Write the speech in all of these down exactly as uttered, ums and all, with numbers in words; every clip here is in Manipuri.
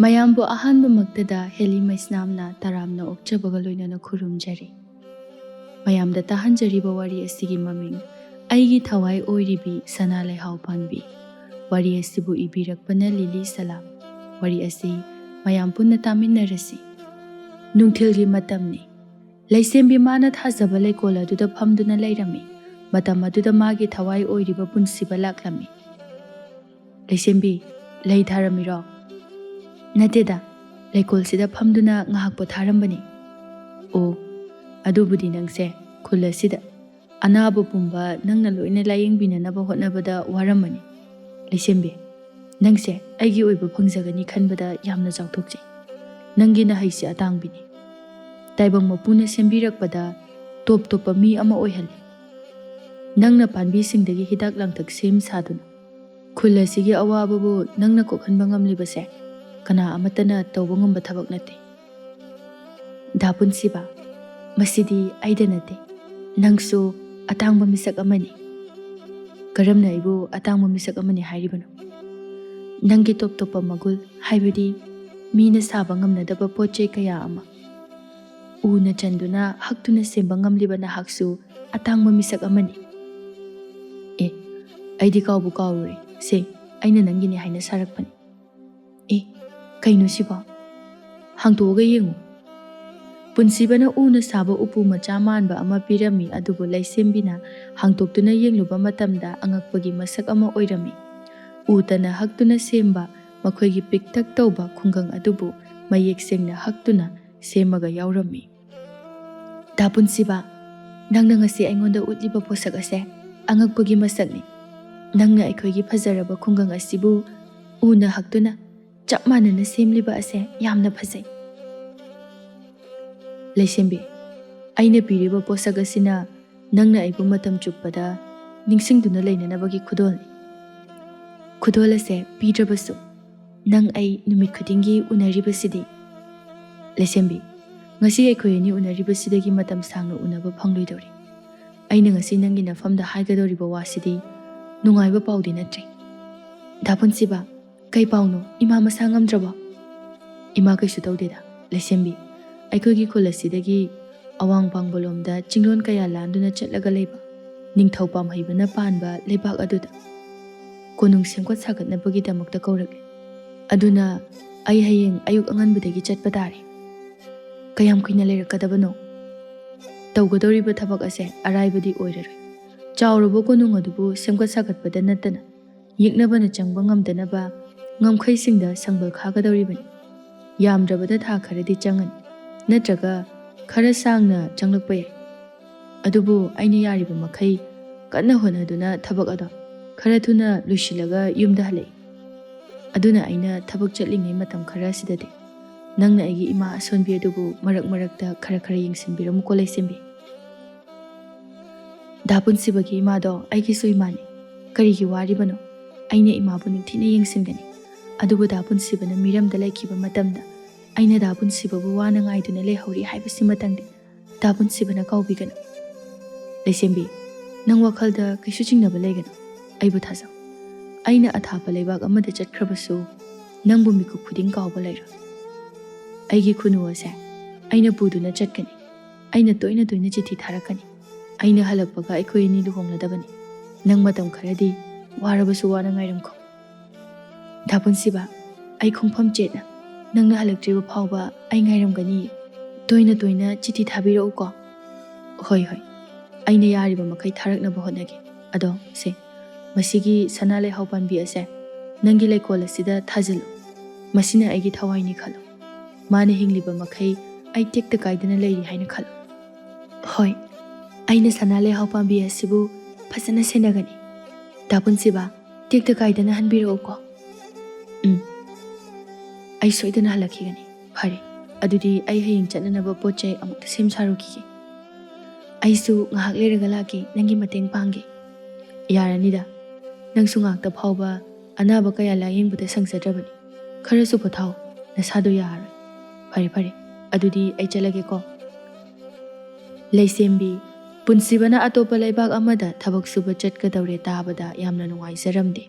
ꯃꯌꯥꯝꯕꯨ ꯑꯍꯥꯟꯕꯃꯛꯇꯗ ꯍꯦꯂꯤ ꯃꯩꯁꯅꯥꯝꯅ ꯇꯔꯥꯝꯅ ꯑꯣꯛꯆꯕꯒ ꯂꯣꯏꯅꯅ ꯈꯨꯔꯨꯝꯖꯔꯤ꯫ ꯃꯌꯥꯝꯗ ꯇꯥꯍꯟꯖꯔꯤꯕ ꯋꯥꯔꯤ ꯑꯁꯤꯒꯤ ꯃꯃꯤꯡ ꯑꯩꯒꯤ ꯊꯋꯥꯏ ꯑꯣꯏꯔꯤꯕꯤ ꯁꯅꯥ ꯂꯩꯍꯥꯎ ꯄꯥꯟꯕꯤ꯫ ꯋꯥꯔꯤ ꯑꯁꯤꯕꯨ ꯏꯕꯤꯔꯛꯄꯅ ꯂꯤꯂꯤ ꯁꯂꯥꯝ꯫ ꯋꯥꯔꯤ ꯑꯁꯤ ꯃꯌꯥꯝ ꯄꯨꯟꯅ ꯇꯥꯃꯤꯟꯅꯔꯁꯤ꯫ ꯅꯨꯡꯊꯤꯜꯒꯤ ꯃꯇꯝꯅꯤ꯫ ꯂꯩꯁꯦꯝꯕꯤ ꯃꯥꯅ ꯊꯥꯖꯕ ꯂꯩꯀꯣꯜ ꯑꯗꯨꯗ ꯐꯝꯗꯨꯅ ꯂꯩꯔꯝꯃꯤ꯫ ꯃꯇꯝ ꯑꯗꯨꯗ ꯃꯥꯒꯤ ꯊꯋꯥꯏ ꯑꯣꯏꯔꯤꯕ ꯄꯨꯟꯁꯤꯕ ꯂꯥꯛꯂꯝꯃꯤ꯫ "ꯂꯩꯁꯦꯝꯕꯤ, ꯂꯩ ꯊꯥꯔꯝꯃꯤꯔꯣ?" "ꯅꯠꯇꯦꯗ, ꯂꯩꯀꯣꯜꯁꯤꯗ ꯐꯝꯗꯨꯅ ꯉꯥꯏꯍꯥꯛ ꯄꯣꯊꯥꯔꯝꯕꯅꯤ꯫" "ꯑꯣ, ꯑꯗꯨꯕꯨꯗꯤ ꯅꯪꯁꯦ ꯈꯨꯜ ꯑꯁꯤꯗ ꯑꯅꯥꯕ ꯄꯨꯝꯕ ꯅꯪꯅ ꯂꯣꯏꯅ ꯂꯥꯌꯦꯡꯕꯤꯅꯅꯕ ꯍꯣꯠꯅꯕꯗ ꯋꯥꯔꯝꯃꯅꯤ꯫ ꯂꯩꯁꯦꯝꯕꯤ, ꯅꯪꯁꯦ ꯑꯩꯒꯤ ꯑꯣꯏꯕ ꯐꯪꯖꯒꯅꯤ ꯈꯟꯕꯗ ꯌꯥꯝꯅ ꯆꯥꯎꯊꯣꯛꯆꯩ꯫ ꯅꯪꯒꯤ ꯅꯍꯩꯁꯦ ꯑꯇꯥꯡꯕꯤꯅꯤ꯫ ꯇꯥꯏꯕꯪ ꯃꯄꯨꯅ ꯁꯦꯝꯕꯤꯔꯛꯄꯗ ꯇꯣꯞ ꯇꯣꯞꯄ ꯃꯤ ꯑꯃ ꯑꯣꯏꯍꯜꯂꯤ꯫ ꯅꯪꯅ ꯄꯥꯝꯕꯤꯁꯤꯡꯗꯒꯤ ꯍꯤꯗꯥꯛ ꯂꯥꯡꯊꯛ ꯁꯦꯝ ꯁꯥꯗꯨꯅ ꯈꯨꯜ ꯑꯁꯤꯒꯤ ꯑꯋꯥꯕꯕꯨ ꯅꯪꯅ ꯀꯣꯛꯍꯟꯕ ꯉꯝꯂꯤꯕꯁꯦ ꯀꯅꯥ ꯑꯃꯠꯇꯅ ꯇꯧꯕ ꯉꯝꯕ ꯊꯕꯛ ꯅꯠꯇꯦ꯫" "ꯗꯥ ꯄꯨꯟꯁꯤꯕ, ꯃꯁꯤꯗꯤ ꯑꯩꯗ ꯅꯠꯇꯦ, ꯅꯪꯁꯨ ꯑꯇꯥꯡꯕ ꯃꯤꯁꯛ ꯑꯃꯅꯤ꯫" "ꯀꯔꯝꯅ ꯑꯩꯕꯨ ꯑꯇꯥꯡꯕ ꯃꯤꯁꯛ ꯑꯃꯅꯤ ꯍꯥꯏꯔꯤꯕꯅꯣ?" "ꯅꯪꯒꯤ ꯇꯣꯞ ꯇꯣꯞꯄ ꯃꯒꯨꯜ, ꯍꯥꯏꯕꯗꯤ ꯃꯤꯅ ꯁꯥꯕ ꯉꯝꯅꯗꯕ ꯄꯣꯠ ꯆꯩ ꯀꯌꯥ ꯑꯃ ꯎꯅ ꯆꯟꯗꯨꯅ ꯍꯛꯇꯨꯅ ꯁꯦꯝꯕ ꯉꯝꯂꯤꯕ ꯅꯍꯥꯛꯁꯨ ꯑꯇꯥꯡꯕ ꯃꯤꯁꯛ ꯑꯃꯅꯤ꯫" "ꯑꯦ, ꯑꯩꯗꯤ ꯀꯥꯎꯕꯨ ꯀꯥꯎꯔꯨꯔꯦ꯫ ꯁꯦ, ꯑꯩꯅ ꯅꯪꯒꯤꯅꯤ ꯍꯥꯏꯅ ꯁꯥꯔꯛꯄꯅꯤ꯫" "ꯑꯦ, ꯀꯩꯅꯣ ꯁꯤꯕꯣ? ꯍꯥꯡꯇꯣꯛꯑꯒ ꯌꯦꯡꯉꯨ꯫" ꯄꯨꯟꯁꯤꯕꯅ ꯎꯅ ꯁꯥꯕ ꯎꯄꯨ ꯃꯆꯥ ꯃꯥꯟꯕ ꯑꯃ ꯄꯤꯔꯝꯃꯤ, ꯑꯗꯨꯕꯨ ꯂꯩꯁꯦꯝꯕꯤꯅ ꯍꯥꯡꯇꯣꯛꯇꯨꯅ ꯌꯦꯡꯂꯨꯕ ꯃꯇꯝꯗ ꯑꯉꯛꯄꯒꯤ ꯃꯁꯛ ꯑꯃ ꯑꯣꯏꯔꯝꯃꯤ꯫ ꯎ ꯇꯅ ꯍꯛꯇꯨꯅ ꯁꯦꯝꯕ ꯃꯈꯣꯏꯒꯤ ꯄꯤꯛꯇꯛ ꯇꯧꯕ ꯈꯨꯡꯒꯪ ꯑꯗꯨꯕꯨ ꯃꯌꯦꯛ ꯁꯦꯡꯅ ꯍꯛꯇꯨꯅ ꯁꯦꯝꯃꯒ ꯌꯥꯎꯔꯝꯃꯤ꯫ "ꯗꯥ ꯄꯨꯟꯁꯤꯕ, ꯅꯪꯅ ꯉꯁꯤ ꯑꯩꯉꯣꯟꯗ ꯎꯠꯂꯤꯕ ꯄꯣꯠꯁꯛ ꯑꯁꯦ ꯑꯉꯛꯄꯒꯤ ꯃꯁꯛꯅꯤ꯫ ꯅꯪꯅ ꯑꯩꯈꯣꯏꯒꯤ ꯐꯖꯔꯕ ꯈꯨꯡꯒꯪ ꯑꯁꯤꯕꯨ ꯎꯅ ꯍꯛꯇꯨꯅ ꯆꯞ ꯃꯥꯟꯅꯅ ꯁꯦꯝꯂꯤꯕ ꯑꯁꯦ ꯌꯥꯝꯅ ꯐꯖꯩ꯫" "ꯂꯩꯁꯦꯝꯕꯤ, ꯑꯩꯅ ꯄꯤꯔꯤꯕ ꯄꯣꯠꯁꯛ ꯑꯁꯤꯅ ꯅꯪꯅ ꯑꯩꯕꯨ ꯃꯇꯝ ꯆꯨꯞꯄꯗ ꯅꯤꯡꯁꯤꯡꯗꯨꯅ ꯂꯩꯅꯅꯕꯒꯤ ꯈꯨꯗꯣꯜꯅꯤ꯫ ꯈꯨꯗꯣꯜ ꯑꯁꯦ ꯄꯤꯗ꯭ꯔꯕꯁꯨ ꯅꯪ ꯑꯩ ꯅꯨꯃꯤꯠ ꯈꯨꯗꯤꯡꯒꯤ ꯎꯅꯔꯤꯕꯁꯤꯗꯤ꯫" "ꯂꯩꯁꯦꯝꯕꯤ, ꯉꯁꯤ ꯑꯩꯈꯣꯏ ꯑꯅꯤ ꯎꯅꯔꯤꯕꯁꯤꯗꯒꯤ ꯃꯇꯝ ꯁꯥꯡꯅ ꯎꯅꯕ ꯐꯪꯂꯣꯏꯗꯧꯔꯤ꯫ ꯑꯩꯅ ꯉꯁꯤ ꯅꯪꯒꯤ ꯅꯐꯝꯗ ꯍꯥꯏꯒꯗꯧꯔꯤꯕ ꯋꯥꯁꯤꯗꯤ ꯅꯨꯡꯉꯥꯏꯕ ꯄꯥꯎꯗꯤ ꯅꯠꯇ꯭ꯔꯦ꯫" "ꯗꯥ ꯄꯨꯟꯁꯤꯕ, ꯀꯩ ꯄꯥꯎꯅꯣ? ꯏꯃꯥ ꯃꯁꯥ ꯉꯝꯗ꯭ꯔꯕꯣ?" "ꯏꯃꯥ, ꯀꯩꯁꯨ ꯇꯧꯗꯦꯗ, ꯂꯩꯁꯦꯝꯕꯤ꯫ ꯑꯩꯈꯣꯏꯒꯤ ꯈꯨꯜ ꯑꯁꯤꯗꯒꯤ ꯑꯋꯥꯡ ꯄꯥꯡꯕꯂꯣꯝꯗ ꯆꯤꯡꯂꯣꯟ ꯀꯌꯥ ꯂꯥꯟꯗꯨꯅ ꯆꯠꯂꯒ ꯂꯩꯕ ꯅꯤꯡꯊꯧ ꯄꯥꯝꯍꯩꯕꯅ ꯄꯥꯟꯕ ꯂꯩꯕꯥꯛ ꯑꯗꯨꯗ ꯀꯣꯅꯨꯡ ꯁꯦꯝꯒꯠ ꯁꯥꯒꯠꯅꯕꯒꯤꯗꯃꯛꯇ ꯀꯧꯔꯛꯂꯦ꯫ ꯑꯗꯨꯅ ꯑꯩ ꯍꯌꯦꯡ ꯑꯌꯨꯛ ꯑꯉꯟꯕꯗꯒꯤ ꯆꯠꯄ ꯇꯥꯔꯦ꯫" "ꯀꯌꯥꯝ ꯀꯨꯏꯅ ꯂꯩꯔꯛꯀꯗꯕꯅꯣ?" "ꯇꯧꯒꯗꯧꯔꯤꯕ ꯊꯕꯛ ꯑꯁꯦ ꯑꯔꯥꯏꯕꯗꯤ ꯑꯣꯏꯔꯔꯣꯏ꯫ ꯆꯥꯎꯔꯕ ꯀꯣꯅꯨꯡ ꯑꯗꯨꯕꯨ ꯁꯦꯝꯒꯠ ꯁꯥꯒꯠꯄꯗ ꯅꯠꯇꯅ ꯌꯦꯛꯅꯕꯅ ꯆꯪꯕ ꯉꯝꯗꯅꯕ ꯉꯝꯈꯩꯁꯤꯡꯗ ꯁꯪꯕꯜ ꯈꯥꯒꯗꯧꯔꯤꯕꯅꯤ꯫ ꯌꯥꯝꯗ꯭ꯔꯕꯗ ꯊꯥ ꯈꯔꯗꯤ ꯆꯪꯉꯅꯤ, ꯅꯠꯇ꯭ꯔꯒ ꯈꯔ ꯁꯥꯡꯅ ꯆꯪꯂꯛꯄ ꯌꯥꯏ꯫ ꯑꯗꯨꯕꯨ ꯑꯩꯅ ꯌꯥꯔꯤꯕ ꯃꯈꯩ ꯀꯟꯅ ꯍꯣꯠꯅꯗꯨꯅ ꯊꯕꯛ ꯑꯗꯣ ꯈꯔ ꯊꯨꯅ ꯂꯣꯏꯁꯤꯜꯂꯒ ꯌꯨꯝꯗ ꯍꯜꯂꯛꯏ꯫ ꯑꯗꯨꯅ ꯑꯩꯅ ꯊꯕꯛ ꯆꯠꯂꯤꯉꯩ ꯃꯇꯝ ꯈꯔ ꯑꯁꯤꯗꯗꯤ ꯅꯪꯅ ꯑꯩꯒꯤ ꯏꯃꯥ ꯑꯁꯣꯟꯕꯤ ꯑꯗꯨꯕꯨ ꯃꯔꯛ ꯃꯔꯛꯇ ꯈꯔ ꯈꯔ ꯌꯦꯡꯁꯤꯟꯕꯤꯔꯝꯃꯨꯀꯣ, ꯂꯩꯁꯦꯝꯕꯤ꯫" "ꯗꯥ ꯄꯨꯟꯁꯤꯕꯒꯤ ꯏꯃꯥꯗꯣ ꯑꯩꯒꯤꯁꯨ ꯏꯃꯥꯅꯤ꯫ ꯀꯔꯤꯒꯤ ꯋꯥꯔꯤꯕꯅꯣ? ꯑꯩꯅ ꯏꯃꯥꯕꯨ ꯅꯤꯡꯊꯤꯅ ꯌꯦꯡꯁꯤꯟꯒꯅꯤ꯫ ꯑꯗꯨꯕꯨ ꯗꯥ ꯄꯨꯟꯁꯤꯕꯅ ꯃꯤꯔꯝꯗ ꯂꯩꯈꯤꯕ ꯃꯇꯝꯗ ꯑꯩꯅ ꯗꯥ ꯄꯨꯟꯁꯤꯕꯕꯨ ꯋꯥꯅ ꯉꯥꯏꯗꯨꯅ ꯂꯩꯍꯧꯔꯤ ꯍꯥꯏꯕꯁꯤꯃꯇꯪꯗꯤ ꯗꯥ ꯄꯨꯟꯁꯤꯕꯅ ꯀꯥꯎꯕꯤꯒꯅꯨ꯫" "ꯂꯩꯁꯦꯝꯕꯤ, ꯅꯪ ꯋꯥꯈꯜꯗ ꯀꯩꯁꯨ ꯆꯤꯡꯅꯕ ꯂꯩꯒꯅꯨ꯫ ꯑꯩꯕꯨ ꯊꯥꯖꯧ꯫ ꯑꯩꯅ ꯑꯊꯥꯞꯄ ꯂꯩꯕꯥꯛ ꯑꯃꯗ ꯆꯠꯈ꯭ꯔꯕꯁꯨ ꯅꯪꯕꯨ ꯃꯤꯀꯨꯞ ꯈꯨꯗꯤꯡ ꯀꯥꯎꯕ ꯂꯩꯔꯣꯏ꯫ ꯑꯩꯒꯤ ꯈꯨꯅꯨ ꯑꯁꯦ ꯑꯩꯅ ꯄꯨꯗꯨꯅ ꯆꯠꯀꯅꯤ꯫ ꯑꯩꯅ ꯇꯣꯏꯅ ꯇꯣꯏꯅ ꯆꯤꯊꯤ ꯊꯥꯔꯛꯀꯅꯤ꯫ ꯑꯩꯅ ꯍꯜꯂꯛꯄꯒ ꯑꯩꯈꯣꯏ ꯑꯅꯤ ꯂꯨꯍꯣꯡꯂꯗꯕꯅꯤ꯫ ꯅꯪ ꯃꯇꯝ ꯈꯔꯗꯤ ꯋꯥꯔꯕꯁꯨ ꯋꯥꯅ ꯉꯥꯏꯔꯝꯈꯣ꯫" "ꯗꯥ ꯄꯨꯟꯁꯤꯕ, ꯑꯩ ꯈꯣꯡꯐꯝ ꯆꯦꯠꯅ ꯅꯪꯅ ꯍꯜꯂꯛꯇ꯭ꯔꯤꯕ ꯐꯥꯎꯕ ꯑꯩ ꯉꯥꯏꯔꯝꯒꯅꯤ꯫ ꯇꯣꯏꯅ ꯇꯣꯏꯅ ꯆꯤꯊꯤ ꯊꯥꯕꯤꯔꯛꯎꯀꯣ꯫" "ꯍꯣꯏ, ꯍꯣꯏ, ꯑꯩꯅ ꯌꯥꯔꯤꯕ ꯃꯈꯩ ꯊꯥꯔꯛꯅꯕ ꯍꯣꯠꯅꯒꯦ꯫ ꯑꯗꯣ ꯁꯦ, ꯃꯁꯤꯒꯤ ꯁꯅꯥ ꯂꯩꯍꯥꯎ ꯄꯥꯝꯕꯤ ꯑꯁꯦ ꯅꯪꯒꯤ ꯂꯩꯀꯣꯜ ꯑꯁꯤꯗ ꯊꯥꯖꯤꯜꯂꯨ꯫ ꯃꯁꯤꯅ ꯑꯩꯒꯤ ꯊꯋꯥꯏꯅꯤ ꯈꯜꯂꯨ꯫ ꯃꯥꯅ ꯍꯤꯡꯂꯤꯕ ꯃꯈꯩ ꯑꯩ ꯇꯦꯛꯇ ꯀꯥꯏꯗꯅ ꯂꯩꯔꯤ ꯍꯥꯏꯅ ꯈꯜꯂꯨ꯫" "ꯍꯣꯏ, ꯑꯩꯅ ꯁꯅꯥ ꯂꯩꯍꯥꯎ ꯄꯥꯝꯕꯤ ꯑꯁꯤꯕꯨ ꯐꯖꯅ ꯁꯦꯟꯅꯒꯅꯤ꯫ ꯗꯥ ꯄꯨꯟꯁꯤꯕ, ꯇꯦꯛꯇ ꯀꯥꯏꯗꯅ ꯍꯟꯕꯤꯔꯛꯎꯀꯣ꯫" "ꯎꯝ, ꯑꯩ ꯁꯣꯏꯗꯅ ꯍꯜꯂꯛꯈꯤꯒꯅꯤ꯫ ꯐꯔꯦ, ꯑꯗꯨꯗꯤ ꯑꯩ ꯍꯌꯦꯡ ꯆꯠꯅꯅꯕ ꯄꯣꯠ ꯆꯩ ꯑꯃꯨꯛꯇ ꯁꯦꯝ ꯁꯥꯔꯨꯈꯤꯒꯦ꯫" "ꯑꯩꯁꯨ ꯉꯥꯏꯍꯥꯛ ꯂꯩꯔꯒ ꯂꯥꯛꯀꯦ, ꯅꯪꯒꯤ ꯃꯇꯦꯡ ꯄꯥꯡꯒꯦ꯫" "ꯌꯥꯔꯅꯤꯗ, ꯅꯪꯁꯨ ꯉꯥꯛꯇ ꯐꯥꯎꯕ ꯑꯅꯥꯕ ꯀꯌꯥ ꯂꯥꯌꯦꯡꯕꯗ ꯁꯪꯖꯗ꯭ꯔꯕꯅꯤ꯫ ꯈꯔꯁꯨ ꯄꯣꯊꯥꯎ, ꯅꯁꯥꯗꯣ ꯌꯥꯔꯔꯣꯏ꯫ ꯐꯔꯦ, ꯐꯔꯦ, ꯑꯗꯨꯗꯤ ꯑꯩ ꯆꯠꯂꯒꯦꯀꯣ꯫" ꯂꯩꯁꯦꯝꯕꯤ ꯄꯨꯟꯁꯤꯕꯅ ꯑꯇꯣꯞꯄ ꯂꯩꯕꯥꯛ ꯑꯃꯗ ꯊꯕꯛ ꯁꯨꯕ ꯆꯠꯀꯗꯧꯔꯦ ꯇꯥꯕꯗ ꯌꯥꯝꯅ ꯅꯨꯡꯉꯥꯏꯖꯔꯝꯗꯦ꯫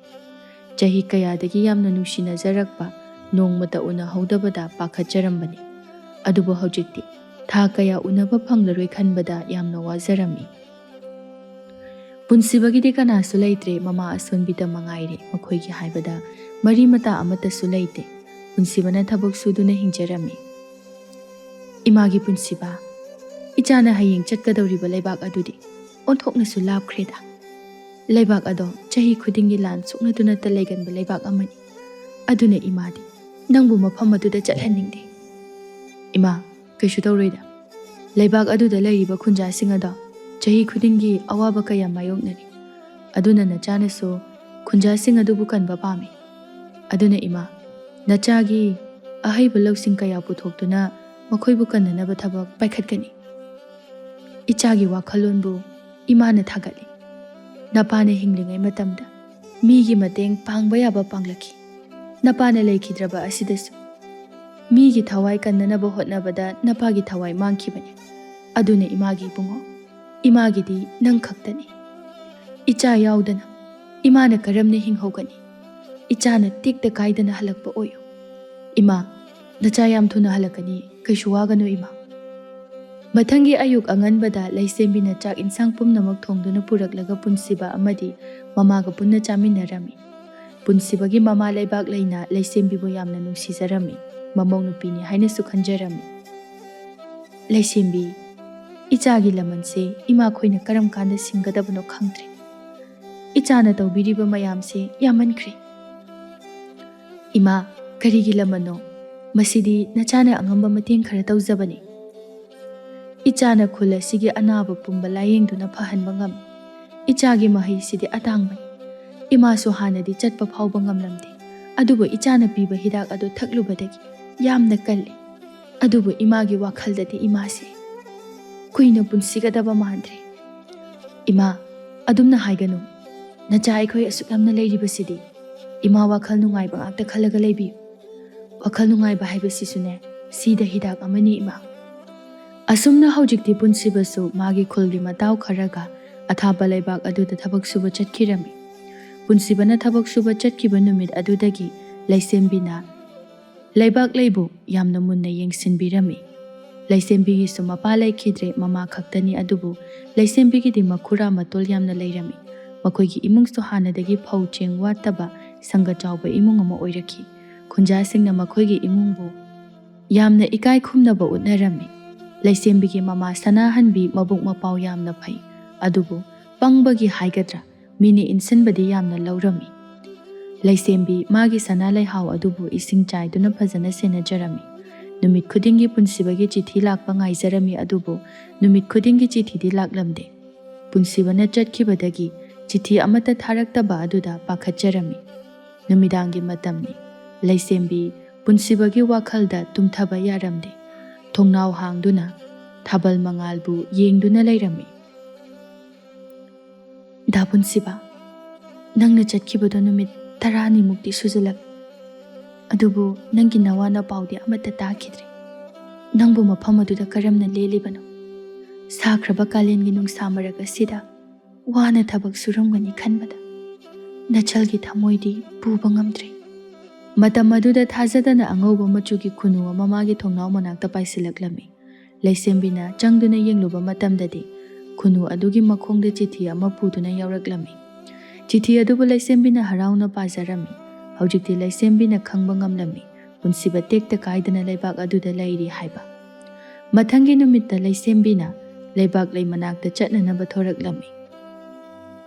ꯆꯍꯤ ꯀꯌꯥꯗꯒꯤ ꯌꯥꯝꯅ ꯅꯨꯡꯁꯤꯅꯖꯔꯛꯄ ꯅꯣꯡꯃꯇ ꯎꯅꯍꯧꯗꯕꯗ ꯄꯥꯈꯠꯆꯔꯝꯕꯅꯤ꯫ ꯑꯗꯨꯕꯨ ꯍꯧꯖꯤꯛꯇꯤ ꯊꯥ ꯀꯌꯥ ꯎꯅꯕ ꯐꯪꯂꯔꯣꯏ ꯈꯟꯕꯗ ꯌꯥꯝꯅ ꯋꯥꯖꯔꯝꯃꯤ꯫ ꯄꯨꯟꯁꯤꯕꯒꯤꯗꯤ ꯀꯅꯥꯁꯨ ꯂꯩꯇ꯭ꯔꯦ, ꯃꯃꯥ ꯑꯁꯣꯟꯕꯤꯗ ꯃꯉꯥꯏꯔꯦ꯫ ꯃꯈꯣꯏꯒꯤ ꯍꯥꯏꯕꯗ ꯃꯔꯤ ꯃꯇꯥ ꯑꯃꯠꯇꯁꯨ ꯂꯩꯇꯦ꯫ ꯄꯨꯟꯁꯤꯕꯅ ꯊꯕꯛ ꯁꯨꯗꯨꯅ ꯍꯤꯡꯖꯔꯝꯃꯤ꯫ ꯏꯃꯥꯒꯤ ꯄꯨꯟꯁꯤꯕ, ꯏꯆꯥꯅ ꯍꯌꯦꯡ ꯆꯠꯀꯗꯧꯔꯤꯕ ꯂꯩꯕꯥꯛ ꯑꯗꯨꯗꯤ ꯑꯣꯟꯊꯣꯛꯅꯁꯨ ꯂꯥꯞꯈ꯭ꯔꯦꯗ꯫ ꯂꯩꯕꯥꯛ ꯑꯗꯣ ꯆꯍꯤ ꯈꯨꯗꯤꯡꯒꯤ ꯂꯥꯟ ꯁꯣꯛꯅꯗꯨꯅꯇ ꯂꯩꯒꯟꯕ ꯂꯩꯕꯥꯛ ꯑꯃꯅꯤ꯫ ꯑꯗꯨꯅ ꯏꯃꯥꯗꯤ ꯅꯪꯕꯨ ꯃꯐꯝ ꯑꯗꯨꯗ ꯆꯠꯍꯟꯅꯤꯡꯗꯦ꯫ ꯏꯃꯥ, ꯀꯩꯁꯨ ꯇꯧꯔꯣꯏꯗ꯫ ꯂꯩꯕꯥꯛ ꯑꯗꯨꯗ ꯂꯩꯔꯤꯕ ꯈꯨꯟꯖꯥꯁꯤꯡ ꯑꯗꯣ ꯆꯍꯤ ꯈꯨꯗꯤꯡꯒꯤ ꯑꯋꯥꯕ ꯀꯌꯥ ꯃꯥꯌꯣꯛꯅꯔꯤ꯫ ꯑꯗꯨꯅ ꯅꯆꯥꯅꯁꯨ ꯈꯨꯟꯖꯥꯁꯤꯡ ꯑꯗꯨꯕꯨ ꯀꯟꯕ ꯄꯥꯝꯃꯤ꯫ ꯑꯗꯨꯅ ꯏꯃꯥ, ꯅꯆꯥꯒꯤ ꯑꯍꯩꯕ ꯂꯧꯁꯤꯡ ꯀꯌꯥ ꯄꯨꯊꯣꯛꯇꯨꯅ ꯃꯈꯣꯏꯕꯨ ꯀꯟꯅꯅꯕ ꯊꯕꯛ ꯄꯥꯏꯈꯠꯀꯅꯤ꯫ ꯏꯆꯥꯒꯤ ꯋꯥꯈꯜꯂꯣꯟꯕꯨ ꯏꯃꯥꯅ ꯊꯥꯒꯠꯂꯤ꯫ ꯅꯄꯥꯅ ꯍꯤꯡꯂꯤꯉꯩ ꯃꯇꯝꯗ ꯃꯤꯒꯤ ꯃꯇꯦꯡ ꯄꯥꯡꯕ ꯌꯥꯕ ꯄꯥꯡꯂꯛꯈꯤ꯫ ꯅꯄꯥꯅ ꯂꯩꯈꯤꯗ꯭ꯔꯕ ꯑꯁꯤꯗꯁꯨ ꯃꯤꯒꯤ ꯊꯋꯥꯏ ꯀꯟꯅꯅꯕ ꯍꯣꯠꯅꯕꯗ ꯅꯄꯥꯒꯤ ꯊꯋꯥꯏ ꯃꯥꯡꯈꯤꯕꯅꯤ꯫ ꯑꯗꯨꯅ ꯏꯃꯥꯒꯤ ꯏꯕꯨꯡꯉꯣ, ꯏꯃꯥꯒꯤꯗꯤ ꯅꯪ ꯈꯛꯇꯅꯤ꯫ ꯏꯆꯥ ꯌꯥꯎꯗꯅ ꯏꯃꯥꯅ ꯀꯔꯝꯅ ꯍꯤꯡꯍꯧꯒꯅꯤ? ꯏꯆꯥꯅ ꯇꯦꯛꯇ ꯀꯥꯏꯗꯅ ꯍꯜꯂꯛꯄ ꯑꯣꯏꯌꯨ꯫ ꯏꯃꯥ, ꯅꯆꯥ ꯌꯥꯝ ꯊꯨꯅ ꯍꯜꯂꯛꯀꯅꯤ, ꯀꯩꯁꯨ ꯋꯥꯒꯅꯨ ꯏꯃꯥ꯫ ꯃꯊꯪꯒꯤ ꯑꯌꯨꯛ ꯑꯉꯟꯕꯗ ꯂꯩꯁꯦꯝꯕꯤꯅ ꯆꯥꯛ ꯏꯟꯁꯥꯡ ꯄꯨꯝꯅꯃꯛ ꯊꯣꯡꯗꯨꯅ ꯄꯨꯔꯛꯂꯒ ꯄꯨꯟꯁꯤꯕ ꯑꯃꯗꯤ ꯃꯃꯥꯒ ꯄꯨꯟꯅ ꯆꯥꯃꯤꯟꯅꯔꯝꯃꯤ꯫ ꯄꯨꯟꯁꯤꯕꯒꯤ ꯃꯃꯥ ꯂꯩꯕꯥꯛ ꯂꯩꯅ ꯂꯩꯁꯦꯝꯕꯤꯕꯨ ꯌꯥꯝꯅ ꯅꯨꯡꯁꯤꯖꯔꯝꯃꯤ, ꯃꯃꯧ ꯅꯨꯄꯤꯅꯤ ꯍꯥꯏꯅꯁꯨ ꯈꯟꯖꯔꯝꯃꯤ꯫ ꯂꯩꯁꯦꯝꯕꯤ, ꯏꯆꯥꯒꯤ ꯂꯃꯟꯁꯦ ꯏꯃꯥꯈꯣꯏꯅ ꯀꯔꯝ ꯀꯥꯟꯗ ꯁꯤꯡꯒꯗꯕꯅꯣ ꯈꯪꯗ꯭ꯔꯦ꯫ ꯏꯆꯥꯅ ꯇꯧꯕꯤꯔꯤꯕ ꯃꯌꯥꯝꯁꯦ ꯌꯥꯝꯃꯟꯈ꯭ꯔꯦ꯫ ꯏꯃꯥ, ꯀꯔꯤꯒꯤ ꯂꯃꯟꯅꯣ? ꯃꯁꯤꯗꯤ ꯅꯆꯥꯅ ꯑꯉꯝꯕ ꯃꯇꯦꯡ ꯈꯔ ꯇꯧꯖꯕꯅꯤ꯫ ꯏꯆꯥꯅ ꯈꯨꯜ ꯑꯁꯤꯒꯤ ꯑꯅꯥꯕ ꯄꯨꯝꯕ ꯂꯥꯌꯦꯡꯗꯨꯅ ꯐꯍꯟꯕ ꯉꯝꯃꯤ꯫ ꯏꯆꯥꯒꯤ ꯃꯍꯩꯁꯤꯗꯤ ꯑꯇꯥꯡꯕꯅꯤ꯫ ꯏꯃꯥꯁꯨ ꯍꯥꯟꯅꯗꯤ ꯆꯠꯄ ꯐꯥꯎꯕ ꯉꯝꯂꯝꯗꯦ, ꯑꯗꯨꯕꯨ ꯏꯆꯥꯅ ꯄꯤꯕ ꯍꯤꯗꯥꯛ ꯑꯗꯨ ꯊꯛꯂꯨꯕꯗꯒꯤ ꯌꯥꯝꯅ ꯀꯜꯂꯤ꯫ ꯑꯗꯨꯕꯨ ꯏꯃꯥꯒꯤ ꯋꯥꯈꯜꯗꯗꯤ ꯏꯃꯥꯁꯦ ꯀꯨꯏꯅ ꯄꯨꯟꯁꯤꯒꯗꯕ ꯃꯥꯟꯗ꯭ꯔꯦ꯫ ꯏꯃꯥ, ꯑꯗꯨꯝꯅ ꯍꯥꯏꯒꯅꯨ꯫ ꯅꯆꯥ ꯑꯩꯈꯣꯏ ꯑꯁꯨꯛ ꯌꯥꯝꯅ ꯂꯩꯔꯤꯕꯁꯤꯗꯤ ꯏꯃꯥ ꯋꯥꯈꯜ ꯅꯨꯡꯉꯥꯏꯕ ꯉꯥꯛꯇ ꯈꯜꯂꯒ ꯂꯩꯕꯤꯌꯨ꯫ ꯋꯥꯈꯜ ꯅꯨꯡꯉꯥꯏꯕ ꯍꯥꯏꯕꯁꯤꯁꯨꯅꯦ, ꯁꯤꯗ ꯍꯤꯗꯥꯛ ꯑꯃꯅꯤ ꯏꯃꯥ꯫ ꯑꯁꯨꯝꯅ ꯍꯧꯖꯤꯛꯇꯤ ꯄꯨꯟꯁꯤꯕꯁꯨ ꯃꯥꯒꯤ ꯈꯨꯜꯒꯤ ꯃꯇꯥꯎ ꯈꯔꯒ ꯑꯊꯥꯞꯄ ꯂꯩꯕꯥꯛ ꯑꯗꯨꯗ ꯊꯕꯛ ꯁꯨꯕ ꯆꯠꯈꯤꯔꯝꯃꯤ꯫ ꯄꯨꯟꯁꯤꯕꯅ ꯊꯕꯛ ꯁꯨꯕ ꯆꯠꯈꯤꯕ ꯅꯨꯃꯤꯠ ꯑꯗꯨꯗꯒꯤ ꯂꯩꯁꯦꯝꯕꯤꯅ ꯂꯩꯕꯥꯛꯂꯩꯕꯨ ꯌꯥꯝꯅ ꯃꯨꯟꯅ ꯌꯦꯡꯁꯤꯟꯕꯤꯔꯝꯃꯤ꯫ ꯂꯩꯁꯦꯝꯕꯤꯒꯤꯁꯨ ꯃꯄꯥ ꯂꯩꯈꯤꯗ꯭ꯔꯦ, ꯃꯃꯥ ꯈꯛꯇꯅꯤ꯫ ꯑꯗꯨꯕꯨ ꯂꯩꯁꯦꯝꯕꯤꯒꯤꯗꯤ ꯃꯈꯨꯔꯥ ꯃꯇꯣꯜ ꯌꯥꯝꯅ ꯂꯩꯔꯝꯃꯤ꯫ ꯃꯈꯣꯏꯒꯤ ꯏꯃꯨꯡꯁꯨ ꯍꯥꯟꯅꯗꯒꯤ ꯐꯧ ꯆꯦꯡ ꯋꯥꯠꯇꯕ ꯁꯪꯒ ꯆꯥꯎꯕ ꯏꯃꯨꯡ ꯑꯃ ꯑꯣꯏꯔꯛꯈꯤ꯫ ꯈꯨꯟꯖꯥꯁꯤꯡꯅ ꯃꯈꯣꯏꯒꯤ ꯏꯃꯨꯡꯕꯨ ꯌꯥꯝꯅ ꯏꯀꯥꯏ ꯈꯨꯝꯅꯕ ꯎꯠꯅꯔꯝꯃꯤ꯫ ꯂꯩꯁꯦꯝꯕꯤꯒꯤ ꯃꯃꯥ ꯁꯅꯥꯍꯟꯕꯤ ꯃꯕꯨꯛ ꯃꯄꯥꯎ ꯌꯥꯝꯅ ꯐꯩ, ꯑꯗꯨꯕꯨ ꯄꯪꯕꯒꯤ ꯍꯥꯏꯒꯗ꯭ꯔꯥ, ꯃꯤꯅ ꯏꯟꯁꯤꯟꯕꯗꯤ ꯌꯥꯝꯅ ꯂꯧꯔꯝꯃꯤ꯫ ꯂꯩꯁꯦꯝꯕꯤ ꯃꯥꯒꯤ ꯁꯅꯥ ꯂꯩꯍꯥꯎ ꯑꯗꯨꯕꯨ ꯏꯁꯤꯡ ꯆꯥꯏꯗꯨꯅ ꯐꯖꯅ ꯁꯦꯟꯅꯖꯔꯝꯃꯤ꯫ ꯅꯨꯃꯤꯠ ꯈꯨꯗꯤꯡꯒꯤ ꯄꯨꯟꯁꯤꯕꯒꯤ ꯆꯤꯊꯤ ꯂꯥꯛꯄ ꯉꯥꯏꯖꯔꯝꯃꯤ, ꯑꯗꯨꯕꯨ ꯅꯨꯃꯤꯠ ꯈꯨꯗꯤꯡꯒꯤ ꯆꯤꯊꯤꯗꯤ ꯂꯥꯛꯂꯝꯗꯦ꯫ ꯄꯨꯟꯁꯤꯕꯅ ꯆꯠꯈꯤꯕꯗꯒꯤ ꯆꯤꯊꯤ ꯑꯃꯠꯇ ꯊꯥꯔꯛꯇꯕ ꯑꯗꯨꯗ ꯄꯥꯈꯠꯆꯔꯝꯃꯤ꯫ ꯅꯨꯃꯤꯗꯥꯡꯒꯤ ꯃꯇꯝꯅꯤ꯫ ꯂꯩꯁꯦꯝꯕꯤ ꯄꯨꯟꯁꯤꯕꯒꯤ ꯋꯥꯈꯜꯗ ꯇꯨꯝꯊꯕ ꯌꯥꯔꯝꯗꯦ꯫ ꯊꯣꯡꯅꯥꯎ ꯍꯥꯡꯗꯨꯅ ꯊꯥꯕꯜ ꯃꯉꯥꯜꯕꯨ ꯌꯦꯡꯗꯨꯅ ꯂꯩꯔꯝꯃꯤ꯫ "ꯗꯥ ꯄꯨꯟꯁꯤꯕ, ꯅꯪꯅ ꯆꯠꯈꯤꯕꯗꯣ ꯅꯨꯃꯤꯠ ꯇꯔꯥꯅꯤꯃꯨꯛꯇꯤ ꯁꯨꯖꯜꯂꯛ, ꯑꯗꯨꯕꯨ ꯅꯪꯒꯤ ꯅꯋꯥ ꯅꯄꯥꯎꯗꯤ ꯑꯃꯠꯇ ꯇꯥꯈꯤꯗ꯭ꯔꯦ꯫ ꯅꯪꯕꯨ ꯃꯐꯝ ꯑꯗꯨꯗ ꯀꯔꯝꯅ ꯂꯦꯜꯂꯤꯕꯅꯣ? ꯁꯥꯈ꯭ꯔꯕ ꯀꯥꯂꯦꯟꯒꯤ ꯅꯨꯡꯁꯥ ꯃꯔꯛ ꯑꯁꯤꯗ ꯋꯥꯅ ꯊꯕꯛ ꯁꯨꯔꯝꯒꯅꯤ ꯈꯟꯕꯗ ꯅꯆꯜꯒꯤ ꯊꯃꯣꯏꯗꯤ ꯄꯨꯕ ꯉꯝꯗ꯭ꯔꯦ꯫" ꯃꯇꯝ ꯑꯗꯨꯗ ꯊꯥꯖꯗꯅ ꯑꯉꯧꯕ ꯃꯆꯨꯒꯤ ꯈꯨꯅꯨ ꯑꯃ ꯃꯥꯒꯤ ꯊꯣꯡꯅꯥꯎ ꯃꯅꯥꯛꯇ ꯄꯥꯏꯁꯤꯜꯂꯛꯂꯝꯃꯤ꯫ ꯂꯩꯁꯦꯝꯕꯤꯅ ꯆꯪꯗꯨꯅ ꯌꯦꯡꯂꯨꯕ ꯃꯇꯝꯗꯗꯤ ꯈꯨꯅꯨ ꯑꯗꯨꯒꯤ ꯃꯈꯣꯡꯗ ꯆꯤꯊꯤ ꯑꯃ ꯄꯨꯗꯨꯅ ꯌꯥꯎꯔꯛꯂꯝꯃꯤ꯫ ꯆꯤꯊꯤ ꯑꯗꯨꯕꯨ ꯂꯩꯁꯦꯝꯕꯤꯅ ꯍꯔꯥꯎꯅ ꯄꯥꯖꯔꯝꯃꯤ꯫ ꯍꯧꯖꯤꯛꯇꯤ ꯂꯩꯁꯦꯝꯕꯤꯅ ꯈꯪꯕ ꯉꯝꯂꯝꯃꯤ꯫ ꯄꯨꯟꯁꯤꯕ ꯇꯦꯛꯇ ꯀꯥꯏꯗꯅ ꯂꯩꯕꯥꯛ ꯑꯗꯨꯗ ꯂꯩꯔꯤ ꯍꯥꯏꯕ꯫ ꯃꯊꯪꯒꯤ ꯅꯨꯃꯤꯠꯇ ꯂꯩꯁꯦꯝꯕꯤꯅ ꯂꯩꯕꯥꯛꯂꯩ ꯃꯅꯥꯛꯇ ꯆꯠꯅꯅꯕ ꯊꯣꯔꯛꯂꯝꯃꯤ꯫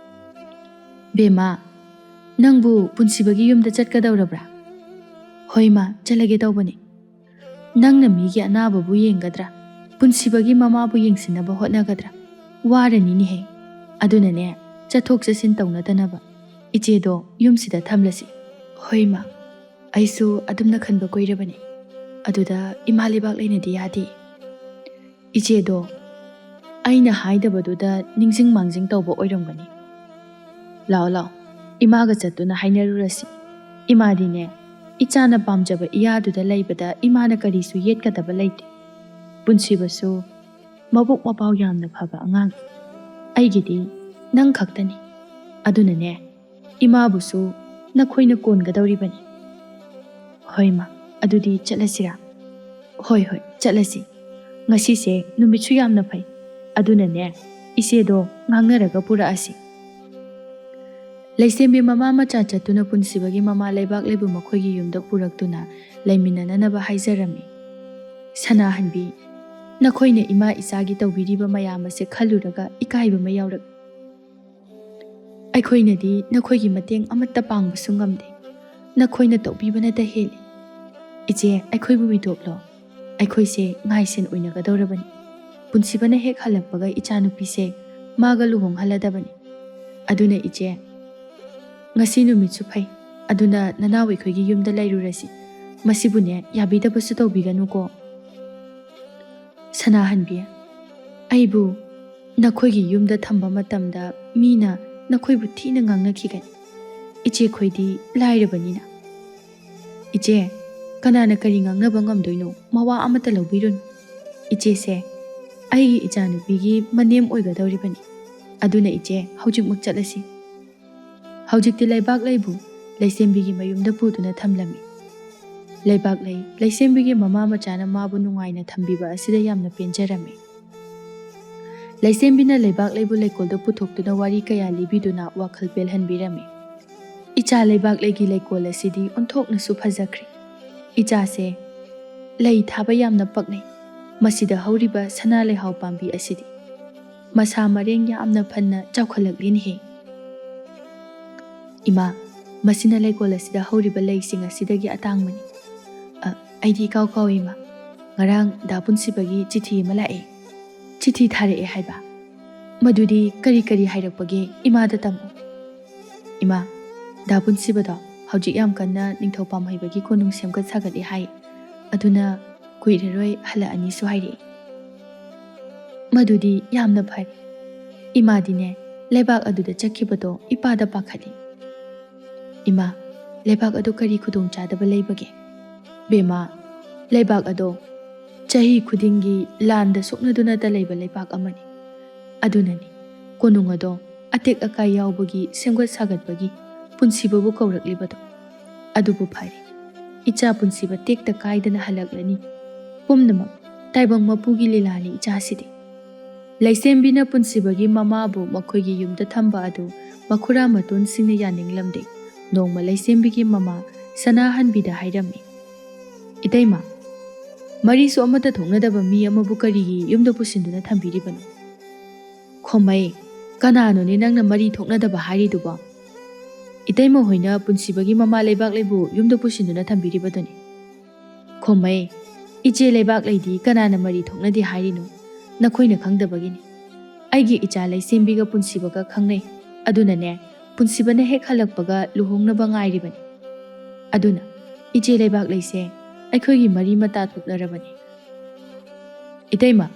"ꯕꯦꯝꯃ, ꯅꯪꯕꯨ ꯄꯨꯟꯁꯤꯕꯒꯤ ꯌꯨꯝꯗ ꯆꯠꯀꯗꯧꯔꯕ꯭ꯔꯥ?" "ꯍꯣꯏ ꯃꯥ, ꯆꯠꯂꯒꯦ ꯇꯧꯕꯅꯤ꯫" "ꯅꯪꯅ ꯃꯤꯒꯤ ꯑꯅꯥꯕꯕꯨ ꯌꯦꯡꯒꯗ꯭ꯔꯥ? ꯄꯨꯟꯁꯤꯕꯒꯤ ꯃꯃꯥꯕꯨ ꯌꯦꯡꯁꯤꯟꯅꯕ ꯍꯣꯠꯅꯒꯗ꯭ꯔꯥ? ꯋꯥꯔꯅꯤꯅꯦꯍꯦ꯫ ꯑꯗꯨꯅꯅꯦ, ꯆꯠꯊꯣꯛ ꯆꯠꯁꯤꯟ ꯇꯧꯅꯗꯅꯕ ꯏꯆꯦꯗꯣ ꯌꯨꯝꯁꯤꯗ ꯊꯝꯂꯁꯤ꯫" "ꯍꯣꯏ ꯃꯥ, ꯑꯩꯁꯨ ꯑꯗꯨꯝꯅ ꯈꯟꯕ ꯀꯨꯏꯔꯕꯅꯤ꯫ ꯑꯗꯨꯗ ꯏꯃꯥ ꯂꯩꯕꯥꯛꯂꯩꯅꯗꯤ ꯌꯥꯗꯦ꯫" "ꯏꯆꯦꯗꯣ ꯑꯩꯅ ꯍꯥꯏꯗꯕꯗꯨꯗ ꯅꯤꯡꯁꯤꯡ ꯃꯥꯡꯖꯤꯡ ꯇꯧꯕ ꯑꯣꯏꯔꯝꯒꯅꯤ꯫ ꯂꯥꯛꯑꯣ, ꯂꯥꯛꯑꯣ, ꯏꯃꯥꯒ ꯆꯠꯇꯨꯅ ꯍꯥꯏꯅꯔꯨꯔꯁꯤ꯫ ꯏꯃꯥꯗꯤꯅꯦ, ꯏꯆꯥꯅ ꯄꯥꯝꯖꯕ ꯏꯌꯥꯗꯨꯗ ꯂꯩꯕꯗ ꯏꯃꯥꯅ ꯀꯔꯤꯁꯨ ꯌꯦꯠꯀꯗꯕ ꯂꯩꯇꯦ꯫ ꯄꯨꯟꯁꯤꯕꯁꯨ ꯃꯕꯨꯛ ꯃꯄꯥꯎ ꯌꯥꯝꯅ ꯐꯕ ꯑꯉꯥꯡꯅꯤ꯫ ꯑꯩꯒꯤꯗꯤ ꯅꯪ ꯈꯛꯇꯅꯤ꯫ ꯑꯗꯨꯅꯅꯦ, ꯏꯃꯥꯕꯨꯁꯨ ꯅꯈꯣꯏꯅ ꯀꯣꯟꯒꯗꯧꯔꯤꯕꯅꯤ꯫" "ꯍꯣꯏ ꯃꯥ, ꯑꯗꯨꯗꯤ ꯆꯠꯂꯁꯤꯔꯥ? ꯍꯣꯏ, ꯍꯣꯏ, ꯆꯠꯂꯁꯤ꯫ ꯉꯁꯤꯁꯦ ꯅꯨꯃꯤꯠꯁꯨ ꯌꯥꯝꯅ ꯐꯩ꯫ ꯑꯗꯨꯅꯅꯦ, ꯏꯆꯦꯗꯣ ꯉꯥꯡꯅꯔꯒ ꯄꯨꯔꯛꯑꯁꯤ꯫ ꯂꯩꯁꯦꯝꯕꯤ ꯃꯃꯥ ꯃꯆꯥ ꯆꯠꯇꯨꯅ ꯄꯨꯟꯁꯤꯕꯒꯤ ꯃꯃꯥ ꯂꯩꯕꯥꯛꯂꯩꯕꯨ ꯃꯈꯣꯏꯒꯤ ꯌꯨꯝꯗ ꯄꯨꯔꯛꯇꯨꯅ ꯂꯩꯃꯤꯟꯅꯅꯅꯕ ꯍꯥꯏꯖꯔꯝꯃꯤ꯫ ꯁꯅꯥꯍꯟꯕꯤ, ꯅꯈꯣꯏꯅ ꯏꯃꯥ ꯏꯆꯥꯒꯤ ꯇꯧꯕꯤꯔꯤꯕ ꯃꯌꯥꯝ ꯑꯁꯦ ꯈꯜꯂꯨꯔꯒ ꯏꯀꯥꯏꯕ ꯑꯃ ꯌꯥꯎꯔꯛꯏ꯫ ꯑꯩꯈꯣꯏꯅꯗꯤ ꯅꯈꯣꯏꯒꯤ ꯃꯇꯦꯡ ꯑꯃꯠꯇ ꯄꯥꯡꯕꯁꯨ ꯉꯝꯗꯦ꯫ ꯅꯈꯣꯏꯅ ꯇꯧꯕꯤꯕꯅꯇ ꯍꯦꯜꯂꯤ꯫ ꯏꯆꯦ, ꯑꯩꯈꯣꯏꯕꯨ ꯃꯤꯇꯣꯞꯂꯣ? ꯑꯩꯈꯣꯏꯁꯦ ꯉꯥꯏꯁꯦꯟ ꯑꯣꯏꯅꯒꯗꯧꯔꯕꯅꯤ꯫ ꯄꯨꯟꯁꯤꯕꯅ ꯍꯦꯛ ꯍꯜꯂꯛꯄꯒ ꯏꯆꯥꯅꯨꯄꯤꯁꯦ ꯃꯥꯒ ꯂꯨꯍꯣꯡꯍꯜꯂꯗꯕꯅꯤ꯫ ꯑꯗꯨꯅ ꯏꯆꯦ, ꯉꯁꯤ ꯅꯨꯃꯤꯠꯁꯨ ꯐꯩ, ꯑꯗꯨꯅ ꯅꯅꯥꯎ ꯑꯩꯈꯣꯏꯒꯤ ꯌꯨꯝꯗ ꯂꯩꯔꯨꯔꯁꯤ꯫ ꯃꯁꯤꯕꯨꯅꯦ, ꯌꯥꯕꯤꯗꯕꯁꯨ ꯇꯧꯕꯤꯒꯅꯨꯀꯣ꯫ ꯁꯅꯥꯍꯟꯕꯤ, ꯑꯩꯕꯨ ꯅꯈꯣꯏꯒꯤ ꯌꯨꯝꯗ ꯊꯝꯕ ꯃꯇꯝꯗ ꯃꯤꯅ ꯅꯈꯣꯏꯕꯨ ꯊꯤꯅ ꯉꯥꯡꯅꯈꯤꯒꯅꯤ꯫ ꯏꯆꯦꯈꯣꯏꯗꯤ ꯂꯥꯏꯔꯕꯅꯤꯅ꯫ ꯏꯆꯦ, ꯀꯅꯥꯅ ꯀꯔꯤ ꯉꯥꯡꯅꯕ ꯉꯝꯗꯣꯏꯅꯣ? ꯃꯋꯥ ꯑꯃꯠꯇ ꯂꯧꯕꯤꯔꯨꯅꯨ꯫ ꯏꯆꯦꯁꯦ ꯑꯩꯒꯤ ꯏꯆꯥꯅꯨꯄꯤꯒꯤ ꯃꯅꯦꯝ ꯑꯣꯏꯒꯗꯧꯔꯤꯕꯅꯤ꯫ ꯑꯗꯨꯅ ꯏꯆꯦ, ꯍꯧꯖꯤꯛꯃꯛ ꯆꯠꯂꯁꯤ꯫ ꯍꯧꯖꯤꯛꯇꯤ ꯂꯩꯕꯥꯛꯂꯩꯕꯨ ꯂꯩꯁꯦꯝꯕꯤꯒꯤ ꯃꯌꯨꯝꯗ ꯄꯨꯗꯨꯅ ꯊꯝꯂꯝꯃꯤ꯫ ꯂꯩꯕꯥꯛꯂꯩ, ꯂꯩꯁꯦꯝꯕꯤꯒꯤ ꯃꯃꯥ ꯃꯆꯥꯅ ꯃꯥꯕꯨ ꯅꯨꯡꯉꯥꯏꯅ ꯊꯝꯕꯤꯕ ꯑꯁꯤꯗ ꯌꯥꯝꯅ ꯄꯦꯟꯖꯔꯝꯃꯤ꯫ ꯂꯩꯁꯦꯝꯕꯤꯅ ꯂꯩꯕꯥꯛꯂꯩꯕꯨ ꯂꯩꯀꯣꯜꯗ ꯄꯨꯊꯣꯛꯇꯨꯅ ꯋꯥꯔꯤ ꯀꯌꯥ ꯂꯤꯕꯤꯗꯨꯅ ꯋꯥꯈꯜ ꯄꯦꯜꯍꯟꯕꯤꯔꯝꯃꯤ꯫ ꯏꯆꯥ ꯂꯩꯕꯥꯛꯂꯩꯒꯤ ꯂꯩꯀꯣꯜ ꯑꯁꯤꯗꯤ ꯑꯣꯟꯊꯣꯛꯅꯁꯨ ꯐꯖꯈ꯭ꯔꯦ꯫ ꯏꯆꯥꯁꯦ ꯂꯩ ꯊꯥꯕ ꯌꯥꯝꯅ ꯄꯛꯅꯩ꯫ ꯃꯁꯤꯗ ꯍꯧꯔꯤꯕ ꯁꯅꯥ ꯂꯩꯍꯥꯎ ꯄꯥꯝꯕꯤ ꯑꯁꯤꯗꯤ ꯃꯁꯥ ꯃꯔꯦꯡ ꯌꯥꯝꯅ ꯐꯅ ꯆꯥꯎꯈꯠꯂꯛꯂꯤꯅꯦꯍꯦ꯫ ꯏꯃꯥ, ꯃꯁꯤꯅ ꯂꯩꯀꯣꯜ ꯑꯁꯤꯗ ꯍꯧꯔꯤꯕ ꯂꯩꯁꯤꯡ ꯑꯁꯤꯗꯒꯤ ꯑꯇꯥꯡꯕꯅꯤ꯫ ꯑ, ꯑꯩꯗꯤ ꯏꯀꯥꯎ ꯀꯥꯎꯏ, ꯏꯃꯥ꯫ ꯉꯔꯥꯡ ꯗꯥ ꯄꯨꯟꯁꯤꯕꯒꯤ ꯆꯤꯊꯤ ꯑꯃ ꯂꯥꯛꯑꯦ꯫ ꯆꯤꯊꯤ ꯊꯥꯔꯛꯑꯦ ꯍꯥꯏꯕ? ꯃꯗꯨꯗꯤ ꯀꯔꯤ ꯀꯔꯤ ꯍꯥꯏꯔꯛꯄꯒꯦ? ꯏꯃꯥꯗ ꯇꯝꯃꯨ꯫ ꯏꯃꯥ, ꯗꯥ ꯄꯨꯟꯁꯤꯕꯗꯣ ꯍꯧꯖꯤꯛ ꯌꯥꯝ ꯀꯟꯅ ꯅꯤꯡꯊꯧ ꯄꯥꯝꯍꯩꯕꯒꯤ ꯀꯣꯅꯨꯡ ꯁꯦꯝꯒꯠ ꯁꯥꯒꯠꯂꯤ ꯍꯥꯏ꯫ ꯑꯗꯨꯅ ꯀꯨꯏꯔꯔꯣꯏ ꯍꯜꯂꯛꯑꯅꯤꯁꯨ ꯍꯥꯏꯔꯛꯏ꯫ ꯃꯗꯨꯗꯤ ꯌꯥꯝꯅ ꯐꯔꯦ꯫ ꯏꯃꯥꯗꯤꯅꯦ, ꯂꯩꯕꯥꯛ ꯑꯗꯨꯗ ꯆꯠꯈꯤꯕꯗꯣ ꯏꯄꯥꯗ ꯄꯥꯈꯠꯂꯤ꯫ ꯏꯃꯥ, ꯂꯩꯕꯥꯛ ꯑꯗꯨ ꯀꯔꯤ ꯈꯨꯗꯣꯡꯆꯥꯗꯕ ꯂꯩꯕꯒꯦ? ꯕꯦꯝꯃ, ꯂꯩꯕꯥꯛ ꯑꯗꯣ ꯆꯍꯤ ꯈꯨꯗꯤꯡꯒꯤ ꯂꯥꯟꯗ ꯁꯣꯛꯅꯗꯨꯅꯇ ꯂꯩꯕ ꯂꯩꯕꯥꯛ ꯑꯃꯅꯤ꯫ ꯑꯗꯨꯅꯅꯤ ꯀꯣꯅꯨꯡ ꯑꯗꯣ ꯑꯇꯦꯛ ꯑꯀꯥꯏ ꯌꯥꯎꯕꯒꯤ ꯁꯦꯝꯒꯠ ꯁꯥꯒꯠꯄꯒꯤ ꯄꯨꯟꯁꯤꯕꯕꯨ ꯀꯧꯔꯛꯂꯤꯕꯗꯣ꯫ ꯑꯗꯨꯕꯨ ꯐꯔꯦ, ꯏꯆꯥ ꯄꯨꯟꯁꯤꯕ ꯇꯦꯛꯇ ꯀꯥꯏꯗꯅ ꯍꯜꯂꯛꯂꯅꯤ꯫ ꯄꯨꯝꯅꯃꯛ ꯇꯥꯏꯕꯪ ꯃꯄꯨꯒꯤ ꯂꯤꯂꯥꯅꯤ ꯏꯆꯥꯁꯤꯗꯤ꯫ ꯂꯩꯁꯦꯝꯕꯤꯅ ꯄꯨꯟꯁꯤꯕꯒꯤ ꯃꯃꯥꯕꯨ ꯃꯈꯣꯏꯒꯤ ꯌꯨꯝꯗ ꯊꯝꯕ ꯑꯗꯨ ꯃꯈꯨꯔꯥ ꯃꯇꯣꯟꯁꯤꯡꯅ ꯌꯥꯅꯤꯡꯂꯝꯗꯦ꯫ ꯅꯣꯡꯃ ꯂꯩꯁꯦꯝꯕꯤꯒꯤ ꯃꯃꯥ ꯁꯅꯥꯍꯟꯕꯤꯗ ꯍꯥꯏꯔꯝꯃꯤ, "ꯏꯇꯩꯃ, ꯃꯔꯤꯁꯨ ꯑꯃꯠꯇ ꯊꯣꯛꯅꯗꯕ ꯃꯤ ꯑꯃꯕꯨ ꯀꯔꯤꯒꯤ ꯌꯨꯝꯗ ꯄꯨꯁꯤꯟꯗꯨꯅ ꯊꯝꯕꯤꯔꯤꯕꯅꯣ?" "ꯈꯣꯃꯩ, ꯀꯅꯥꯅꯣꯅꯦ ꯅꯪꯅ ꯃꯔꯤ ꯊꯣꯛꯅꯗꯕ ꯍꯥꯏꯔꯤꯗꯨꯕꯣ? ꯏꯇꯩꯃ ꯍꯣꯏꯅ ꯄꯨꯟꯁꯤꯕꯒꯤ ꯃꯃꯥ ꯂꯩꯕꯥꯛꯂꯩꯕꯨ ꯌꯨꯝꯗ ꯄꯨꯁꯤꯟꯗꯨꯅ ꯊꯝꯕꯤꯔꯤꯕꯗꯨꯅꯤ꯫" "ꯈꯣꯃꯩ, ꯏꯆꯦ ꯂꯩꯕꯥꯛꯂꯩꯗꯤ ꯀꯅꯥꯅ ꯃꯔꯤ ꯊꯣꯛꯅꯗꯦ ꯍꯥꯏꯔꯤꯅꯣ? ꯅꯈꯣꯏꯅ ꯈꯪꯗꯕꯒꯤꯅꯤ꯫ ꯑꯩꯒꯤ ꯏꯆꯥ ꯂꯩꯁꯦꯝꯕꯤꯒ ꯄꯨꯟꯁꯤꯕꯒ ꯈꯪꯅꯩ꯫ ꯑꯗꯨꯅꯅꯦ, ꯄꯨꯟꯁꯤꯕꯅ ꯍꯦꯛ ꯍꯜꯂꯛꯄꯒ ꯂꯨꯍꯣꯡꯅꯕ ꯉꯥꯏꯔꯤꯕꯅꯤ꯫ ꯑꯗꯨꯅ ꯏꯆꯦ ꯂꯩꯕꯥꯛꯂꯩꯁꯦ ꯑꯩꯈꯣꯏꯒꯤ ꯃꯔꯤ ꯃꯇꯥ ꯊꯣꯛꯅꯔꯕꯅꯤ꯫" "ꯏꯇꯩꯃ,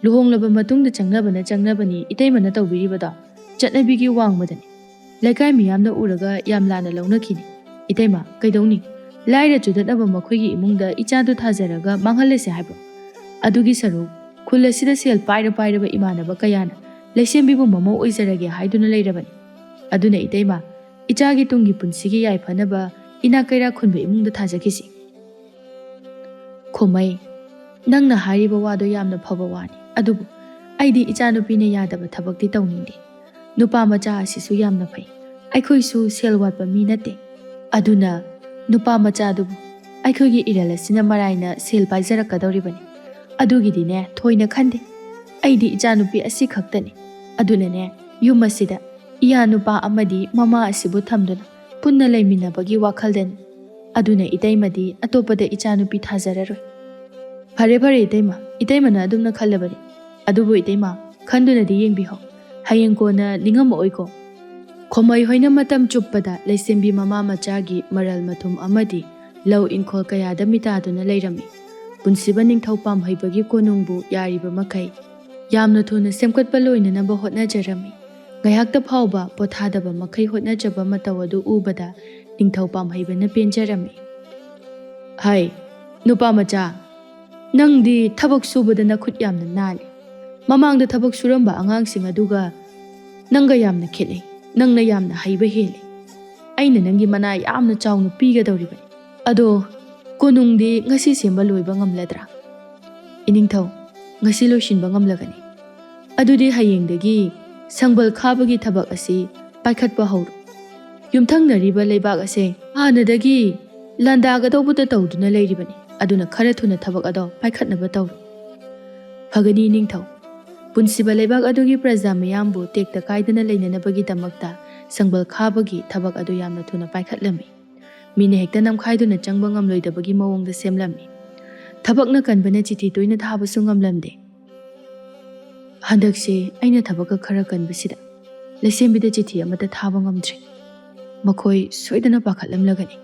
ꯂꯨꯍꯣꯡꯂꯕ ꯃꯇꯨꯡꯗ ꯆꯪꯅꯕꯅ ꯆꯪꯅꯕꯅꯤ ꯏꯇꯩꯃꯅ ꯇꯧꯕꯤꯔꯤꯕꯗꯣ꯫ ꯆꯠꯅꯕꯤꯒꯤ ꯋꯥꯡꯃꯗꯅꯤ꯫ ꯂꯩꯀꯥꯏ ꯃꯤꯌꯥꯝꯅ ꯎꯔꯒ ꯌꯥꯝ ꯂꯥꯟꯅ ꯂꯧꯅꯈꯤꯅꯤ꯫ ꯏꯇꯩꯃ, ꯀꯩꯗꯧꯅꯤ? ꯂꯥꯏꯔ ꯆꯨꯗꯠꯅꯕ ꯃꯈꯣꯏꯒꯤ ꯏꯃꯨꯡꯗ ꯏꯆꯥꯗꯨ ꯊꯥꯖꯔꯒ ꯃꯥꯡꯍꯜꯂꯁꯦ ꯍꯥꯏꯕ꯭ꯔꯣ? ꯑꯗꯨꯒꯤ ꯁꯔꯨꯛ ꯈꯨꯜ ꯑꯁꯤꯗ ꯁꯦꯜ ꯄꯥꯏꯔ ꯄꯥꯏꯔꯕ ꯏꯃꯥꯟꯅꯕ ꯀꯌꯥꯅ ꯂꯩꯁꯦꯝꯕꯤꯕꯨ ꯃꯃꯧ ꯑꯣꯏꯖꯔꯒꯦ ꯍꯥꯏꯗꯨꯅ ꯂꯩꯔꯕꯅꯤ꯫ ꯑꯗꯨꯅ ꯏꯇꯩꯃ, ꯏꯆꯥꯒꯤ ꯇꯨꯡꯒꯤ ꯄꯨꯟꯁꯤꯒꯤ ꯌꯥꯏꯐꯅꯕ ꯏꯅꯥꯛ ꯀꯩꯔꯥꯛ ꯈꯨꯟꯕ ꯏꯃꯨꯡꯗ ꯊꯥꯖꯈꯤꯁꯤ꯫" "ꯈꯣꯃꯩ, ꯅꯪꯅ ꯍꯥꯏꯔꯤꯕ ꯋꯥꯗꯣ ꯌꯥꯝꯅ ꯐꯕ ꯋꯥꯅꯤ꯫ ꯑꯗꯨꯕꯨ ꯑꯩꯗꯤ ꯏꯆꯥꯅꯨꯄꯤꯅ ꯌꯥꯗꯕ ꯊꯕꯛꯇꯤ ꯇꯧꯅꯤꯡꯗꯦ꯫ ꯅꯨꯄꯥ ꯃꯆꯥ ꯑꯁꯤꯁꯨ ꯌꯥꯝꯅ ꯐꯩ꯫ ꯑꯩꯈꯣꯏꯁꯨ ꯁꯦꯜ ꯋꯥꯠꯄ ꯃꯤ ꯅꯠꯇꯦ꯫ ꯑꯗꯨꯅ ꯅꯨꯄꯥ ꯃꯆꯥꯗꯨꯕꯨ ꯑꯩꯈꯣꯏꯒꯤ ꯏꯔꯜ ꯑꯁꯤꯅ ꯃꯔꯥꯏꯅ ꯁꯦꯜ ꯄꯥꯏꯖꯔꯛꯀꯗꯧꯔꯤꯕꯅꯤ꯫ ꯑꯗꯨꯒꯤꯗꯤꯅꯦ ꯊꯣꯏꯅ ꯈꯟꯗꯦ꯫ ꯑꯩꯗꯤ ꯏꯆꯥꯅꯨꯄꯤ ꯑꯁꯤ ꯈꯛꯇꯅꯤ꯫ ꯑꯗꯨꯅꯅꯦ ꯌꯨꯝ ꯑꯁꯤꯗ ꯏꯌꯥ ꯅꯨꯄꯥ ꯑꯃꯗꯤ ꯃꯃꯥ ꯑꯁꯤꯕꯨ ꯊꯝꯗꯨꯅ ꯄꯨꯟꯅ ꯂꯩꯃꯤꯟꯅꯕꯒꯤ ꯋꯥꯈꯜꯗꯅꯤ꯫ ꯑꯗꯨꯅ ꯏꯇꯩꯃꯗꯤ ꯑꯇꯣꯞꯄꯗ ꯏꯆꯥꯅꯨꯄꯤ ꯊꯥꯖꯔꯔꯣꯏ꯫" "ꯐꯔꯦ, ꯐꯔꯦ ꯏꯇꯩꯃ, ꯏꯇꯩꯃꯅ ꯑꯗꯨꯝꯅ ꯈꯜꯂꯕꯅꯤ꯫ ꯑꯗꯨꯕꯨ ꯏꯇꯩꯃ, ꯈꯟꯗꯨꯅꯗꯤ ꯌꯦꯡꯕꯤꯍꯧ꯫ ꯍꯌꯦꯡ ꯀꯣꯟꯅ ꯅꯤꯡꯉꯝꯃꯛꯑꯣꯏꯀꯣ꯫" ꯈꯣꯃꯩ ꯍꯣꯏꯅ ꯃꯇꯝ ꯆꯨꯞꯄꯗ ꯂꯩꯁꯦꯝꯕꯤ ꯃꯃꯥ ꯃꯆꯥꯒꯤ ꯃꯔꯜ ꯃꯊꯨꯝ ꯑꯃꯗꯤ ꯂꯧ ꯏꯪꯈꯣꯜ ꯀꯌꯥꯗ ꯃꯤꯇꯥꯗꯨꯅ ꯂꯩꯔꯝꯃꯤ꯫ ꯄꯨꯟꯁꯤꯕ ꯅꯤꯡꯊꯧ ꯄꯥꯝꯍꯩꯕꯒꯤ ꯀꯣꯅꯨꯡꯕꯨ ꯌꯥꯔꯤꯕ ꯃꯈꯩ ꯌꯥꯝꯅ ꯊꯨꯅ ꯁꯦꯝꯒꯠꯄ ꯂꯣꯏꯅꯅꯕ ꯍꯣꯠꯅꯖꯔꯝꯃꯤ꯫ ꯉꯥꯏꯍꯥꯛꯇ ꯐꯥꯎꯕ ꯄꯣꯊꯥꯗꯕ ꯃꯈꯩ ꯍꯣꯠꯅꯖꯕ ꯃꯇꯧ ꯑꯗꯨ ꯎꯕꯗ ꯅꯤꯡꯊꯧ ꯄꯥꯝꯍꯩꯕꯅ ꯄꯦꯟꯖꯔꯝꯃꯤ꯫ "ꯍꯥꯏ, ꯅꯨꯄꯥ ꯃꯆꯥ, ꯅꯪꯗꯤ ꯊꯕꯛ ꯁꯨꯕꯗ ꯅꯈꯨꯠ ꯌꯥꯝꯅ ꯅꯥꯜꯂꯤ꯫ ꯃꯃꯥꯡꯗ ꯊꯕꯛ ꯁꯨꯔꯝꯕ ꯑꯉꯥꯡꯁꯤꯡ ꯑꯗꯨꯒ ꯅꯪꯒ ꯌꯥꯝꯅ ꯈꯦꯠꯅꯩ꯫ ꯅꯪꯅ ꯌꯥꯝꯅ ꯍꯩꯕ ꯍꯦꯜꯂꯤ꯫ ꯑꯩꯅ ꯅꯪꯒꯤ ꯃꯅꯥ ꯌꯥꯝꯅ ꯆꯥꯎꯅ ꯄꯤꯒꯗꯧꯔꯤꯕꯅꯤ꯫ ꯑꯗꯣ ꯀꯣꯅꯨꯡꯗꯤ ꯉꯁꯤ ꯁꯦꯝꯕ ꯂꯣꯏꯕ ꯉꯝꯂꯗ꯭ꯔꯥ? ꯏꯅꯤꯡꯊꯧ, ꯉꯁꯤ ꯂꯣꯏꯁꯤꯟꯕ ꯉꯝꯂꯒꯅꯤ꯫ ꯑꯗꯨꯗꯤ ꯍꯌꯦꯡꯗꯒꯤ ꯁꯪꯕꯜ ꯈꯥꯕꯒꯤ ꯊꯕꯛ ꯑꯁꯤ ꯄꯥꯏꯈꯠꯄ ꯍꯧꯔꯣ꯫ ꯌꯨꯝꯊꯪꯅꯔꯤꯕ ꯂꯩꯕꯥꯛ ꯑꯁꯦ ꯍꯥꯟꯅꯗꯒꯤ ꯂꯥꯟꯗꯥꯒꯗꯧꯕꯗ ꯇꯧꯗꯨꯅ ꯂꯩꯔꯤꯕꯅꯤ꯫ ꯑꯗꯨꯅ ꯈꯔ ꯊꯨꯅ ꯊꯕꯛ ꯑꯗꯣ ꯄꯥꯏꯈꯠꯅꯕ ꯇꯧꯔꯣ꯫ ꯐꯒꯅꯤ ꯏꯅꯤꯡꯊꯧ꯫ ꯄꯨꯟꯁꯤꯕ ꯂꯩꯕꯥꯛ ꯑꯗꯨꯒꯤ ꯄ꯭ꯔꯖꯥ ꯃꯤꯌꯥꯝꯕꯨ ꯇꯦꯛꯇ ꯀꯥꯏꯗꯅ ꯂꯩꯅꯅꯕꯒꯤꯗꯃꯛꯇ ꯁꯪꯕꯜ ꯈꯥꯕꯒꯤ ꯊꯕꯛ ꯑꯗꯨ ꯌꯥꯝꯅ ꯊꯨꯅ ꯄꯥꯏꯈꯠꯂꯝꯃꯤ꯫ ꯃꯤꯅ ꯍꯦꯛꯇ ꯅꯝꯈꯥꯏꯗꯨꯅ ꯆꯪꯕ ꯉꯝꯂꯣꯏꯗꯕꯒꯤ ꯃꯑꯣꯡꯗ ꯁꯦꯝꯂꯝꯃꯤ꯫ ꯊꯕꯛꯅ ꯀꯟꯕꯅ ꯆꯤꯊꯤ ꯇꯣꯏꯅ ꯊꯥꯕꯁꯨ ꯉꯝꯂꯝꯗꯦ꯫ ꯍꯟꯗꯛꯁꯦ ꯑꯩꯅ ꯊꯕꯛꯀ ꯈꯔ ꯀꯟꯕꯁꯤꯗ ꯂꯩꯁꯦꯝꯕꯤꯗ ꯆꯤꯊꯤ ꯑꯃꯠꯇ ꯊꯥꯕ ꯉꯝꯗ꯭ꯔꯦ꯫ ꯃꯈꯣꯏ ꯁꯣꯏꯗꯅ ꯄꯥꯈꯠꯂꯝꯂꯒꯅꯤ꯫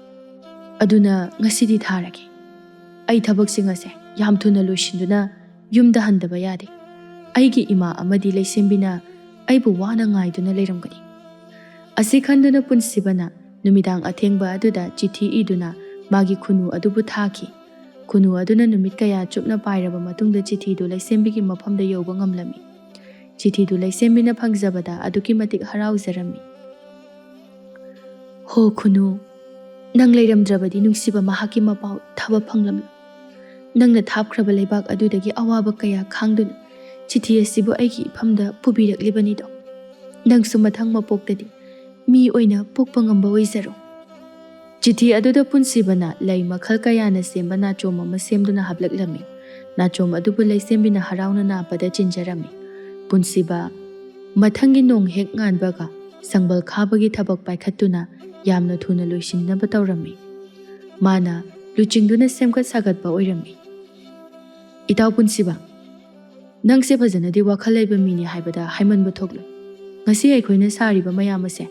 ꯑꯗꯨꯅ ꯉꯁꯤꯗꯤ ꯊꯥꯔꯒꯦ꯫ ꯑꯩ ꯊꯕꯛꯁꯤꯡ ꯑꯁꯦ ꯌꯥꯝ ꯊꯨꯅ ꯂꯣꯏꯁꯤꯟꯗꯨꯅ ꯌꯨꯝꯗ ꯍꯟꯗꯕ ꯌꯥꯗꯦ꯫ ꯑꯩꯒꯤ ꯏꯃꯥ ꯑꯃꯗꯤ ꯂꯩꯁꯦꯝꯕꯤꯅ ꯑꯩꯕꯨ ꯋꯥꯅ ꯉꯥꯏꯗꯨꯅ ꯂꯩꯔꯝꯒꯅꯤ꯫ ꯑꯁꯤ ꯈꯟꯗꯨꯅ ꯄꯨꯟꯁꯤꯕꯅ ꯅꯨꯃꯤꯗꯥꯡ ꯑꯊꯦꯡꯕ ꯑꯗꯨꯗ ꯆꯤꯊꯤ ꯏꯗꯨꯅ ꯃꯥꯒꯤ ꯈꯨꯅꯨ ꯑꯗꯨꯕꯨ ꯊꯥꯈꯤ꯫ ꯈꯨꯅꯨ ꯑꯗꯨꯅ ꯅꯨꯃꯤꯠ ꯀꯌꯥ ꯆꯨꯞꯅ ꯄꯥꯏꯔꯕ ꯃꯇꯨꯡꯗ ꯆꯤꯊꯤꯗꯨ ꯂꯩꯁꯦꯝꯕꯤꯒꯤ ꯃꯐꯝꯗ ꯌꯧꯕ ꯉꯝꯂꯝꯃꯤ꯫ ꯆꯤꯊꯤꯗꯨ ꯂꯩꯁꯦꯝꯕꯤꯅ ꯐꯪꯖꯕꯗ ꯑꯗꯨꯛꯀꯤ ꯃꯇꯤꯛ ꯍꯔꯥꯎꯖꯔꯝꯃꯤ꯫ "ꯍꯣ ꯈꯨꯅꯨ, ꯅꯪ ꯂꯩꯔꯝꯗ꯭ꯔꯕꯗꯤ ꯅꯨꯡꯁꯤꯕ ꯃꯍꯥꯛꯀꯤ ꯃꯄꯥꯎ ꯊꯥꯕ ꯐꯪꯂꯝꯂꯣꯏ꯫ ꯅꯪꯅ ꯊꯥꯞꯈ꯭ꯔꯕ ꯂꯩꯕꯥꯛ ꯑꯗꯨꯗꯒꯤ ꯑꯋꯥꯕ ꯀꯌꯥ ꯈꯥꯡꯗꯨꯅ ꯆꯤꯊꯤ ꯑꯁꯤꯕꯨ ꯑꯩꯒꯤ ꯏꯐꯝꯗ ꯄꯨꯕꯤꯔꯛꯂꯤꯕꯅꯤꯗꯣ꯫ ꯅꯪꯁꯨ ꯃꯊꯪ ꯃꯄꯣꯛꯇꯗꯤ ꯃꯤ ꯑꯣꯏꯅ ꯄꯣꯛꯄ ꯉꯝꯕ ꯑꯣꯏꯖꯔꯣ꯫" ꯆꯤꯊꯤ ꯑꯗꯨꯗ ꯄꯨꯟꯁꯤꯕꯅ ꯂꯩ ꯃꯈꯜ ꯀꯌꯥꯅ ꯁꯦꯝꯕ ꯅꯥꯆꯣꯝ ꯑꯃ ꯁꯦꯝꯗꯨꯅ ꯍꯥꯞꯂꯛꯂꯝꯃꯤ꯫ ꯅꯥꯆꯣꯝ ꯑꯗꯨꯕꯨ ꯂꯩꯁꯦꯝꯕꯤꯅ ꯍꯔꯥꯎꯅ ꯅꯥꯞꯄꯗ ꯆꯤꯟꯖꯔꯝꯃꯤ꯫ "ꯄꯨꯟꯁꯤꯕ, ꯃꯊꯪꯒꯤ ꯅꯣꯡ ꯍꯦꯛ ꯉꯥꯟꯕꯒ ꯁꯪꯕꯜ ꯈꯥꯕꯒꯤ ꯊꯕꯛ ꯄꯥꯏꯈꯠꯇꯨꯅ ꯌꯥꯝꯅ ꯊꯨꯅ ꯂꯣꯏꯁꯤꯟꯅꯕ ꯇꯧꯔꯝꯃꯤ꯫" ꯃꯥꯅ ꯂꯨꯆꯤꯡꯗꯨꯅ ꯁꯦꯝꯒꯠ ꯁꯥꯒꯠꯄ ꯑꯣꯏꯔꯝꯃꯤ꯫ "ꯏꯇꯥꯎ ꯄꯨꯟꯁꯤꯕ, ꯅꯪꯁꯦ ꯐꯖꯅꯗꯤ ꯋꯥꯈꯜ ꯂꯩꯕ ꯃꯤꯅꯤ ꯍꯥꯏꯕꯗ ꯍꯥꯏꯃꯟꯕ ꯊꯣꯛꯂꯣꯏ꯫ ꯉꯁꯤ ꯑꯩꯈꯣꯏꯅ ꯁꯥꯔꯤꯕ ꯃꯌꯥꯝ ꯑꯁꯦ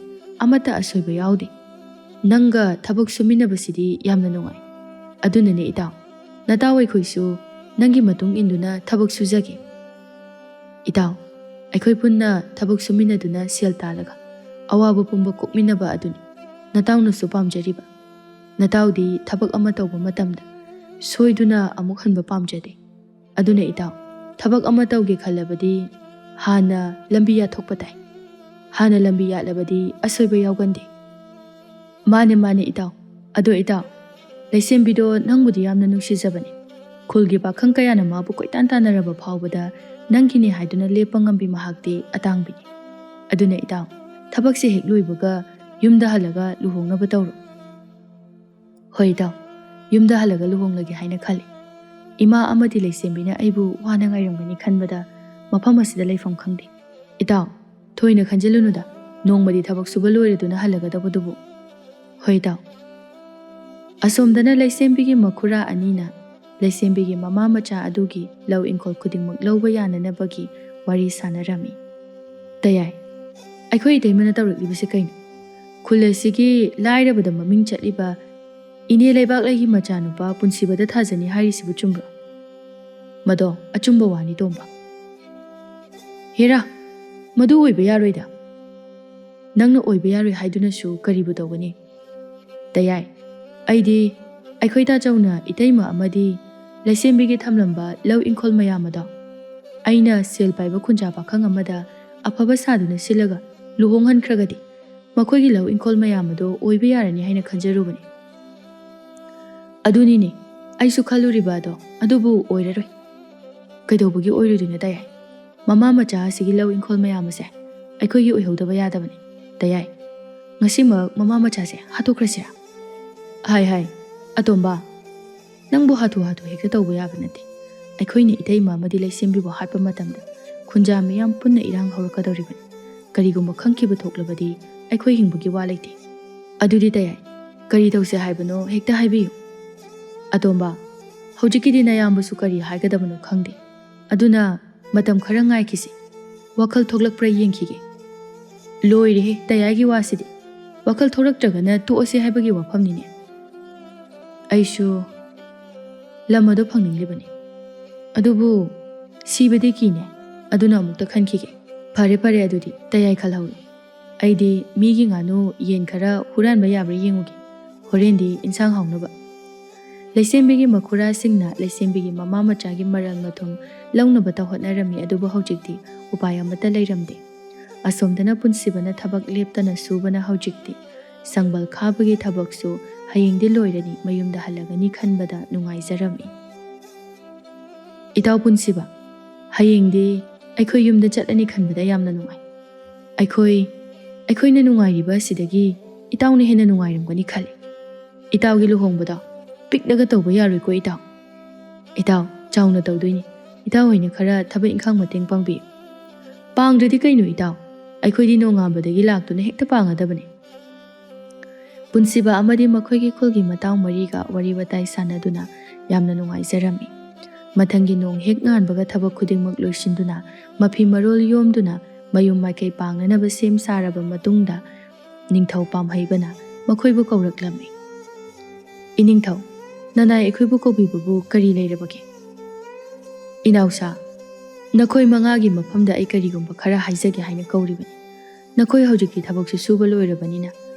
ꯑꯃꯠꯇ ꯑꯁꯣꯏꯕ ꯌꯥꯎꯗꯦ꯫ ꯅꯪꯒ ꯊꯕꯛ ꯁꯨꯃꯤꯟꯅꯕꯁꯤꯗꯤ ꯌꯥꯝꯅ ꯅꯨꯡꯉꯥꯏ꯫ ꯑꯗꯨꯅꯅꯦ ꯏꯇꯥꯎ, ꯅꯇꯥꯎ ꯑꯩꯈꯣꯏꯁꯨ ꯅꯪꯒꯤ ꯃꯇꯨꯡ ꯏꯟꯗꯨꯅ ꯊꯕꯛ ꯁꯨꯖꯒꯦ꯫ ꯏꯇꯥꯎ, ꯑꯩꯈꯣꯏ ꯄꯨꯟꯅ ꯊꯕꯛ ꯁꯨꯃꯤꯟꯅꯗꯨꯅ ꯁꯦꯜ ꯇꯥꯜꯂꯒ ꯑꯋꯥꯕ ꯄꯨꯝꯕ ꯀꯣꯛꯃꯤꯟꯅꯕ ꯑꯗꯨꯅꯤ ꯅꯇꯥꯎꯅꯁꯨ ꯄꯥꯝꯖꯔꯤꯕ꯫ ꯅꯇꯥꯎꯗꯤ ꯊꯕꯛ ꯑꯃ ꯇꯧꯕ ꯃꯇꯝꯗ ꯁꯣꯏꯗꯨꯅ ꯑꯃꯨꯛ ꯍꯟꯕ ꯄꯥꯝꯖꯗꯦ꯫ ꯑꯗꯨꯅ ꯏꯇꯥꯎ, ꯊꯕꯛ ꯑꯃ ꯇꯧꯒꯦ ꯈꯜꯂꯕꯗꯤ ꯍꯥꯟꯅ ꯂꯝꯕꯤ ꯌꯥꯊꯣꯛꯄ ꯇꯥꯏ꯫ ꯍꯥꯟꯅ ꯂꯝꯕꯤ ꯌꯥꯠꯂꯕꯗꯤ ꯑꯁꯣꯏꯕ ꯌꯥꯎꯒꯟꯗꯦ꯫" "ꯃꯥꯅꯦ, ꯃꯥꯅꯦ ꯏꯇꯥꯎ꯫ ꯑꯗꯣ ꯏꯇꯥꯎ, ꯂꯩꯁꯦꯝꯕꯤꯗꯣ ꯅꯪꯕꯨꯗꯤ ꯌꯥꯝꯅ ꯅꯨꯡꯁꯤꯖꯕꯅꯤ꯫ ꯈꯨꯜꯒꯤ ꯄꯥꯈꯪ ꯀꯌꯥꯅ ꯃꯥꯕꯨ ꯀꯣꯏꯇꯥꯟ ꯇꯥꯟꯅꯔꯕ ꯐꯥꯎꯕꯗ ꯅꯪꯒꯤꯅꯤ ꯍꯥꯏꯗꯨꯅ ꯂꯦꯞꯄ ꯉꯝꯕꯤ ꯃꯍꯥꯛꯇꯤ ꯑꯇꯥꯡꯕꯤꯅꯤ꯫ ꯑꯗꯨꯅ ꯏꯇꯥꯎ, ꯊꯕꯛꯁꯦ ꯍꯦꯛ ꯂꯣꯏꯕꯒ ꯌꯨꯝꯗ ꯍꯜꯂꯒ ꯂꯨꯍꯣꯡꯅꯕ ꯇꯧꯔꯣ꯫ ꯍꯣꯏ ꯏꯇꯥꯎ, ꯌꯨꯝꯗ ꯍꯜꯂꯒ ꯂꯨꯍꯣꯡꯂꯒꯦ ꯍꯥꯏꯅ ꯈꯜꯂꯤ꯫ ꯏꯃꯥ ꯑꯃꯗꯤ ꯂꯩꯁꯦꯝꯕꯤꯅ ꯑꯩꯕꯨ ꯋꯥꯅ ꯉꯥꯏꯔꯝꯒꯅꯤ ꯈꯟꯕꯗ ꯃꯐꯝ ꯑꯁꯤꯗ ꯂꯩꯐꯝ ꯈꯪꯗꯦ꯫ ꯏꯇꯥꯎ, ꯊꯣꯏꯅ ꯈꯟꯖꯤꯜꯂꯨꯅꯨꯗ, ꯅꯣꯡꯃꯗꯤ ꯊꯕꯛ ꯁꯨꯕ ꯂꯣꯏꯔꯗꯨꯅ ꯍꯜꯂꯒꯗꯧꯕꯗꯨꯕꯨ꯫ ꯍꯣꯏ ꯏꯇꯥꯎ꯫ ꯑꯁꯣꯝꯗꯅ ꯂꯩꯁꯦꯝꯕꯤꯒꯤ ꯃꯈꯨꯔꯥ ꯑꯅꯤꯅ ꯂꯩꯁꯦꯝꯕꯤꯒꯤ ꯃꯃꯥ ꯃꯆꯥ ꯑꯗꯨꯒꯤ ꯂꯧ ꯏꯪꯈꯣꯜ ꯈꯨꯗꯤꯡꯃꯛ ꯂꯧꯕ ꯌꯥꯅꯅꯕꯒꯤ ꯋꯥꯔꯤ ꯁꯥꯟꯅꯔꯝꯃꯤ꯫ ꯇꯌꯥꯏ, ꯑꯩꯈꯣꯏ ꯏꯇꯩꯃꯅ ꯇꯧꯔꯛꯂꯤꯕꯁꯤ ꯀꯩꯅꯣ? ꯈꯨꯜ ꯑꯁꯤꯒꯤ ꯂꯥꯏꯔꯕꯗ ꯃꯃꯤꯡ ꯆꯠꯂꯤꯕ ꯏꯅꯦ ꯂꯩꯕꯥꯛꯂꯩꯒꯤ ꯃꯆꯥꯅꯨꯄꯥ ꯄꯨꯟꯁꯤꯕꯗ ꯊꯥꯖꯅꯤ ꯍꯥꯏꯔꯤꯁꯤꯕꯨ ꯆꯨꯝꯕ꯭ꯔꯣ? ꯃꯗꯣ ꯑꯆꯨꯝꯕ ꯋꯥꯅꯤ, ꯇꯣꯝꯕ꯫ ꯍꯦꯔꯥ, ꯃꯗꯨ ꯑꯣꯏꯕ ꯌꯥꯔꯣꯏꯗ꯫ ꯅꯪꯅ ꯑꯣꯏꯕ ꯌꯥꯔꯣꯏ ꯍꯥꯏꯗꯨꯅꯁꯨ ꯀꯔꯤꯕꯨ ꯇꯧꯒꯅꯤ? ꯇꯌꯥꯏ, ꯑꯩꯗꯤ ꯑꯩꯈꯣꯏ ꯇꯥꯆꯧꯅ ꯏꯇꯩꯃ ꯑꯃꯗꯤ ꯂꯩꯁꯦꯝꯕꯤꯒꯤ ꯊꯝꯂꯝꯕ ꯂꯧ ꯏꯪꯈꯣꯜ ꯃꯌꯥꯝ ꯑꯗꯣ ꯑꯩꯅ ꯁꯦꯜ ꯄꯥꯏꯕ ꯈꯨꯟꯖꯥ ꯄꯥꯈꯪ ꯑꯃꯗ ꯑꯐꯕ ꯁꯥꯗꯨꯅ ꯁꯤꯜꯂꯒ ꯂꯨꯍꯣꯡꯍꯟꯈ꯭ꯔꯒꯗꯤ ꯃꯈꯣꯏꯒꯤ ꯂꯧ ꯏꯪꯈꯣꯜ ꯃꯌꯥꯝ ꯑꯗꯣ ꯑꯣꯏꯕ ꯌꯥꯔꯅꯤ ꯍꯥꯏꯅ ꯈꯟꯖꯔꯨꯕꯅꯤ꯫ ꯑꯗꯨꯅꯤꯅꯦ ꯑꯩꯁꯨ ꯈꯜꯂꯨꯔꯤꯕ ꯑꯗꯣ, ꯑꯗꯨꯕꯨ ꯑꯣꯏꯔꯔꯣꯏ꯫ ꯀꯩꯗꯧꯕꯒꯤ ꯑꯣꯏꯔꯣꯏꯗꯣꯏꯅꯣ ꯇꯌꯥꯏ? ꯃꯃꯥ ꯃꯆꯥ ꯑꯁꯤꯒꯤ ꯂꯧ ꯏꯪꯈꯣꯜ ꯃꯌꯥꯝ ꯑꯁꯦ ꯑꯩꯈꯣꯏꯒꯤ ꯑꯣꯏꯍꯧꯗꯕ ꯌꯥꯗꯕꯅꯤ꯫ ꯇꯌꯥꯏ, ꯉꯁꯤꯃꯛ ꯃꯃꯥ ꯃꯆꯥꯁꯦ ꯍꯥꯠꯇꯣꯛꯈ꯭ꯔꯁꯤꯔꯥ? ꯍꯥꯏ ꯍꯥꯏ, ꯑꯇꯣꯝꯕ, ꯅꯪꯕꯨ ꯍꯥꯊꯨ ꯍꯥꯊꯨ ꯍꯦꯛꯇ ꯇꯧꯕ ꯌꯥꯕ ꯅꯠꯇꯦ꯫ ꯑꯩꯈꯣꯏꯅ ꯏꯇꯩꯃ ꯑꯃꯗꯤ ꯂꯩꯁꯦꯝꯕꯤꯕꯨ ꯍꯥꯠꯄ ꯃꯇꯝꯗ ꯈꯨꯟꯖꯥ ꯃꯤꯌꯥꯝ ꯄꯨꯟꯅ ꯏꯔꯥꯡ ꯍꯧꯔꯛꯀꯗꯧꯔꯤꯕꯅꯤ꯫ ꯀꯔꯤꯒꯨꯝꯕ ꯈꯪꯈꯤꯕ ꯊꯣꯛꯂꯕꯗꯤ ꯑꯩꯈꯣꯏ ꯍꯤꯡꯕꯒꯤ ꯋꯥ ꯂꯩꯇꯦ꯫ ꯑꯗꯨꯗꯤ ꯇꯌꯥꯏ, ꯀꯔꯤ ꯇꯧꯁꯦ ꯍꯥꯏꯕꯅꯣ ꯍꯦꯛꯇ ꯍꯥꯏꯕꯤꯌꯨ꯫ ꯑꯇꯣꯝꯕ, ꯍꯧꯖꯤꯛꯀꯤꯗꯤ ꯅꯌꯥꯝꯕꯁꯨ ꯀꯔꯤ ꯍꯥꯏꯒꯗꯕꯅꯣ ꯈꯪꯗꯦ꯫ ꯑꯗꯨꯅ ꯃꯇꯝ ꯈꯔ ꯉꯥꯏꯈꯤꯁꯤ꯫ ꯋꯥꯈꯜ ꯊꯣꯛꯂꯛꯄ꯭ꯔꯥ ꯌꯦꯡꯈꯤꯒꯦ꯫ ꯂꯣꯏꯔꯦꯍꯦ, ꯇꯌꯥꯏꯒꯤ ꯋꯥꯁꯤꯗꯤ꯫ ꯋꯥꯈꯜ ꯊꯣꯛꯂꯛꯇ꯭ꯔꯒꯅ ꯇꯣꯛꯑꯁꯦ ꯍꯥꯏꯕꯒꯤ ꯋꯥꯐꯝꯅꯤꯅꯦ꯫ ꯑꯩꯁꯨ ꯂꯝ ꯑꯗꯨ ꯐꯪꯅꯤꯡꯂꯤꯕꯅꯤ꯫ ꯑꯗꯨꯕꯨ ꯁꯤꯕꯗꯤ ꯀꯤꯅꯦ꯫ ꯑꯗꯨꯅ ꯑꯃꯨꯛꯇ ꯈꯟꯈꯤꯒꯦ꯫ ꯐꯔꯦ ꯐꯔꯦ, ꯑꯗꯨꯗꯤ ꯇꯌꯥꯏ ꯈꯜꯍꯧꯔꯣ꯫ ꯑꯩꯗꯤ ꯃꯤꯒꯤ ꯉꯥꯅꯨ, ꯌꯦꯟ ꯈꯔ ꯍꯨꯔꯥꯟꯕ ꯌꯥꯕ꯭ꯔꯥ ꯌꯦꯡꯉꯨꯒꯦ꯫ ꯍꯣꯔꯦꯟꯗꯤ ꯏꯟꯁꯥꯡ ꯍꯥꯎꯅꯕ꯫ ꯂꯩꯁꯦꯝꯕꯤꯒꯤ ꯃꯈꯨꯔꯥꯁꯤꯡꯅ ꯂꯩꯁꯦꯝꯕꯤꯒꯤ ꯃꯃꯥ ꯃꯆꯥꯒꯤ ꯃꯔꯜ ꯃꯊꯨꯝ ꯂꯧꯅꯕꯇ ꯍꯣꯠꯅꯔꯝꯃꯤ, ꯑꯗꯨꯕꯨ ꯍꯧꯖꯤꯛꯇꯤ ꯎꯄꯥꯏ ꯑꯃꯠꯇ ꯂꯩꯔꯝꯗꯦ꯫ ꯑꯁꯣꯝꯗꯅ ꯄꯨꯟꯁꯤꯕꯅ ꯊꯕꯛ ꯂꯦꯞꯇꯅ ꯁꯨꯕꯅ ꯍꯧꯖꯤꯛꯇꯤ ꯁꯪꯕꯜ ꯈꯥꯕꯒꯤ ꯊꯕꯛꯁꯨ ꯍꯌꯦꯡꯗꯤ ꯂꯣꯏꯔꯅꯤ, ꯃꯌꯨꯝꯗ ꯍꯜꯂꯒꯅꯤ ꯈꯟꯕꯗ ꯅꯨꯡꯉꯥꯏꯖꯔꯝꯃꯤ꯫ "ꯏꯇꯥꯎ ꯄꯨꯟꯁꯤꯕ, ꯍꯌꯦꯡꯗꯤ ꯑꯩꯈꯣꯏ ꯌꯨꯝꯗ ꯆꯠꯂꯅꯤ ꯈꯟꯕꯗ ꯌꯥꯝꯅ ꯅꯨꯡꯉꯥꯏ꯫ ꯑꯩꯈꯣꯏ, ꯑꯩꯈꯣꯏꯅ ꯅꯨꯡꯉꯥꯏꯔꯤꯕ ꯑꯁꯤꯗꯒꯤ ꯏꯇꯥꯎꯅ ꯍꯦꯟꯅ ꯅꯨꯡꯉꯥꯏꯔꯝꯒꯅꯤ ꯈꯜꯂꯤ꯫ ꯏꯇꯥꯎꯒꯤ ꯂꯨꯍꯣꯡꯕꯗꯣ ꯄꯤꯛꯅꯒ ꯇꯧꯕ ꯌꯥꯔꯣꯏꯀꯣ ꯏꯇꯥꯎ꯫ ꯏꯇꯥꯎ, ꯆꯥꯎꯅ ꯇꯧꯗꯣꯏꯅꯤ꯫ ꯏꯇꯥꯎ ꯍꯣꯏꯅ ꯈꯔ ꯊꯕꯛ ꯏꯪꯈꯥꯡ ꯃꯇꯦꯡ ꯄꯥꯡꯕꯤꯌꯨ꯫" "ꯄꯥꯡꯗ꯭ꯔꯗꯤ ꯀꯩꯅꯣ ꯏꯇꯥꯎ? ꯑꯩꯈꯣꯏꯗꯤ ꯅꯣꯡꯉꯥꯟꯕꯗꯒꯤ ꯂꯥꯛꯇꯨꯅ ꯍꯦꯛꯇ ꯄꯥꯡꯒꯗꯕꯅꯤ꯫" ꯄꯨꯟꯁꯤꯕ ꯑꯃꯗꯤ ꯃꯈꯣꯏꯒꯤ ꯈꯨꯜꯒꯤ ꯃꯇꯥꯎ ꯃꯔꯤꯒ ꯋꯥꯔꯤ ꯋꯥꯇꯥꯏ ꯁꯥꯟꯅꯗꯨꯅ ꯌꯥꯝꯅ ꯅꯨꯡꯉꯥꯏꯖꯔꯝꯃꯤ꯫ ꯃꯊꯪꯒꯤ ꯅꯣꯡ ꯍꯦꯛ ꯉꯥꯟꯕꯒ ꯊꯕꯛ ꯈꯨꯗꯤꯡꯃꯛ ꯂꯣꯏꯁꯤꯟꯗꯨꯅ, ꯃꯐꯤ ꯃꯔꯣꯜ ꯌꯣꯝꯗꯨꯅ, ꯃꯌꯨꯝ ꯃꯥꯏꯀꯩ ꯄꯥꯡꯅꯅꯕ ꯁꯦꯝ ꯁꯥꯔꯕ ꯃꯇꯨꯡꯗ, ꯅꯤꯡꯊꯧ ꯄꯥꯝꯍꯩꯕꯅ ꯃꯈꯣꯏꯕꯨ ꯀꯧꯔꯛꯂꯝꯃꯤ꯫ "ꯏꯅꯤꯡꯊꯧ, ꯅꯅꯥꯏ ꯑꯩꯈꯣꯏꯕꯨ ꯀꯧꯕꯤꯕꯕꯨ ꯀꯔꯤ ꯂꯩꯔꯕꯒꯦ?" "ꯏꯅꯥꯎꯁꯥ, ꯅꯈꯣꯏ ꯃꯉꯥꯒꯤ ꯃꯐꯝꯗ ꯑꯩ ꯀꯔꯤꯒꯨꯝꯕ ꯈꯔ ꯍꯥꯏꯖꯒꯦ ꯍꯥꯏꯅ ꯀꯧꯔꯤꯕꯅꯤ꯫ ꯅꯈꯣꯏ ꯍꯧꯖꯤꯛꯇꯤ ꯊꯕꯛꯁꯨ ꯁꯨꯕ ꯂꯣꯏꯔꯕꯅꯤꯅ,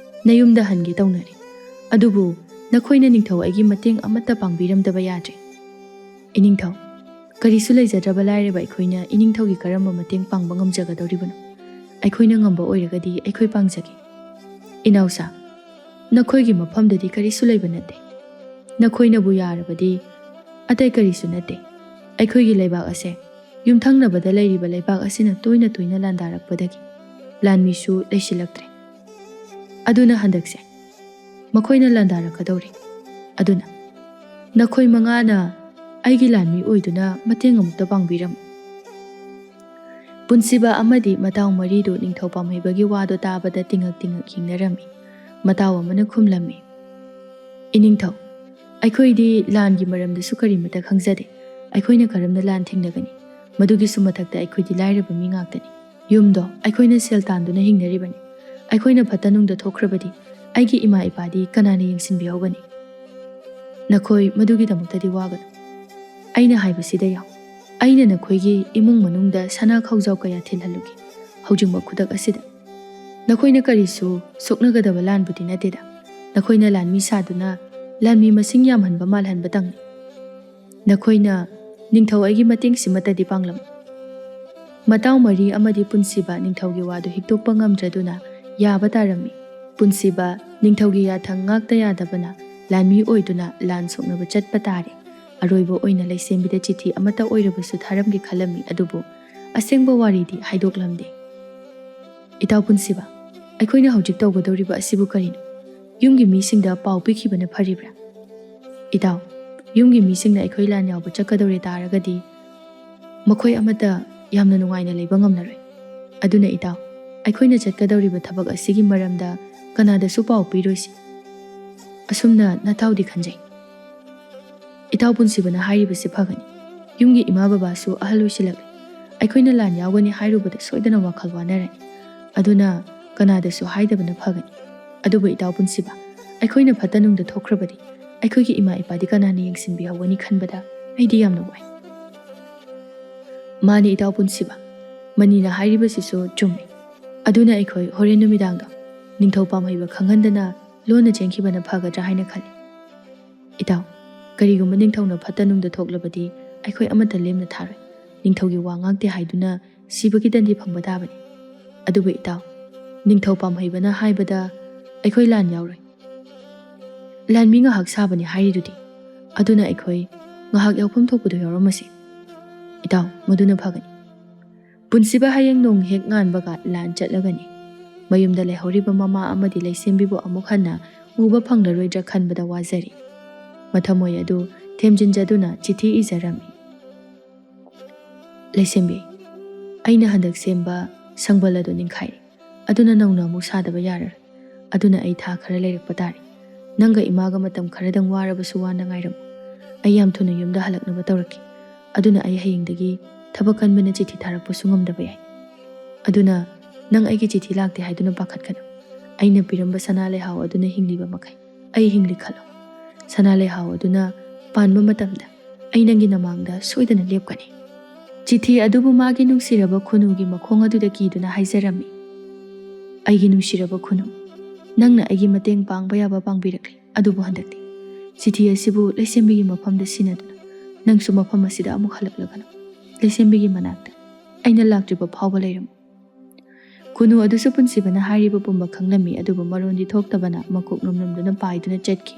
ꯅꯌꯨꯝꯗ ꯍꯟꯒꯦ ꯇꯧꯅꯔꯦ꯫ ꯑꯗꯨꯕꯨ ꯅꯈꯣꯏꯅ ꯅꯤꯡꯊꯧ ꯑꯩꯒꯤ ꯃꯇꯦꯡ ꯑꯃꯠꯇ ꯄꯥꯡꯕꯤꯔꯝꯗꯕ ꯌꯥꯗ꯭ꯔꯦ꯫" "ꯏꯅꯤꯡꯊꯧ, ꯀꯔꯤꯁꯨ ꯂꯩꯖꯗ꯭ꯔꯕ ꯂꯥꯏꯔꯕ ꯑꯩꯈꯣꯏꯅ ꯏꯅꯤꯡꯊꯧꯒꯤ ꯀꯔꯝꯕ ꯃꯇꯦꯡ ꯄꯥꯡꯕ ꯉꯝꯖꯒꯗꯧꯔꯤꯕꯅꯣ? ꯑꯩꯈꯣꯏꯅ ꯉꯝꯕ ꯑꯣꯏꯔꯒꯗꯤ ꯑꯩꯈꯣꯏ ꯄꯥꯡꯖꯒꯦ꯫" "ꯏꯅꯥꯎꯁꯥ, ꯅꯈꯣꯏꯒꯤ ꯃꯐꯝꯗꯗꯤ ꯀꯔꯤꯁꯨ ꯂꯩꯕ ꯅꯠꯇꯦ꯫ ꯅꯈꯣꯏꯅꯕꯨ ꯌꯥꯔꯕꯗꯤ ꯑꯇꯩ ꯀꯔꯤꯁꯨ ꯅꯠꯇꯦ꯫ ꯑꯩꯈꯣꯏꯒꯤ ꯂꯩꯕꯥꯛ ꯑꯁꯦ ꯌꯨꯝꯊꯪꯅꯕꯗ ꯂꯩꯔꯤꯕ ꯂꯩꯕꯥꯛ ꯑꯁꯤꯅ ꯇꯣꯏꯅ ꯇꯣꯏꯅ ꯂꯥꯟꯗꯥꯔꯛꯄꯗꯒꯤ ꯂꯥꯟꯃꯤꯁꯨ ꯂꯩꯁꯤꯜꯂꯛꯇ꯭ꯔꯦ꯫ ꯑꯗꯨꯅ ꯍꯟꯗꯛꯁꯦ ꯃꯈꯣꯏꯅ ꯂꯥꯟꯗꯥꯔꯛꯀꯗꯧꯔꯤ꯫ ꯑꯗꯨꯅ ꯅꯈꯣꯏ ꯃꯉꯥꯅ ꯑꯩꯒꯤ ꯂꯥꯟꯃꯤ ꯑꯣꯏꯗꯨꯅ ꯃꯇꯦꯡ ꯑꯃꯨꯛꯇ ꯄꯥꯡꯕꯤꯔꯝꯃꯨ꯫" ꯄꯨꯟꯁꯤꯕ ꯑꯃꯗꯤ ꯃꯇꯥꯎ ꯃꯔꯤꯗꯨ ꯅꯤꯡꯊꯧ ꯄꯥꯝꯍꯩꯕꯒꯤ ꯋꯥꯗꯨ ꯇꯥꯕꯗ ꯇꯤꯡꯉꯛ ꯇꯤꯡꯉꯛ ꯌꯦꯡꯅꯔꯝꯃꯤ꯫ ꯃꯇꯥꯎ ꯑꯃꯅ ꯈꯨꯝꯂꯝꯃꯤ, "ꯏꯅꯤꯡꯊꯧ, ꯑꯩꯈꯣꯏꯗꯤ ꯂꯥꯟꯒꯤ ꯃꯔꯝꯗꯁꯨ ꯀꯔꯤꯃꯇ ꯈꯪꯖꯗꯦ꯫ ꯑꯩꯈꯣꯏꯅ ꯀꯔꯝꯅ ꯂꯥꯟ ꯊꯦꯡꯅꯒꯅꯤ? ꯃꯗꯨꯒꯤꯁꯨ ꯃꯊꯛꯇ ꯑꯩꯈꯣꯏꯗꯤ ꯂꯥꯏꯔꯕ ꯃꯤ ꯉꯥꯛꯇꯅꯤ꯫ ꯌꯨꯝꯗꯣ ꯑꯩꯈꯣꯏꯅ ꯁꯦꯜ ꯇꯥꯟꯗꯨꯅ ꯍꯤꯡꯅꯔꯤꯕꯅꯤ꯫ ꯑꯩꯈꯣꯏꯅ ꯐꯠꯇ ꯅꯨꯡꯗ ꯊꯣꯛꯈ꯭ꯔꯕꯗꯤ ꯑꯩꯒꯤ ꯏꯃꯥ ꯏꯄꯥꯗꯤ ꯀꯅꯥꯅ ꯌꯦꯡꯁꯤꯟꯕꯤꯍꯧꯒꯅꯤ? ꯅꯈꯣꯏ ꯃꯗꯨꯒꯤꯗꯃꯛꯇꯗꯤ ꯋꯥꯒꯅꯨ꯫ ꯑꯩꯅ ꯍꯥꯏꯕꯁꯤꯗ ꯌꯥꯎ꯫ ꯑꯩꯅ ꯅꯈꯣꯏꯒꯤ ꯏꯃꯨꯡ ꯃꯅꯨꯡꯗ ꯁꯅꯥ ꯈꯥꯎꯖꯥꯎ ꯀꯌꯥ ꯊꯤꯜꯍꯜꯂꯨꯒꯦ ꯍꯧꯖꯤꯛꯃꯛ ꯈꯨꯗꯛ ꯑꯁꯤꯗ꯫ ꯅꯈꯣꯏꯅ ꯀꯔꯤꯁꯨ ꯁꯣꯛꯅꯒꯗꯕ ꯂꯥꯟꯕꯨꯗꯤ ꯅꯠꯇꯦꯗ꯫ ꯅꯈꯣꯏꯅ ꯂꯥꯟꯃꯤ ꯁꯥꯗꯨꯅ ꯂꯥꯟꯃꯤ ꯃꯁꯤꯡ ꯌꯥꯝꯍꯟꯕ ꯃꯥꯜꯍꯟꯕꯇꯪꯅꯤ꯫ ꯅꯈꯣꯏꯅ ꯅꯤꯡꯊꯧ ꯑꯩꯒꯤ ꯃꯇꯦꯡꯁꯤꯃꯠꯇꯗꯤ ꯄꯥꯡꯂꯝꯃꯨ꯫" ꯃꯇꯥꯎ ꯃꯔꯤ ꯑꯃꯗꯤ ꯄꯨꯟꯁꯤꯕ ꯅꯤꯡꯊꯧꯒꯤ ꯋꯥꯗꯨ ꯍꯤꯛꯇꯣꯛꯄ ꯉꯝꯗ꯭ꯔꯗꯨꯅ ꯌꯥꯕ ꯇꯥꯔꯝꯃꯤ꯫ ꯄꯨꯟꯁꯤꯕ, ꯅꯤꯡꯊꯧꯒꯤ ꯌꯥꯊꯪ ꯉꯥꯛꯇ ꯌꯥꯗꯕꯅ ꯂꯥꯟꯃꯤ ꯑꯣꯏꯗꯨꯅ ꯂꯥꯟ ꯁꯣꯛꯅꯕ ꯆꯠꯄ ꯇꯥꯔꯦ꯫ ꯑꯔꯣꯏꯕ ꯑꯣꯏꯅ ꯂꯩꯁꯦꯝꯕꯤꯗ ꯆꯤꯊꯤ ꯑꯃꯠꯇ ꯑꯣꯏꯔꯕꯁꯨ ꯊꯥꯔꯝꯒꯦ ꯈꯜꯂꯝꯃꯤ, ꯑꯗꯨꯕꯨ ꯑꯁꯦꯡꯕ ꯋꯥꯔꯤꯗꯤ ꯍꯥꯏꯗꯣꯛꯂꯝꯗꯦ꯫ ꯏꯇꯥꯎ ꯄꯨꯟꯁꯤꯕ, ꯑꯩꯈꯣꯏꯅ ꯍꯧꯖꯤꯛ ꯇꯧꯒꯗꯧꯔꯤꯕ ꯑꯁꯤꯕꯨ ꯀꯔꯤꯅꯣ? ꯌꯨꯝꯒꯤ ꯃꯤꯁꯤꯡꯗ ꯄꯥꯎ ꯄꯤꯈꯤꯕꯅ ꯐꯔꯤꯕ꯭ꯔꯥ? ꯏꯇꯥꯎ, ꯌꯨꯝꯒꯤ ꯃꯤꯁꯤꯡꯅ ꯑꯩꯈꯣꯏ ꯂꯥꯟ ꯌꯥꯎꯕ ꯆꯠꯀꯗꯧꯔꯦ ꯇꯥꯔꯒꯗꯤ ꯃꯈꯣꯏ ꯑꯃꯠꯇ ꯌꯥꯝꯅ ꯅꯨꯡꯉꯥꯏꯅ ꯂꯩꯕ ꯉꯝꯂꯔꯣꯏ꯫ ꯑꯗꯨꯅ ꯏꯇꯥꯎ, ꯑꯩꯈꯣꯏꯅ ꯆꯠꯀꯗꯧꯔꯤꯕ ꯊꯕꯛ ꯑꯁꯤꯒꯤ ꯃꯔꯝꯗ ꯀꯅꯥꯗꯁꯨ ꯄꯥꯎ ꯄꯤꯔꯣꯏꯁꯤ꯫ ꯑꯁꯨꯝꯅ ꯅꯇꯥꯎꯗꯤ ꯈꯟꯖꯩ꯫ ꯏꯇꯥꯎ ꯄꯨꯟꯁꯤꯕꯅ ꯍꯥꯏꯔꯤꯕꯁꯤ ꯐꯒꯅꯤ꯫ ꯌꯨꯝꯒꯤ ꯏꯃꯥ ꯕꯕꯥꯁꯨ ꯑꯍꯜ ꯑꯣꯏꯁꯤꯜꯂꯛꯂꯦ꯫ ꯑꯩꯈꯣꯏꯅ ꯂꯥꯟ ꯌꯥꯎꯒꯅꯤ ꯍꯥꯏꯔꯨꯕꯗ ꯁꯣꯏꯗꯅ ꯋꯥꯈꯜ ꯋꯥꯅꯔꯅꯤ꯫ ꯑꯗꯨꯅ ꯀꯅꯥꯗꯁꯨ ꯍꯥꯏꯗꯕꯅ ꯐꯒꯅꯤ꯫ ꯑꯗꯨꯕꯨ ꯏꯇꯥꯎ ꯄꯨꯟꯁꯤꯕ, ꯑꯩꯈꯣꯏꯅ ꯐꯠꯇ ꯅꯨꯡꯗ ꯊꯣꯛꯈ꯭ꯔꯕꯗꯤ ꯑꯩꯈꯣꯏꯒꯤ ꯏꯃꯥ ꯏꯄꯥꯗꯤ ꯀꯅꯥꯅ ꯌꯦꯡꯁꯤꯟꯕꯤꯍꯧꯒꯅꯤ ꯈꯟꯕꯗ ꯑꯩꯗꯤ ꯌꯥꯝꯅ ꯋꯥꯏ꯫ ꯃꯥꯅꯤ ꯏꯇꯥꯎ ꯄꯨꯟꯁꯤꯕ, ꯃꯅꯤꯅ ꯍꯥꯏꯔꯤꯕꯁꯤꯁꯨ ꯆꯨꯝꯃꯤ꯫ ꯑꯗꯨꯅ ꯑꯩꯈꯣꯏ ꯍꯣꯔꯦꯟ ꯅꯨꯃꯤꯗꯥꯡꯗꯣ ꯅꯤꯡꯊꯧ ꯄꯥꯝꯍꯩꯕ ꯈꯪꯍꯟꯗꯅ ꯂꯣꯟꯅ ꯆꯦꯟꯈꯤꯕꯅ ꯐꯒꯗ꯭ꯔꯥ ꯍꯥꯏꯅ ꯈꯜꯂꯤ꯫ ꯏꯇꯥꯎ, ꯀꯔꯤꯒꯨꯝꯕ ꯅꯤꯡꯊꯧꯅ ꯐꯠꯇ ꯅꯨꯡꯗ ꯊꯣꯛꯂꯕꯗꯤ ꯑꯩꯈꯣꯏ ꯑꯃꯠꯇ ꯂꯦꯝꯅ ꯊꯥꯔꯣꯏ꯫ ꯅꯤꯡꯊꯧꯒꯤ ꯋꯥ ꯉꯥꯛꯇꯦ ꯍꯥꯏꯗꯨꯅ ꯁꯤꯕꯒꯤ ꯗꯟꯗꯤ ꯐꯪꯕ ꯇꯥꯕꯅꯤ꯫ ꯑꯗꯨꯕꯨ ꯏꯇꯥꯎ, ꯅꯤꯡꯊꯧ ꯄꯥꯝꯍꯩꯕꯅ ꯍꯥꯏꯕꯗ ꯑꯩꯈꯣꯏ ꯂꯥꯟ ꯌꯥꯎꯔꯣꯏ꯫ ꯂꯥꯟꯃꯤ ꯉꯥꯏꯍꯥꯛ ꯁꯥꯕꯅꯤ ꯍꯥꯏꯔꯤꯗꯨꯗꯤ꯫ ꯑꯗꯨꯅ ꯑꯩꯈꯣꯏ ꯉꯥꯏꯍꯥꯛ ꯌꯥꯎꯐꯝ ꯊꯣꯛꯄꯗꯣ ꯌꯥꯎꯔꯝꯃꯁꯤ꯫ ꯏꯇꯥꯎ, ꯃꯗꯨꯅ ꯐꯒꯅꯤ꯫ ꯄꯨꯟꯁꯤꯕ ꯍꯌꯦꯡ ꯅꯣꯡ ꯍꯦꯛ ꯉꯥꯟꯕꯒ ꯂꯥꯟ ꯆꯠꯂꯒꯅꯤ꯫ ꯃꯌꯨꯝꯗ ꯂꯩꯍꯧꯔꯤꯕ ꯃꯃꯥ ꯑꯃꯗꯤ ꯂꯩꯁꯦꯝꯕꯤꯕꯨ ꯑꯃꯨꯛ ꯍꯟꯅ ꯎꯕ ꯐꯪꯂꯔꯣꯏꯗ꯭ꯔꯥ ꯈꯟꯕꯗ ꯋꯥꯖꯔꯤ꯫ ꯃꯊꯃꯣꯏ ꯑꯗꯨ ꯊꯦꯝꯖꯤꯟꯖꯗꯨꯅ ꯆꯤꯊꯤ ꯏꯖꯔꯝꯃꯤ꯫ ꯂꯩꯁꯦꯝꯕꯤ, ꯑꯩꯅ ꯍꯟꯗꯛ ꯁꯦꯝꯕ ꯁꯪꯕꯜ ꯑꯗꯨ ꯅꯤꯡꯈꯥꯏꯔꯦ꯫ ꯑꯗꯨꯅ ꯅꯧꯅ ꯑꯃꯨꯛ ꯁꯥꯗꯕ ꯌꯥꯔꯔꯣꯏ꯫ ꯑꯗꯨꯅ ꯑꯩ ꯊꯥ ꯈꯔ ꯂꯩꯔꯛꯄ ꯇꯥꯔꯦ꯫ ꯅꯪꯒ ꯏꯃꯥꯒ ꯃꯇꯝ ꯈꯔꯗꯪ ꯋꯥꯔꯕꯁꯨ ꯋꯥꯅ ꯉꯥꯏꯔꯝꯃꯨ꯫ ꯑꯩ ꯌꯥꯝ ꯊꯨꯅ ꯌꯨꯝꯗ ꯍꯜꯂꯛꯅꯕ ꯇꯧꯔꯛꯀꯦ꯫ ꯑꯗꯨꯅ ꯑꯩ ꯍꯌꯦꯡꯗꯒꯤ ꯊꯕꯛ ꯀꯟꯕꯅ ꯆꯤꯊꯤ ꯊꯥꯔꯛꯄꯁꯨ ꯉꯝꯗꯕ ꯌꯥꯏ꯫ ꯑꯗꯨꯅ ꯅꯪ ꯑꯩꯒꯤ ꯆꯤꯊꯤ ꯂꯥꯛꯇꯦ ꯍꯥꯏꯗꯨꯅ ꯄꯥꯈꯠꯀꯅꯨ꯫ ꯑꯩꯅ ꯄꯤꯔꯝꯕ ꯁꯅꯥ ꯂꯩꯍꯥꯎ ꯑꯗꯨꯅ ꯍꯤꯡꯂꯤꯕ ꯃꯈꯩ ꯑꯩ ꯍꯤꯡꯂꯤ ꯈꯜꯂꯣ꯫ ꯁꯅꯥ ꯂꯩꯍꯥꯎ ꯑꯗꯨꯅ ꯄꯥꯟꯕ ꯃꯇꯝꯗ ꯑꯩ ꯅꯪꯒꯤ ꯅꯃꯥꯡꯗ ꯁꯣꯏꯗꯅ ꯂꯦꯞꯀꯅꯤ꯫ ꯆꯤꯊꯤ ꯑꯗꯨꯕꯨ ꯃꯥꯒꯤ ꯅꯨꯡꯁꯤꯔꯕ ꯈꯨꯅꯨꯒꯤ ꯃꯈꯣꯡ ꯑꯗꯨꯗ ꯀꯤꯗꯨꯅ ꯍꯥꯏꯖꯔꯝꯃꯤ꯫ ꯑꯩꯒꯤ ꯅꯨꯡꯁꯤꯔꯕ ꯈꯨꯅꯨ, ꯅꯪꯅ ꯑꯩꯒꯤ ꯃꯇꯦꯡ ꯄꯥꯡꯕ ꯌꯥꯕ ꯄꯥꯡꯕꯤꯔꯛꯂꯤ꯫ ꯑꯗꯨꯕꯨ ꯍꯟꯗꯛꯇꯤ ꯆꯤꯊꯤ ꯑꯁꯤꯕꯨ ꯂꯩꯁꯦꯝꯕꯤꯒꯤ ꯃꯐꯝꯗ ꯁꯤꯟꯅꯗꯨꯅ ꯅꯪꯁꯨ ꯃꯐꯝ ꯑꯁꯤꯗ ꯑꯃꯨꯛ ꯍꯜꯂꯛꯂꯒꯅꯨ꯫ ꯂꯩꯁꯦꯝꯕꯤꯒꯤ ꯃꯅꯥꯛꯇ ꯑꯩꯅ ꯂꯥꯛꯇ꯭ꯔꯤꯕ ꯐꯥꯎꯕ ꯂꯩꯔꯝꯃꯨ꯫ ꯎꯅꯨ ꯑꯗꯨꯁꯨ ꯄꯨꯟꯁꯤꯕꯅ ꯍꯥꯏꯔꯤꯕ ꯄꯨꯝꯕ ꯈꯪꯂꯝꯃꯤ, ꯑꯗꯨꯕꯨ ꯃꯔꯣꯟꯗꯤ ꯊꯣꯛꯇꯕꯅ ꯃꯀꯣꯛ ꯅꯣꯝꯂꯝꯗꯨꯅ ꯄꯥꯏꯗꯨꯅ ꯆꯠꯈꯤ꯫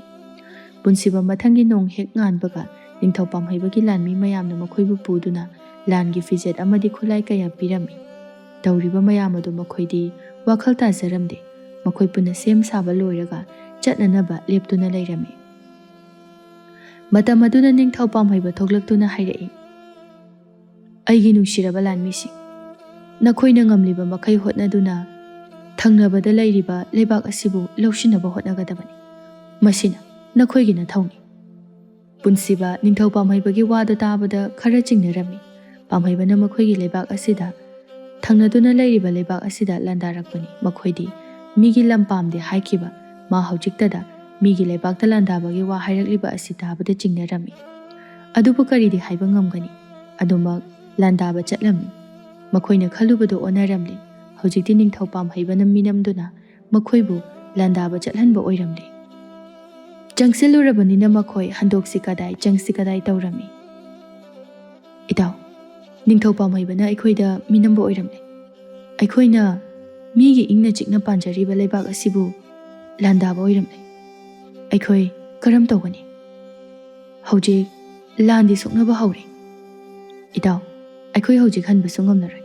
ꯄꯨꯟꯁꯤꯕ ꯃꯊꯪꯒꯤ ꯅꯣꯡ ꯍꯦꯛ ꯉꯥꯟꯕꯒ ꯅꯤꯡꯊꯧ ꯄꯥꯝꯍꯩꯕꯒꯤ ꯂꯥꯟꯃꯤ ꯃꯌꯥꯝꯅ ꯃꯈꯣꯏꯕꯨ ꯄꯨꯗꯨꯅ ꯂꯥꯟꯒꯤ ꯐꯤꯖꯦꯠ ꯑꯃꯗꯤ ꯈꯨꯠꯂꯥꯏ ꯀꯌꯥ ꯄꯤꯔꯝꯃꯤ꯫ ꯇꯧꯔꯤꯕ ꯃꯌꯥꯝ ꯑꯗꯨ ꯃꯈꯣꯏꯗꯤ ꯋꯥꯈꯜ ꯇꯥꯖꯔꯝꯗꯦ꯫ ꯃꯈꯣꯏ ꯄꯨꯟꯅ ꯁꯦꯝ ꯁꯥꯕ ꯂꯣꯏꯔꯒ ꯆꯠꯅꯅꯕ ꯂꯦꯞꯇꯨꯅ ꯂꯩꯔꯝꯃꯤ꯫ ꯃꯇꯝ ꯑꯗꯨꯅ ꯅꯤꯡꯊꯧ ꯄꯥꯝꯍꯩꯕ ꯊꯣꯛꯂꯛꯇꯨꯅ ꯍꯥꯏꯔꯛꯏ, "ꯑꯩꯒꯤ ꯅꯨꯡꯁꯤꯔꯕ ꯂꯥꯟꯃꯤꯁꯤꯡ, ꯅꯈꯣꯏꯅ ꯉꯝꯂꯤꯕ ꯃꯈꯩ ꯍꯣꯠꯅꯗꯨꯅ ꯊꯪꯅꯕꯗ ꯂꯩꯔꯤꯕ ꯂꯩꯕꯥꯛ ꯑꯁꯤꯕꯨ ꯂꯧꯁꯤꯟꯅꯕ ꯍꯣꯠꯅꯒꯗꯕꯅꯤ꯫ ꯃꯁꯤꯅ ꯅꯈꯣꯏꯒꯤ ꯅꯊꯧꯅꯤ꯫" ꯄꯨꯟꯁꯤꯕ ꯅꯤꯡꯊꯧ ꯄꯥꯝꯍꯩꯕꯒꯤ ꯋꯥꯗꯨ ꯇꯥꯕꯗ ꯈꯔ ꯆꯤꯡꯅꯔꯝꯃꯤ꯫ ꯄꯥꯝꯍꯩꯕꯅ ꯃꯈꯣꯏꯒꯤ ꯂꯩꯕꯥꯛ ꯑꯁꯤꯗ, ꯊꯪꯅꯗꯨꯅ ꯂꯩꯔꯤꯕ ꯂꯩꯕꯥꯛ ꯑꯁꯤꯗ ꯂꯥꯟꯗꯥꯔꯛꯄꯅꯤ꯫ ꯃꯈꯣꯏꯗꯤ ꯃꯤꯒꯤ ꯂꯝ ꯄꯥꯝꯗꯦ ꯍꯥꯏꯈꯤꯕ ꯃꯥ ꯍꯧꯖꯤꯛꯇꯗ ꯃꯤꯒꯤ ꯂꯩꯕꯥꯛꯇ ꯂꯥꯟꯗꯥꯕꯒꯤ ꯋꯥ ꯍꯥꯏꯔꯛꯂꯤꯕ ꯑꯁꯤ ꯇꯥꯕꯗ ꯆꯤꯡꯅꯔꯝꯃꯤ꯫ ꯑꯗꯨꯕꯨ ꯀꯔꯤꯗꯤ ꯍꯥꯏꯕ ꯉꯝꯒꯅꯤ? ꯑꯗꯨꯃꯛ ꯂꯥꯟꯗꯥꯕ ꯆꯠꯂꯝꯃꯤ꯫ ꯃꯈꯣꯏꯅ ꯈꯜꯂꯨꯕꯗꯨ ꯑꯣꯟꯅꯔꯝꯂꯦ꯫ ꯍꯧꯖꯤꯛꯇꯤ ꯅꯤꯡꯊꯧ ꯄꯥꯝꯍꯩꯕꯅ ꯃꯤꯅꯝꯗꯨꯅ ꯃꯈꯣꯏꯕꯨ ꯂꯥꯟꯗꯥꯕ ꯆꯠꯍꯟꯕ ꯑꯣꯏꯔꯝꯂꯦ꯫ ꯆꯪꯁꯤꯜꯂꯨꯔꯕꯅꯤꯅ ꯃꯈꯣꯏ ꯍꯟꯗꯣꯛꯁꯤ ꯀꯗꯥꯏ, ꯆꯪꯁꯤ ꯀꯗꯥꯏ ꯇꯧꯔꯝꯃꯤ꯫ "ꯏꯇꯥꯎ, ꯅꯤꯡꯊꯧ ꯄꯥꯝꯍꯩꯕꯅ ꯑꯩꯈꯣꯏꯗ ꯃꯤꯅꯝꯕ ꯑꯣꯏꯔꯝꯂꯦ꯫ ꯑꯩꯈꯣꯏꯅ ꯃꯤꯒꯤ ꯏꯪꯅ ꯆꯤꯛꯅ ꯄꯥꯟꯖꯔꯤꯕ ꯂꯩꯕꯥꯛ ꯑꯁꯤꯕꯨ ꯂꯥꯟꯗꯥꯕ ꯑꯣꯏꯔꯝꯂꯦ꯫ ꯑꯩꯈꯣꯏ ꯀꯔꯝ ꯇꯧꯒꯅꯤ? ꯍꯧꯖꯤꯛ ꯂꯥꯟꯗꯤ ꯁꯣꯛꯅꯕ ꯍꯧꯔꯦ꯫ ꯏꯇꯥꯎ, ꯑꯩꯈꯣꯏ ꯍꯧꯖꯤꯛ ꯍꯟꯕꯁꯨ ꯉꯝꯂꯔꯣꯏ꯫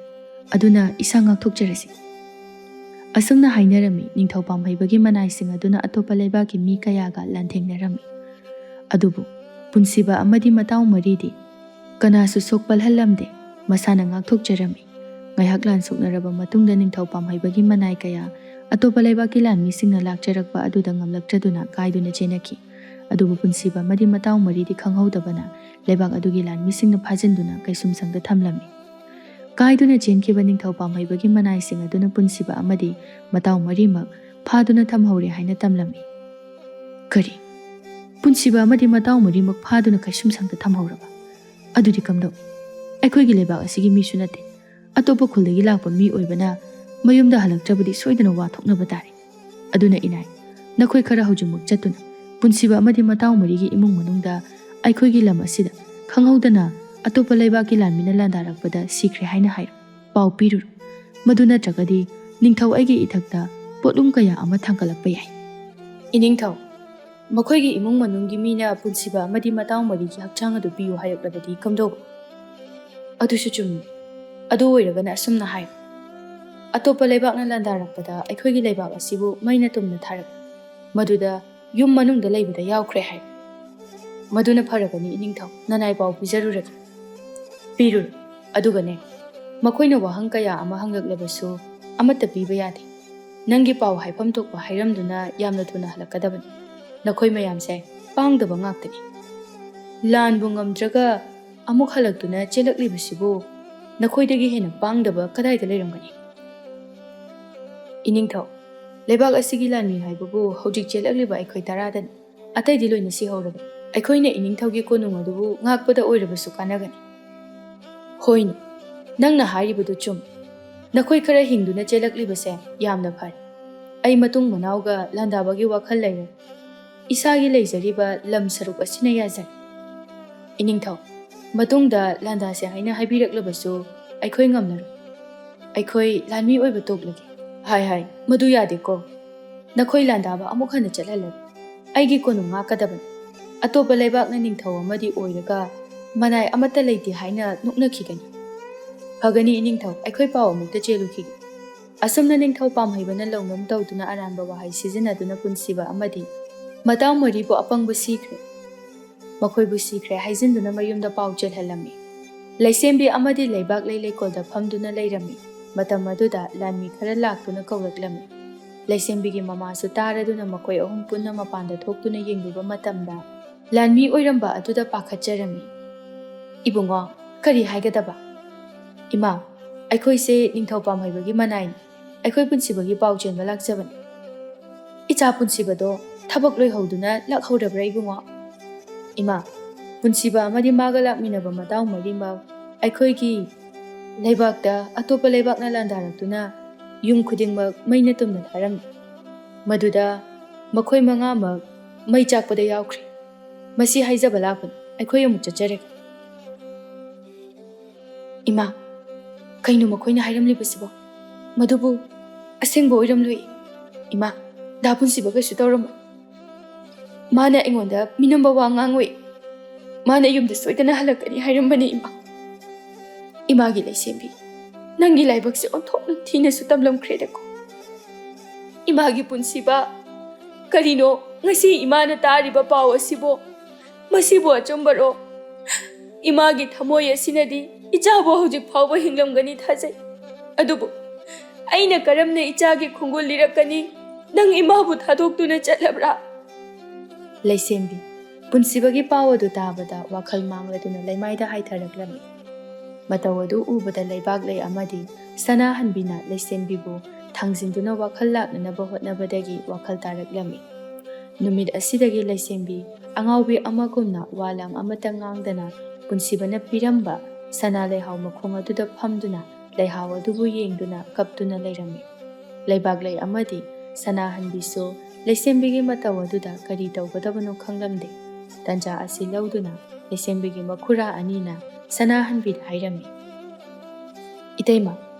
ꯑꯗꯨꯅ ꯏꯁꯥ ꯉꯥꯛꯊꯣꯛꯆꯔꯁꯤ꯫" ꯑꯁꯨꯝꯅ ꯍꯥꯏꯅꯔꯝꯃꯤ꯫ ꯅꯤꯡꯊꯧ ꯄꯥꯝꯍꯩꯕꯒꯤ ꯃꯅꯥꯏꯁꯤꯡ ꯑꯗꯨꯅ ꯑꯇꯣꯞꯄ ꯂꯩꯕꯥꯛꯀꯤ ꯃꯤ ꯀꯌꯥꯒ ꯂꯥꯟꯊꯦꯡꯅꯔꯝꯃꯤ꯫ ꯑꯗꯨꯕꯨ ꯄꯨꯟꯁꯤꯕ ꯑꯃꯗꯤ ꯃꯇꯥꯎ ꯃꯔꯤꯗꯤ ꯀꯅꯥꯁꯨ ꯁꯣꯛꯄꯜꯍꯜꯂꯝꯗꯦ꯫ ꯃꯁꯥꯅ ꯉꯥꯛꯊꯣꯛꯆꯔꯝꯃꯤ꯫ ꯉꯥꯏꯍꯥꯛ ꯂꯥꯟ ꯁꯣꯛꯅꯔꯕ ꯃꯇꯨꯡꯗ ꯅꯤꯡꯊꯧ ꯄꯥꯝꯍꯩꯕꯒꯤ ꯃꯅꯥꯏ ꯀꯌꯥ ꯑꯇꯣꯞꯄ ꯂꯩꯕꯥꯛꯀꯤ ꯂꯥꯟꯃꯤꯁꯤꯡꯅ ꯂꯥꯛꯆꯔꯛꯄ ꯑꯗꯨꯗ ꯉꯝꯂꯛꯇ꯭ꯔꯗꯨꯅ ꯀꯥꯏꯗꯨꯅ ꯆꯦꯟꯅꯈꯤ꯫ ꯑꯗꯨꯕꯨ ꯄꯨꯟꯁꯤꯕ ꯑꯃꯗꯤ ꯃꯇꯥꯎ ꯃꯔꯤꯗꯤ ꯈꯪꯍꯧꯗꯕꯅ ꯂꯩꯕꯥꯛ ꯑꯗꯨꯒꯤ ꯂꯥꯟꯃꯤꯁꯤꯡꯅ ꯐꯥꯖꯤꯟꯗꯨꯅ ꯀꯩꯁꯨꯝꯁꯪꯗ ꯊꯝꯂꯝꯃꯤ꯫ ꯀꯥꯏꯗꯨꯅ ꯆꯦꯟꯈꯤꯕ ꯅꯤꯡꯊꯧ ꯄꯥꯝꯍꯩꯕꯒꯤ ꯃꯅꯥꯏꯁꯤꯡ ꯑꯗꯨꯅ ꯄꯨꯟꯁꯤꯕ ꯑꯃꯗꯤ ꯃꯇꯥꯎ ꯃꯔꯤꯃꯛ ꯐꯥꯗꯨꯅ ꯊꯝꯍꯧꯔꯦ ꯍꯥꯏꯅ ꯇꯝꯂꯝꯃꯤ꯫ ꯀꯔꯤ? ꯄꯨꯟꯁꯤꯕ ꯑꯃꯗꯤ ꯃꯇꯥꯎ ꯃꯔꯤꯃꯛ ꯐꯥꯗꯨꯅ ꯀꯩꯁꯨꯝꯁꯪꯗ ꯊꯝꯍꯧꯔꯕ? ꯑꯗꯨꯗꯤ ꯀꯝꯗꯧꯅꯤ? ꯑꯩꯈꯣꯏꯒꯤ ꯂꯩꯕꯥꯛ ꯑꯁꯤꯒꯤ ꯃꯤꯁꯨ ꯅꯠꯇꯦ꯫ ꯑꯇꯣꯞꯄ ꯈꯨꯜꯗꯒꯤ ꯂꯥꯛꯄ ꯃꯤ ꯑꯣꯏꯕꯅ ꯃꯌꯨꯝꯗ ꯍꯜꯂꯛꯇ꯭ꯔꯕꯗꯤ ꯁꯣꯏꯗꯅ ꯋꯥ ꯊꯣꯛꯅꯕ ꯇꯥꯔꯦ꯫ ꯑꯗꯨꯅ ꯏꯅꯥꯏ, ꯅꯈꯣꯏ ꯈꯔ ꯍꯧꯖꯤꯛꯃꯛ ꯆꯠꯇꯨꯅ ꯄꯨꯟꯁꯤꯕ ꯑꯃꯗꯤ ꯃꯇꯥꯎ ꯃꯔꯤꯒꯤ ꯏꯃꯨꯡ ꯃꯅꯨꯡꯗ ꯑꯩꯈꯣꯏꯒꯤ ꯂꯝ ꯑꯁꯤꯗ ꯈꯪꯍꯧꯗꯅ ꯑꯇꯣꯞꯄ ꯂꯩꯕꯥꯛꯀꯤ ꯂꯥꯟꯃꯤꯅ ꯂꯥꯟꯗꯥꯔꯛꯄꯗ ꯁꯤꯈ꯭ꯔꯦ ꯍꯥꯏꯅ ꯍꯥꯏꯔꯣ꯫ ꯄꯥꯎ ꯄꯤꯔꯨꯔꯣ꯫ ꯃꯗꯨ ꯅꯠꯇ꯭ꯔꯒꯗꯤ ꯅꯤꯡꯊꯧ ꯑꯩꯒꯤ ꯏꯊꯛꯇ ꯄꯣꯠꯂꯨꯝ ꯀꯌꯥ ꯑꯃ ꯊꯥꯡꯒꯠꯂꯛꯄ ꯌꯥꯏ꯫ ꯏꯅꯤꯡꯊꯧ, ꯃꯈꯣꯏꯒꯤ ꯏꯃꯨꯡ ꯃꯅꯨꯡꯒꯤ ꯃꯤꯅ ꯄꯨꯟꯁꯤꯕ ꯑꯃꯗꯤ ꯃꯇꯥꯎ ꯃꯔꯤꯒꯤ ꯍꯛꯆꯥꯡ ꯑꯗꯨ ꯄꯤꯌꯨ ꯍꯥꯏꯔꯛꯂꯕꯗꯤ ꯀꯝꯗꯧꯕ? ꯑꯗꯨꯁꯨ ꯆꯨꯝꯃꯤ꯫ ꯑꯗꯨ ꯑꯣꯏꯔꯒꯅ ꯑꯁꯨꯝꯅ ꯍꯥꯏ, ꯑꯇꯣꯞꯄ ꯂꯩꯕꯥꯛꯅ ꯂꯥꯟꯗꯥꯔꯛꯄꯗ ꯑꯩꯈꯣꯏꯒꯤ ꯂꯩꯕꯥꯛ ꯑꯁꯤꯕꯨ ꯃꯩꯅ ꯇꯨꯝꯅ ꯊꯥꯔꯛꯏ꯫ ꯃꯗꯨꯗ ꯌꯨꯝ ꯃꯅꯨꯡꯗ ꯂꯩꯕꯗ ꯌꯥꯎꯈ꯭ꯔꯦ ꯍꯥꯏ꯫ ꯃꯗꯨꯅ ꯐꯔꯕꯅꯤ ꯏꯅꯤꯡꯊꯧ, ꯅꯅꯥꯏ ꯄꯥꯎ ꯄꯤꯖꯔꯨꯔꯒꯦ꯫ ꯄꯤꯔꯨꯔꯣ꯫ ꯑꯗꯨꯒꯅꯦ, ꯃꯈꯣꯏꯅ ꯋꯥꯍꯪ ꯀꯌꯥ ꯑꯃ ꯍꯪꯂꯛꯂꯕꯁꯨ ꯑꯃꯠꯇ ꯄꯤꯕ ꯌꯥꯗꯦ꯫ ꯅꯪꯒꯤ ꯄꯥꯎ ꯍꯥꯏꯐꯝ ꯊꯣꯛꯄ ꯍꯥꯏꯔꯝꯗꯨꯅ ꯌꯥꯝꯅ ꯊꯨꯅ ꯍꯜꯂꯛꯀꯗꯕꯅꯤ꯫ ꯅꯈꯣꯏ ꯃꯌꯥꯝꯁꯦ ꯄꯥꯡꯗꯕ ꯉꯥꯛꯇꯅꯤ꯫ ꯂꯥꯟꯕꯨ ꯉꯝꯗ꯭ꯔꯒ ꯑꯃꯨꯛ ꯍꯜꯂꯛꯇꯨꯅ ꯆꯦꯜꯂꯛꯂꯤꯕꯁꯤꯕꯨ ꯅꯈꯣꯏꯗꯒꯤ ꯍꯦꯟꯅ ꯄꯥꯡꯗꯕ ꯀꯗꯥꯏꯗ ꯂꯩꯔꯝꯒꯅꯤ? ꯏꯅꯤꯡꯊꯧ, ꯂꯩꯕꯥꯛ ꯑꯁꯤꯒꯤ ꯂꯥꯟꯃꯤ ꯍꯥꯏꯕꯕꯨ ꯍꯧꯖꯤꯛ ꯆꯦꯜꯂꯛꯂꯤꯕ ꯑꯩꯈꯣꯏ ꯇꯔꯥꯗꯅꯤ꯫ ꯑꯇꯩꯗꯤ ꯂꯣꯏꯅ ꯁꯤꯍꯧꯔꯕꯅꯤ꯫ ꯑꯩꯈꯣꯏꯅ ꯏꯅꯤꯡꯊꯧꯒꯤ ꯀꯣꯅꯨꯡ ꯑꯗꯨꯕꯨ ꯉꯥꯛꯄꯗ ꯑꯣꯏꯔꯕꯁꯨ ꯀꯥꯟꯅꯒꯅꯤ꯫ ꯍꯣꯏꯅꯦ, ꯅꯪꯅ ꯍꯥꯏꯔꯤꯕꯗꯨ ꯆꯨꯝ꯫ ꯅꯈꯣꯏ ꯈꯔ ꯍꯤꯡꯗꯨꯅ ꯆꯦꯜꯂꯛꯂꯤꯕꯁꯦ ꯌꯥꯝꯅ ꯐꯔꯦ꯫ ꯑꯩ ꯃꯇꯨꯡ ꯃꯅꯥꯎꯒ ꯂꯥꯟꯗꯥꯕꯒꯤ ꯋꯥꯈꯜ ꯂꯩꯔꯦ꯫ ꯏꯁꯥꯒꯤ ꯂꯩꯖꯔꯤꯕ ꯂꯝ ꯁꯔꯨꯛ ꯑꯁꯤꯅ ꯌꯥꯖꯔꯦ꯫ ꯏꯅꯤꯡꯊꯧ, ꯃꯇꯨꯡꯗ ꯂꯥꯟꯗꯥꯁꯦ ꯍꯥꯏꯅ ꯍꯥꯏꯕꯤꯔꯛꯂꯕꯁꯨ ꯑꯩꯈꯣꯏ ꯉꯝꯂꯔꯣꯏ꯫ ꯑꯩꯈꯣꯏ ꯂꯥꯟꯃꯤ ꯑꯣꯏꯕ ꯇꯣꯛꯂꯒꯦ꯫ ꯍꯥꯏ ꯍꯥꯏ, ꯃꯗꯨ ꯌꯥꯗꯦꯀꯣ꯫ ꯅꯈꯣꯏ ꯂꯥꯟꯗꯥꯕ ꯑꯃꯨꯛ ꯍꯟꯅ ꯆꯠꯍꯜꯂꯔꯣꯏ꯫ ꯑꯩꯒꯤ ꯀꯣꯅꯨꯡ ꯉꯥꯛꯀꯗꯕꯅꯤ꯫ ꯑꯇꯣꯞꯄ ꯂꯩꯕꯥꯛꯅ ꯅꯤꯡꯊꯧ ꯑꯃꯗꯤ ꯑꯣꯏꯔꯒ ꯃꯅꯥꯏ ꯑꯃꯠꯇ ꯂꯩꯇꯦ ꯍꯥꯏꯅ ꯅꯣꯛꯅꯈꯤꯒꯅꯤ꯫ ꯐꯒꯅꯤ ꯏꯅꯤꯡꯊꯧ, ꯑꯩꯈꯣꯏ ꯄꯥꯎ ꯑꯃꯨꯛꯇ ꯆꯦꯜꯂꯨꯈꯤꯒꯦ꯫ ꯑꯁꯨꯝꯅ ꯅꯤꯡꯊꯧ ꯄꯥꯝꯍꯩꯕꯅ ꯂꯧꯅꯝ ꯇꯧꯗꯨꯅ ꯑꯔꯥꯟꯕ ꯋꯥꯍꯩ ꯁꯤꯖꯤꯟꯅꯗꯨꯅ ꯄꯨꯟꯁꯤꯕ ꯑꯃꯗꯤ ꯃꯇꯥꯎ ꯃꯔꯤꯕꯨ ꯑꯄꯪꯕ ꯁꯤꯈ꯭ꯔꯦ꯫ ꯃꯈꯣꯏꯕꯨ ꯁꯤꯈ꯭ꯔꯦ ꯍꯥꯏꯖꯤꯟꯗꯨꯅ ꯃꯌꯨꯝꯗ ꯄꯥꯎ ꯆꯦꯜꯍꯜꯂꯝꯃꯤ꯫ ꯂꯩꯁꯦꯝꯕꯤ ꯑꯃꯗꯤ ꯂꯩꯕꯥꯛ ꯂꯩ ꯂꯩꯀꯣꯜꯗ ꯐꯝꯗꯨꯅ ꯂꯩꯔꯝꯃꯤ꯫ ꯃꯇꯝ ꯑꯗꯨꯗ ꯂꯥꯟꯃꯤ ꯈꯔ ꯂꯥꯛꯇꯨꯅ ꯀꯧꯔꯛꯂꯝꯃꯤ꯫ ꯂꯩꯁꯦꯝꯕꯤꯒꯤ ꯃꯃꯥꯁꯨ ꯇꯥꯔꯗꯨꯅ ꯃꯈꯣꯏ ꯑꯍꯨꯝ ꯄꯨꯟꯅ ꯃꯄꯥꯟꯗ ꯊꯣꯛꯇꯨꯅ ꯌꯦꯡꯂꯨꯕ ꯃꯇꯝꯗ ꯂꯥꯟꯃꯤ ꯑꯣꯏꯔꯝꯕ ꯑꯗꯨꯗ ꯄꯥꯈꯠꯆꯔꯝꯃꯤ꯫ "ꯏꯕꯨꯡꯉꯣ, ꯀꯔꯤ ꯍꯥꯏꯒꯗꯕ? ꯏꯃꯥ, ꯑꯩꯈꯣꯏꯁꯦ ꯅꯤꯡꯊꯧ ꯄꯥꯝꯍꯩꯕꯒꯤ ꯃꯅꯥꯏꯅꯤ꯫ ꯑꯩꯈꯣꯏ ꯄꯨꯟꯁꯤꯕꯒꯤ ꯄꯥꯎ ꯆꯦꯟꯕ ꯂꯥꯛꯆꯕꯅꯤ꯫ ꯏꯆꯥ ꯄꯨꯟꯁꯤꯕꯗꯣ ꯊꯕꯛ ꯂꯣꯏꯍꯧꯗꯨꯅ ꯂꯥꯛꯍꯧꯔꯕ꯭ꯔꯥ ꯏꯕꯨꯡꯉꯣ?" "ꯏꯃꯥ, ꯄꯨꯟꯁꯤꯕ ꯑꯃꯗꯤ ꯃꯥꯒ ꯂꯥꯛꯃꯤꯟꯅꯕ ꯃꯇꯥꯎ ꯃꯔꯤꯃꯛ ꯑꯩꯈꯣꯏꯒꯤ ꯂꯩꯕꯥꯛꯇ ꯑꯇꯣꯞꯄ ꯂꯩꯕꯥꯛꯅ ꯂꯥꯟꯗꯥꯔꯛꯇꯨꯅ ꯌꯨꯝ ꯈꯨꯗꯤꯡꯃꯛ ꯃꯩꯅ ꯇꯨꯝꯅ ꯊꯥꯔꯝꯃꯤ꯫ ꯃꯗꯨꯗ ꯃꯈꯣꯏ ꯃꯉꯥꯃꯛ ꯃꯩ ꯆꯥꯛꯄꯗ ꯌꯥꯎꯈ꯭ꯔꯦ꯫ ꯃꯁꯤ ꯍꯥꯏꯖꯕ ꯂꯥꯛꯄꯅꯤ꯫ ꯑꯩꯈꯣꯏ ꯑꯃꯨꯛ ꯆꯠꯆꯔꯒꯦ꯫" "ꯏꯃꯥ, ꯀꯩꯅꯣ ꯃꯈꯣꯏꯅ ꯍꯥꯏꯔꯝꯂꯤꯕꯁꯤꯕꯣ? ꯃꯗꯨꯕꯨ ꯑꯁꯦꯡꯕ ꯑꯣꯏꯔꯝꯂꯣꯏ꯫ ꯏꯃꯥ, ꯗꯥ ꯄꯨꯟꯁꯤꯕ ꯀꯩꯁꯨ ꯇꯧꯔꯝꯃꯣꯏ꯫ ꯃꯥꯅ ꯑꯩꯉꯣꯟꯗ ꯃꯤꯅꯝꯕ ꯋꯥ ꯉꯥꯡꯉꯣꯏ꯫ ꯃꯥꯅ ꯌꯨꯝꯗ ꯁꯣꯏꯗꯅ ꯍꯜꯂꯛꯀꯅꯤ ꯍꯥꯏꯔꯝꯕꯅꯤ, ꯏꯃꯥ꯫ ꯏꯃꯥꯒꯤ ꯂꯩꯁꯦꯝꯕꯤ, ꯅꯪꯒꯤ ꯂꯥꯏꯕꯛꯁꯦ ꯑꯣꯟꯊꯣꯛꯅ ꯊꯤꯅꯁꯨ ꯇꯝꯂꯝꯈ꯭ꯔꯦꯗꯀꯣ꯫ ꯏꯃꯥꯒꯤ ꯄꯨꯟꯁꯤꯕ, ꯀꯔꯤꯅꯣ ꯉꯁꯤ ꯏꯃꯥꯅ ꯇꯥꯔꯤꯕ ꯄꯥꯎ ꯑꯁꯤꯕꯣ? ꯃꯁꯤꯕꯨ ꯑꯆꯨꯝꯕꯔꯣ? ꯏꯃꯥꯒꯤ ꯊꯃꯣꯏ ꯑꯁꯤꯅꯗꯤ ꯏꯆꯥꯕꯨ ꯍꯧꯖꯤꯛ ꯐꯥꯎꯕ ꯍꯤꯡꯂꯝꯒꯅꯤ ꯊꯥꯖꯩ꯫ ꯑꯗꯨꯕꯨ ꯑꯩꯅ ꯀꯔꯝꯅ ꯏꯆꯥꯒꯤ ꯈꯣꯡꯒꯨꯜ ꯂꯤꯔꯛꯀꯅꯤ? ꯅꯪ ꯏꯃꯥꯕꯨ ꯊꯥꯗꯣꯛꯇꯨꯅ ꯆꯠꯂꯕ꯭ꯔꯥ? ꯂꯩꯁꯦꯝꯕꯤ, ꯄꯨꯟꯁꯤꯕꯒꯤ ꯄꯥꯎ ꯑꯗꯨ ꯇꯥꯕꯗ ꯋꯥꯈꯜ ꯃꯥꯡꯂꯗꯨꯅ ꯂꯩꯃꯥꯏꯗ ꯍꯥꯏꯊꯔꯛꯂꯝꯃꯤ꯫ ꯃꯇꯧ ꯑꯗꯨ ꯎꯕꯗ ꯂꯩꯕꯥꯛꯂꯩ ꯑꯃꯗꯤ ꯁꯅꯥꯍꯟꯕꯤꯅ ꯂꯩꯁꯦꯝꯕꯤꯕꯨ ꯊꯥꯡꯖꯤꯟꯗꯨꯅ ꯋꯥꯈꯜ ꯂꯥꯛꯅꯅꯕ ꯍꯣꯠꯅꯕꯗꯒꯤ ꯋꯥꯈꯜ ꯇꯥꯔꯛꯂꯝꯃꯤ꯫ ꯅꯨꯃꯤꯠ ꯑꯁꯤꯗꯒꯤ ꯂꯩꯁꯦꯝꯕꯤ ꯑꯉꯥꯎꯕꯤ ꯑꯃꯒꯨꯝꯅ ꯋꯥ ꯂꯥꯡ ꯑꯃꯠꯇ ꯉꯥꯡꯗꯅ ꯄꯨꯟꯁꯤꯕꯅ ꯄꯤꯔꯝꯕ ꯁꯅꯥ ꯂꯩꯍꯥꯎ ꯃꯈꯣꯡ ꯑꯗꯨꯗ ꯐꯝꯗꯨꯅ ꯂꯩꯍꯥꯎ ꯑꯗꯨꯕꯨ ꯌꯦꯡꯗꯨꯅ ꯀꯞꯇꯨꯅ ꯂꯩꯔꯝꯃꯤ꯫ ꯂꯩꯕꯥꯛꯂꯩ ꯑꯃꯗꯤ ꯁꯅꯥꯍꯟꯕꯤꯁꯨ ꯂꯩꯁꯦꯝꯕꯤꯒꯤ ꯃꯇꯧ ꯑꯗꯨꯗ ꯀꯔꯤ ꯇꯧꯒꯗꯕꯅꯣ ꯈꯪꯂꯝꯗꯦ꯫ ꯇꯟꯖꯥ ꯑꯁꯤ ꯂꯧꯗꯨꯅ ꯂꯩꯁꯦꯝꯕꯤꯒꯤ ꯃꯈꯨꯔꯥ ꯑꯅꯤꯅ ꯁꯅꯥꯍꯟꯕꯤꯗ ꯍꯥꯏꯔꯝꯃꯤ, "ꯏꯇꯩꯃ,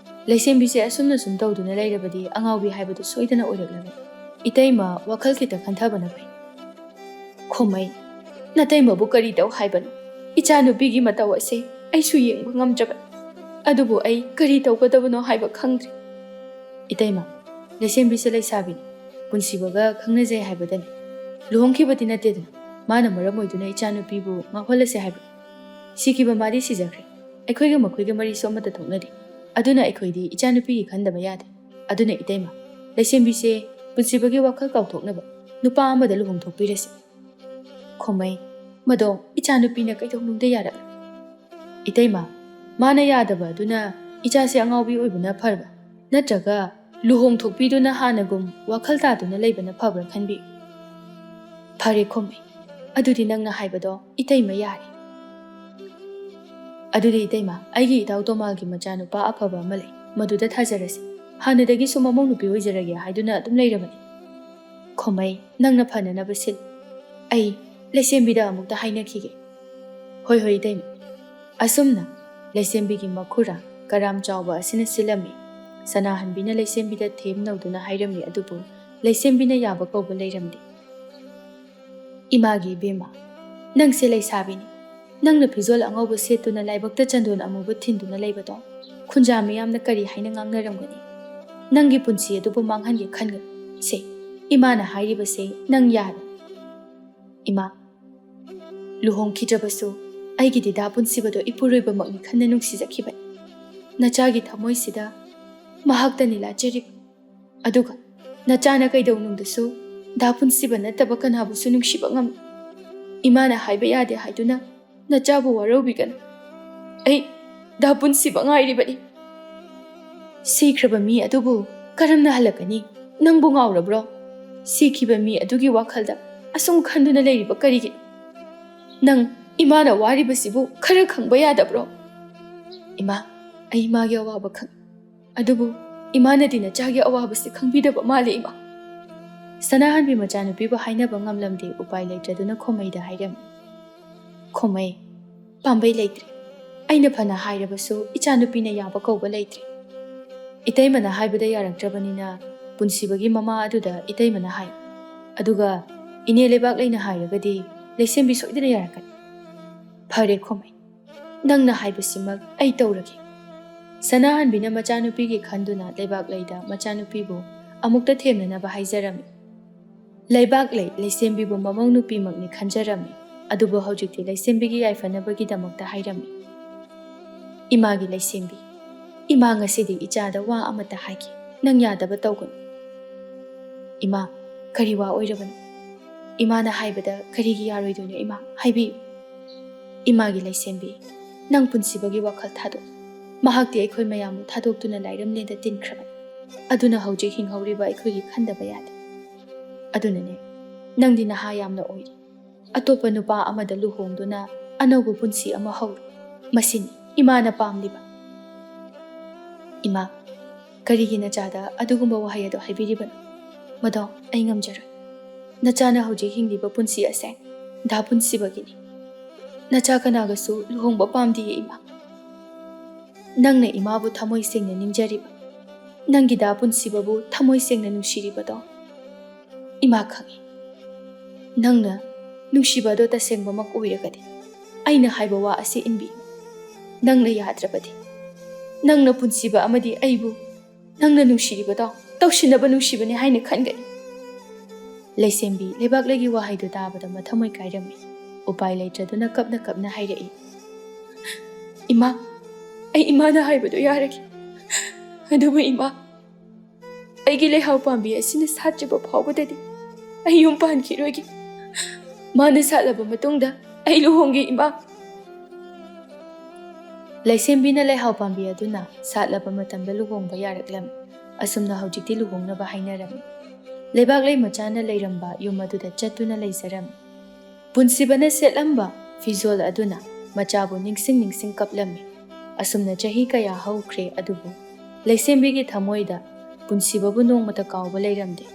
ꯂꯩꯁꯦꯝꯕꯤꯁꯦ ꯑꯁꯨꯝꯅ ꯁꯨꯝ ꯇꯧꯗꯨꯅ ꯂꯩꯔꯕꯗꯤ ꯑꯉꯥꯎꯕꯤ ꯍꯥꯏꯕꯗꯨ ꯁꯣꯏꯗꯅ ꯑꯣꯏꯔꯛꯂꯅꯤ꯫ ꯏꯇꯩꯃ, ꯋꯥꯈꯜ ꯈꯤꯇ ꯈꯟꯊꯕꯅ ꯐꯩ꯫" ꯈꯣꯃꯩ, "ꯅꯇꯩꯃꯕꯨ ꯀꯔꯤ ꯇꯧ ꯍꯥꯏꯕꯅꯣ? ꯏꯆꯥꯅꯨꯄꯤꯒꯤ ꯃꯇꯧ ꯑꯁꯦ ꯑꯩꯁꯨ ꯌꯦꯡꯕ ꯉꯝꯗ꯭ꯔꯕꯅꯤ꯫ ꯑꯗꯨꯕꯨ ꯑꯩ ꯀꯔꯤ ꯇꯧꯒꯗꯕꯅꯣ ꯍꯥꯏꯕ ꯈꯪꯗ꯭ꯔꯦ꯫" "ꯏꯇꯩꯃ, ꯂꯩꯁꯦꯝꯕꯤꯁꯦ ꯂꯩꯁꯥꯕꯤꯅꯤ, ꯄꯨꯟꯁꯤꯕꯒ ꯈꯪꯅꯖꯩ ꯍꯥꯏꯕꯗꯅꯤ꯫ ꯂꯨꯍꯣꯡꯈꯤꯕꯗꯤ ꯅꯠꯇꯦꯗꯅ, ꯃꯥꯅ ꯃꯔꯝ ꯑꯣꯏꯗꯨꯅ ꯏꯆꯥꯅꯨꯄꯤꯕꯨ ꯉꯥꯎꯍꯜꯂꯁꯦ ꯍꯥꯏꯕ? ꯁꯤꯈꯤꯕ ꯃꯥꯗꯤ ꯁꯤꯖꯈ꯭ꯔꯦ꯫ ꯑꯩꯈꯣꯏꯒ ꯃꯈꯣꯏꯒ ꯃꯔꯤꯁꯨ ꯑꯃꯠꯇ ꯊꯣꯛꯅꯗꯦ꯫ ꯑꯗꯨꯅ ꯑꯩꯈꯣꯏꯗꯤ ꯏꯆꯥꯅꯨꯄꯤꯒꯤ ꯈꯟꯗꯕ ꯌꯥꯗꯦ꯫ ꯑꯗꯨꯅ ꯏꯇꯩꯃ, ꯂꯩꯁꯦꯝꯕꯤꯁꯦ ꯄꯨꯟꯁꯤꯕꯒꯤ ꯋꯥꯈꯜ ꯀꯥꯎꯊꯣꯛꯅꯕ ꯅꯨꯄꯥ ꯑꯃꯗ ꯂꯨꯍꯣꯡꯊꯣꯛꯄꯤꯔꯁꯤ꯫" ꯈꯣꯃꯩ, "ꯃꯗꯣ ꯏꯆꯥꯅꯨꯄꯤꯅ ꯀꯩꯗꯧꯅꯨꯡꯗ ꯌꯥꯔꯛ..." "ꯏꯇꯩꯃ, ꯃꯥꯅ ꯌꯥꯗꯕ ꯑꯗꯨꯅ ꯏꯆꯥꯁꯦ ꯑꯉꯥꯎꯕꯤ ꯑꯣꯏꯕꯅ ꯐꯔꯕ? ꯅꯠꯇ꯭ꯔꯒ ꯂꯨꯍꯣꯡꯊꯣꯛꯄꯤꯗꯨꯅ ꯍꯥꯟꯅꯒꯨꯝ ꯋꯥꯈꯜ ꯇꯥꯗꯨꯅ ꯂꯩꯕꯅ ꯐꯕ꯭ꯔꯥ ꯈꯟꯕꯤ꯫" "ꯐꯔꯦ ꯈꯣꯃꯩ, ꯑꯗꯨꯗꯤ ꯅꯪꯅ ꯍꯥꯏꯕꯗꯣ ꯏꯇꯩꯃ ꯌꯥꯔꯦ꯫ ꯑꯗꯨꯗꯤ ꯏꯇꯩꯃ, ꯑꯩꯒꯤ ꯏꯇꯥꯎ ꯇꯣꯃꯥꯜꯒꯤ ꯃꯆꯥꯅꯨꯄꯥ ꯑꯐꯕ ꯑꯃ ꯂꯩ, ꯃꯗꯨꯗ ꯊꯥꯖꯔꯁꯤ꯫ ꯍꯥꯟꯅꯗꯒꯤꯁꯨ ꯃꯃꯧ ꯅꯨꯄꯤ ꯑꯣꯏꯖꯔꯒꯦ ꯍꯥꯏꯗꯨꯅ ꯑꯗꯨꯝ ꯂꯩꯔꯕꯅꯤ꯫" "ꯈꯣꯃꯩ, ꯅꯪꯅ ꯐꯅꯅꯕ ꯁꯤꯜ꯫ ꯑꯩ ꯂꯩꯁꯦꯝꯕꯤꯗ ꯑꯃꯨꯛꯇ ꯍꯥꯏꯅꯈꯤꯒꯦ꯫" "ꯍꯣꯏ, ꯍꯣꯏ, ꯏꯇꯩꯃ꯫" ꯑꯁꯨꯝꯅ ꯂꯩꯁꯦꯝꯕꯤꯒꯤ ꯃꯈꯨꯔꯥ ꯀꯔꯥꯝ ꯆꯥꯎꯕ ꯑꯁꯤꯅ ꯁꯤꯜꯂꯝꯃꯤ꯫ ꯁꯅꯥꯍꯟꯕꯤꯅ ꯂꯩꯁꯦꯝꯕꯤꯗ ꯊꯦꯝ ꯅꯧꯗꯨꯅ ꯍꯥꯏꯔꯝꯃꯤ, ꯑꯗꯨꯕꯨ ꯂꯩꯁꯦꯝꯕꯤꯅ ꯌꯥꯕ ꯀꯧꯕ ꯂꯩꯔꯝꯗꯦ꯫ "ꯏꯃꯥꯒꯤ ꯏꯕꯦꯝꯃ, ꯅꯪꯁꯦ ꯂꯩꯁꯥꯕꯤꯅꯤ꯫ ꯅꯪꯅ ꯐꯤꯖꯣꯜ ꯑꯉꯧꯕ ꯁꯦꯠꯇꯨꯅ ꯂꯥꯏꯕꯛꯇ ꯆꯟꯗꯣꯟ ꯑꯃꯨꯕ ꯊꯤꯟꯗꯨꯅ ꯂꯩꯕꯗꯣ ꯈꯨꯟꯖꯥ ꯃꯤꯌꯥꯝꯅ ꯀꯔꯤ ꯍꯥꯏꯅ ꯉꯥꯡꯅꯔꯝꯒꯅꯤ? ꯅꯪꯒꯤ ꯄꯨꯟꯁꯤ ꯑꯗꯨꯕꯨ ꯃꯥꯡꯍꯟꯒꯦ ꯈꯟꯒꯅꯨ꯫ ꯁꯦ, ꯏꯃꯥꯅ ꯍꯥꯏꯔꯤꯕꯁꯦ ꯅꯪ ꯌꯥꯔꯣ?" "ꯏꯃꯥ, ꯂꯨꯍꯣꯡꯈꯤꯗ꯭ꯔꯕꯁꯨ ꯑꯩꯒꯤꯗꯤ ꯗꯥ ꯄꯨꯟꯁꯤꯕꯗꯣ ꯏꯄꯨꯔꯣꯏꯕꯃꯛꯅꯤ ꯈꯟꯅ ꯅꯨꯡꯁꯤꯖꯈꯤꯕꯅꯤ꯫ ꯅꯆꯥꯒꯤ ꯊꯃꯣꯏꯁꯤꯗ ꯃꯍꯥꯛꯇꯅꯤ ꯂꯥꯠꯆꯔꯤꯕ꯫ ꯑꯗꯨꯒ ꯅꯆꯥꯅ ꯀꯩꯗꯧꯅꯨꯡꯗꯁꯨ ꯗꯥ ꯄꯨꯟꯁꯤꯕ ꯅꯠꯇꯕ ꯀꯅꯥꯕꯨꯁꯨ ꯅꯨꯡꯁꯤꯕ ꯉꯝꯂꯣꯏ꯫ ꯏꯃꯥꯅ ꯍꯥꯏꯕ ꯌꯥꯗꯦ ꯍꯥꯏꯗꯨꯅ ꯅꯆꯥꯕꯨ ꯋꯥꯔꯧꯕꯤꯒꯅꯨ꯫ ꯑꯩ ꯗꯥ ꯄꯨꯟꯁꯤꯕ ꯉꯥꯏꯔꯤꯕꯅꯤ꯫" "ꯁꯤꯈ꯭ꯔꯕ ꯃꯤ ꯑꯗꯨꯕꯨ ꯀꯔꯝꯅ ꯍꯜꯂꯛꯀꯅꯤ? ꯅꯪꯕꯨ ꯉꯥꯎꯔꯕ꯭ꯔꯣ? ꯁꯤꯈꯤꯕ ꯃꯤ ꯑꯗꯨꯒꯤ ꯋꯥꯈꯜꯗ ꯑꯁꯨꯝ ꯈꯟꯗꯨꯅ ꯂꯩꯔꯤꯕ ꯀꯔꯤꯒꯤꯅꯣ? ꯅꯪ ꯏꯃꯥꯅ ꯋꯥꯔꯤꯕꯁꯤꯕꯨ ꯈꯔ ꯈꯪꯕ ꯌꯥꯗꯕ꯭ꯔꯣ?" "ꯏꯃꯥ, ꯑꯩ ꯏꯃꯥꯒꯤ ꯑꯋꯥꯕ ꯈꯪꯏ꯫ ꯑꯗꯨꯕꯨ ꯏꯃꯥꯅꯗꯤ ꯅꯆꯥꯒꯤ ꯑꯋꯥꯕꯁꯤ ꯈꯪꯕꯤꯗꯕ ꯃꯥꯜꯂꯦ, ꯏꯃꯥ꯫" ꯁꯅꯥꯍꯟꯕꯤ ꯃꯆꯥꯅꯨꯄꯤꯕꯨ ꯍꯥꯏꯅꯕ ꯉꯝꯂꯝꯗꯦ, ꯎꯄꯥꯏ ꯂꯩꯇ꯭ꯔꯗꯨꯅ ꯈꯣꯃꯩꯗ ꯍꯥꯏꯔꯝꯃꯤ꯫ "ꯈꯣꯃꯩ, ꯄꯥꯝꯕꯩ ꯂꯩꯇ꯭ꯔꯦ꯫ ꯑꯩꯅ ꯐꯅ ꯍꯥꯏꯔꯕꯁꯨ ꯏꯆꯥꯅꯨꯄꯤꯅ ꯌꯥꯕ ꯀꯧꯕ ꯂꯩꯇ꯭ꯔꯦ꯫ ꯏꯇꯩꯃꯅ ꯍꯥꯏꯕꯗ ꯌꯥꯔꯛꯇ꯭ꯔꯕꯅꯤꯅ ꯄꯨꯟꯁꯤꯕꯒꯤ ꯃꯃꯥ ꯑꯗꯨꯗ ꯏꯇꯩꯃꯅ ꯍꯥꯏ꯫ ꯑꯗꯨꯒ ꯏꯅꯦ ꯂꯩꯕꯥꯛꯂꯩꯅ ꯍꯥꯏꯔꯒꯗꯤ ꯂꯩꯁꯦꯝꯕꯤ ꯁꯣꯏꯗꯅ ꯌꯥꯔꯛꯀꯅꯤ꯫ ꯐꯔꯦ ꯈꯣꯃꯩ, ꯅꯪꯅ ꯍꯥꯏꯕꯁꯤꯃꯛ ꯑꯩ ꯇꯧꯔꯒꯦ꯫" ꯁꯅꯥꯍꯟꯕꯤꯅ ꯃꯆꯥꯅꯨꯄꯤꯒꯤ ꯈꯟꯗꯨꯅ ꯂꯩꯕꯥꯛꯂꯩꯗ ꯃꯆꯥꯅꯨꯄꯤꯕꯨ ꯑꯃꯨꯛꯇ ꯊꯦꯝꯅꯅꯕ ꯍꯥꯏꯖꯔꯝꯃꯤ꯫ ꯂꯩꯕꯥꯛꯂꯩ ꯂꯩꯁꯦꯝꯕꯤꯕꯨ ꯃꯃꯧ ꯅꯨꯄꯤꯃꯛꯅꯤ ꯈꯟꯖꯔꯝꯃꯤ, ꯑꯗꯨꯕꯨ ꯍꯧꯖꯤꯛꯇꯤ ꯂꯩꯁꯦꯝꯕꯤꯒꯤ ꯌꯥꯏꯐꯅꯕꯒꯤꯗꯃꯛꯇ ꯍꯥꯏꯔꯝꯃꯤ꯫ "ꯏꯃꯥꯒꯤ ꯂꯩꯁꯦꯝꯕꯤ, ꯏꯃꯥ ꯉꯁꯤꯗꯤ ꯏꯆꯥꯗ ꯋꯥ ꯑꯃꯠꯇ ꯍꯥꯏꯒꯦ, ꯅꯪ ꯌꯥꯗꯕ ꯇꯧꯒꯅꯨ꯫" "ꯏꯃꯥ, ꯀꯔꯤ ꯋꯥ ꯑꯣꯏꯔꯕꯅꯣ? ꯏꯃꯥꯅ ꯍꯥꯏꯕꯗ ꯀꯔꯤꯒꯤ ꯌꯥꯔꯣꯏꯗꯣꯏꯅꯣ ꯏꯃꯥ? ꯍꯥꯏꯕꯤꯌꯨ꯫" "ꯏꯃꯥꯒꯤ ꯂꯩꯁꯦꯝꯕꯤ, ꯅꯪ ꯄꯨꯟꯁꯤꯕꯒꯤ ꯋꯥꯈꯜ ꯊꯥꯗꯣꯛ꯫ ꯃꯍꯥꯛꯇꯤ ꯑꯩꯈꯣꯏ ꯃꯌꯥꯝꯕꯨ ꯊꯥꯗꯣꯛꯇꯨꯅ ꯂꯥꯏꯔꯝꯂꯦꯟꯗ ꯇꯤꯟꯈ꯭ꯔꯕꯅꯤ꯫ ꯑꯗꯨꯅ ꯍꯧꯖꯤꯛ ꯍꯤꯡꯍꯧꯔꯤꯕ ꯑꯩꯈꯣꯏꯒꯤ ꯈꯟꯗꯕ ꯌꯥꯗꯦ꯫ ꯑꯗꯨꯅꯅꯦ, ꯅꯪꯗꯤ ꯅꯍꯥ ꯌꯥꯝꯅ ꯑꯣꯏꯔꯤ꯫ ꯑꯇꯣꯞꯄ ꯅꯨꯄꯥ ꯑꯃꯗ ꯂꯨꯍꯣꯡꯗꯨꯅ ꯑꯅꯧꯕ ꯄꯨꯟꯁꯤ ꯑꯃ ꯍꯧꯔꯣ꯫ ꯃꯁꯤꯅꯤ ꯏꯃꯥꯅ ꯄꯥꯝꯂꯤꯕ꯫" "ꯏꯃꯥ, ꯀꯔꯤꯒꯤ ꯅꯆꯥꯗ ꯑꯗꯨꯒꯨꯝꯕ ꯋꯥꯍꯩ ꯑꯗꯨ ꯍꯥꯏꯕꯤꯔꯤꯕꯅꯣ? ꯃꯗꯣ ꯑꯩ ꯉꯝꯖꯔꯣꯏ꯫ ꯅꯆꯥꯅ ꯍꯧꯖꯤꯛ ꯍꯤꯡꯂꯤꯕ ꯄꯨꯟꯁꯤ ꯑꯁꯦ ꯗꯥ ꯄꯨꯟꯁꯤꯕꯒꯤꯅꯤ꯫ ꯅꯆꯥ ꯀꯅꯥꯒꯁꯨ ꯂꯨꯍꯣꯡꯕ ꯄꯥꯝꯗꯤꯌꯦ ꯏꯃꯥ꯫ ꯅꯪꯅ ꯏꯃꯥꯕꯨ ꯊꯃꯣꯏ ꯁꯦꯡꯅ ꯅꯤꯡꯖꯔꯤꯕ, ꯅꯪꯒꯤ ꯗꯥ ꯄꯨꯟꯁꯤꯕꯕꯨ ꯊꯃꯣꯏ ꯁꯦꯡꯅ ꯅꯨꯡꯁꯤꯔꯤꯕꯗꯣ ꯏꯃꯥ ꯈꯪꯏ꯫ ꯅꯪꯅ ꯅꯨꯡꯁꯤꯕ ꯑꯗꯣ ꯇꯁꯦꯡꯕꯃꯛ ꯑꯣꯏꯔꯒꯗꯤ, ꯑꯩꯅ ꯍꯥꯏꯕ ꯋꯥ ꯑꯁꯤ ꯏꯟꯕꯤꯌꯨ꯫ ꯅꯪꯅ ꯌꯥꯗ꯭ꯔꯕꯗꯤ, ꯅꯪꯅ ꯄꯨꯟꯁꯤꯕ ꯑꯃꯗꯤ ꯑꯩꯕꯨ ꯅꯪꯅ ꯅꯨꯡꯁꯤꯔꯤꯕꯗꯣ ꯇꯧꯁꯤꯟꯅꯕ ꯅꯨꯡꯁꯤꯕꯅꯤ ꯍꯥꯏꯅ ꯈꯟꯒꯅꯤ꯫ ꯂꯩꯁꯦꯝꯕꯤ ꯂꯩꯕꯥꯛꯂꯩꯒꯤ ꯋꯥꯍꯩꯗꯨ ꯇꯥꯕꯗ ꯃꯊꯃꯣꯏ ꯀꯥꯏꯔꯝꯃꯤ꯫ ꯎꯄꯥꯏ ꯂꯩꯇ꯭ꯔꯗꯨꯅ ꯀꯞꯅ ꯀꯞꯅ ꯍꯥꯏꯔꯛꯏ, "ꯏꯃꯥ, ꯑꯩ ꯏꯃꯥꯅ ꯍꯥꯏꯕꯗꯨ ꯌꯥꯔꯒꯦ꯫ ꯑꯗꯨꯕꯨ ꯏꯃꯥ, ꯑꯩꯒꯤ ꯂꯩꯍꯥꯎ ꯄꯥꯝꯕꯤ ꯑꯁꯤꯅ ꯁꯥꯠꯇ꯭ꯔꯤꯕ ꯐꯥꯎꯕꯗꯗꯤ ꯑꯩ ꯌꯨꯝ ꯄꯥꯟꯈꯤꯔꯣꯏꯒꯦ꯫ ꯃꯥꯅ ꯁꯥꯠꯂꯕ ꯃꯇꯨꯡꯗ ꯑꯩ ꯂꯨꯍꯣꯡꯒꯦ, ꯏꯃꯥ꯫" ꯂꯩꯁꯦꯝꯕꯤꯅ ꯂꯩꯍꯥꯎ ꯄꯥꯝꯕꯤ ꯑꯗꯨꯅ ꯁꯥꯠꯂꯕ ꯃꯇꯝꯗ ꯂꯨꯍꯣꯡꯕ ꯌꯥꯔꯛꯂꯝꯃꯤ꯫ ꯑꯁꯨꯝꯅ ꯍꯧꯖꯤꯛꯇꯤ ꯂꯨꯍꯣꯡꯅꯕ ꯍꯥꯏꯅꯔꯝꯃꯤ꯫ ꯂꯩꯕꯥꯛꯂꯩ ꯃꯆꯥꯅ ꯂꯩꯔꯝꯕ ꯌꯨꯝ ꯑꯗꯨꯗ ꯆꯠꯇꯨꯅ ꯂꯩꯖꯔꯝꯃꯤ꯫ ꯄꯨꯟꯁꯤꯕꯅ ꯁꯦꯠꯂꯝꯕ ꯐꯤꯖꯣꯜ ꯑꯗꯨꯅ ꯃꯆꯥꯕꯨ ꯅꯤꯡꯁꯤꯡ ꯅꯤꯡꯁꯤꯡ ꯀꯞꯂꯝꯃꯤ꯫ ꯑꯁꯨꯝꯅ ꯆꯍꯤ ꯀꯌꯥ ꯍꯧꯈ꯭ꯔꯦ, ꯑꯗꯨꯕꯨ ꯂꯩꯁꯦꯝꯕꯤꯒꯤ ꯊꯃꯣꯏꯗ ꯄꯨꯟꯁꯤꯕꯕꯨ ꯅꯣꯡꯃꯇ ꯀꯥꯎꯕ ꯂꯩꯔꯝꯗꯦ꯫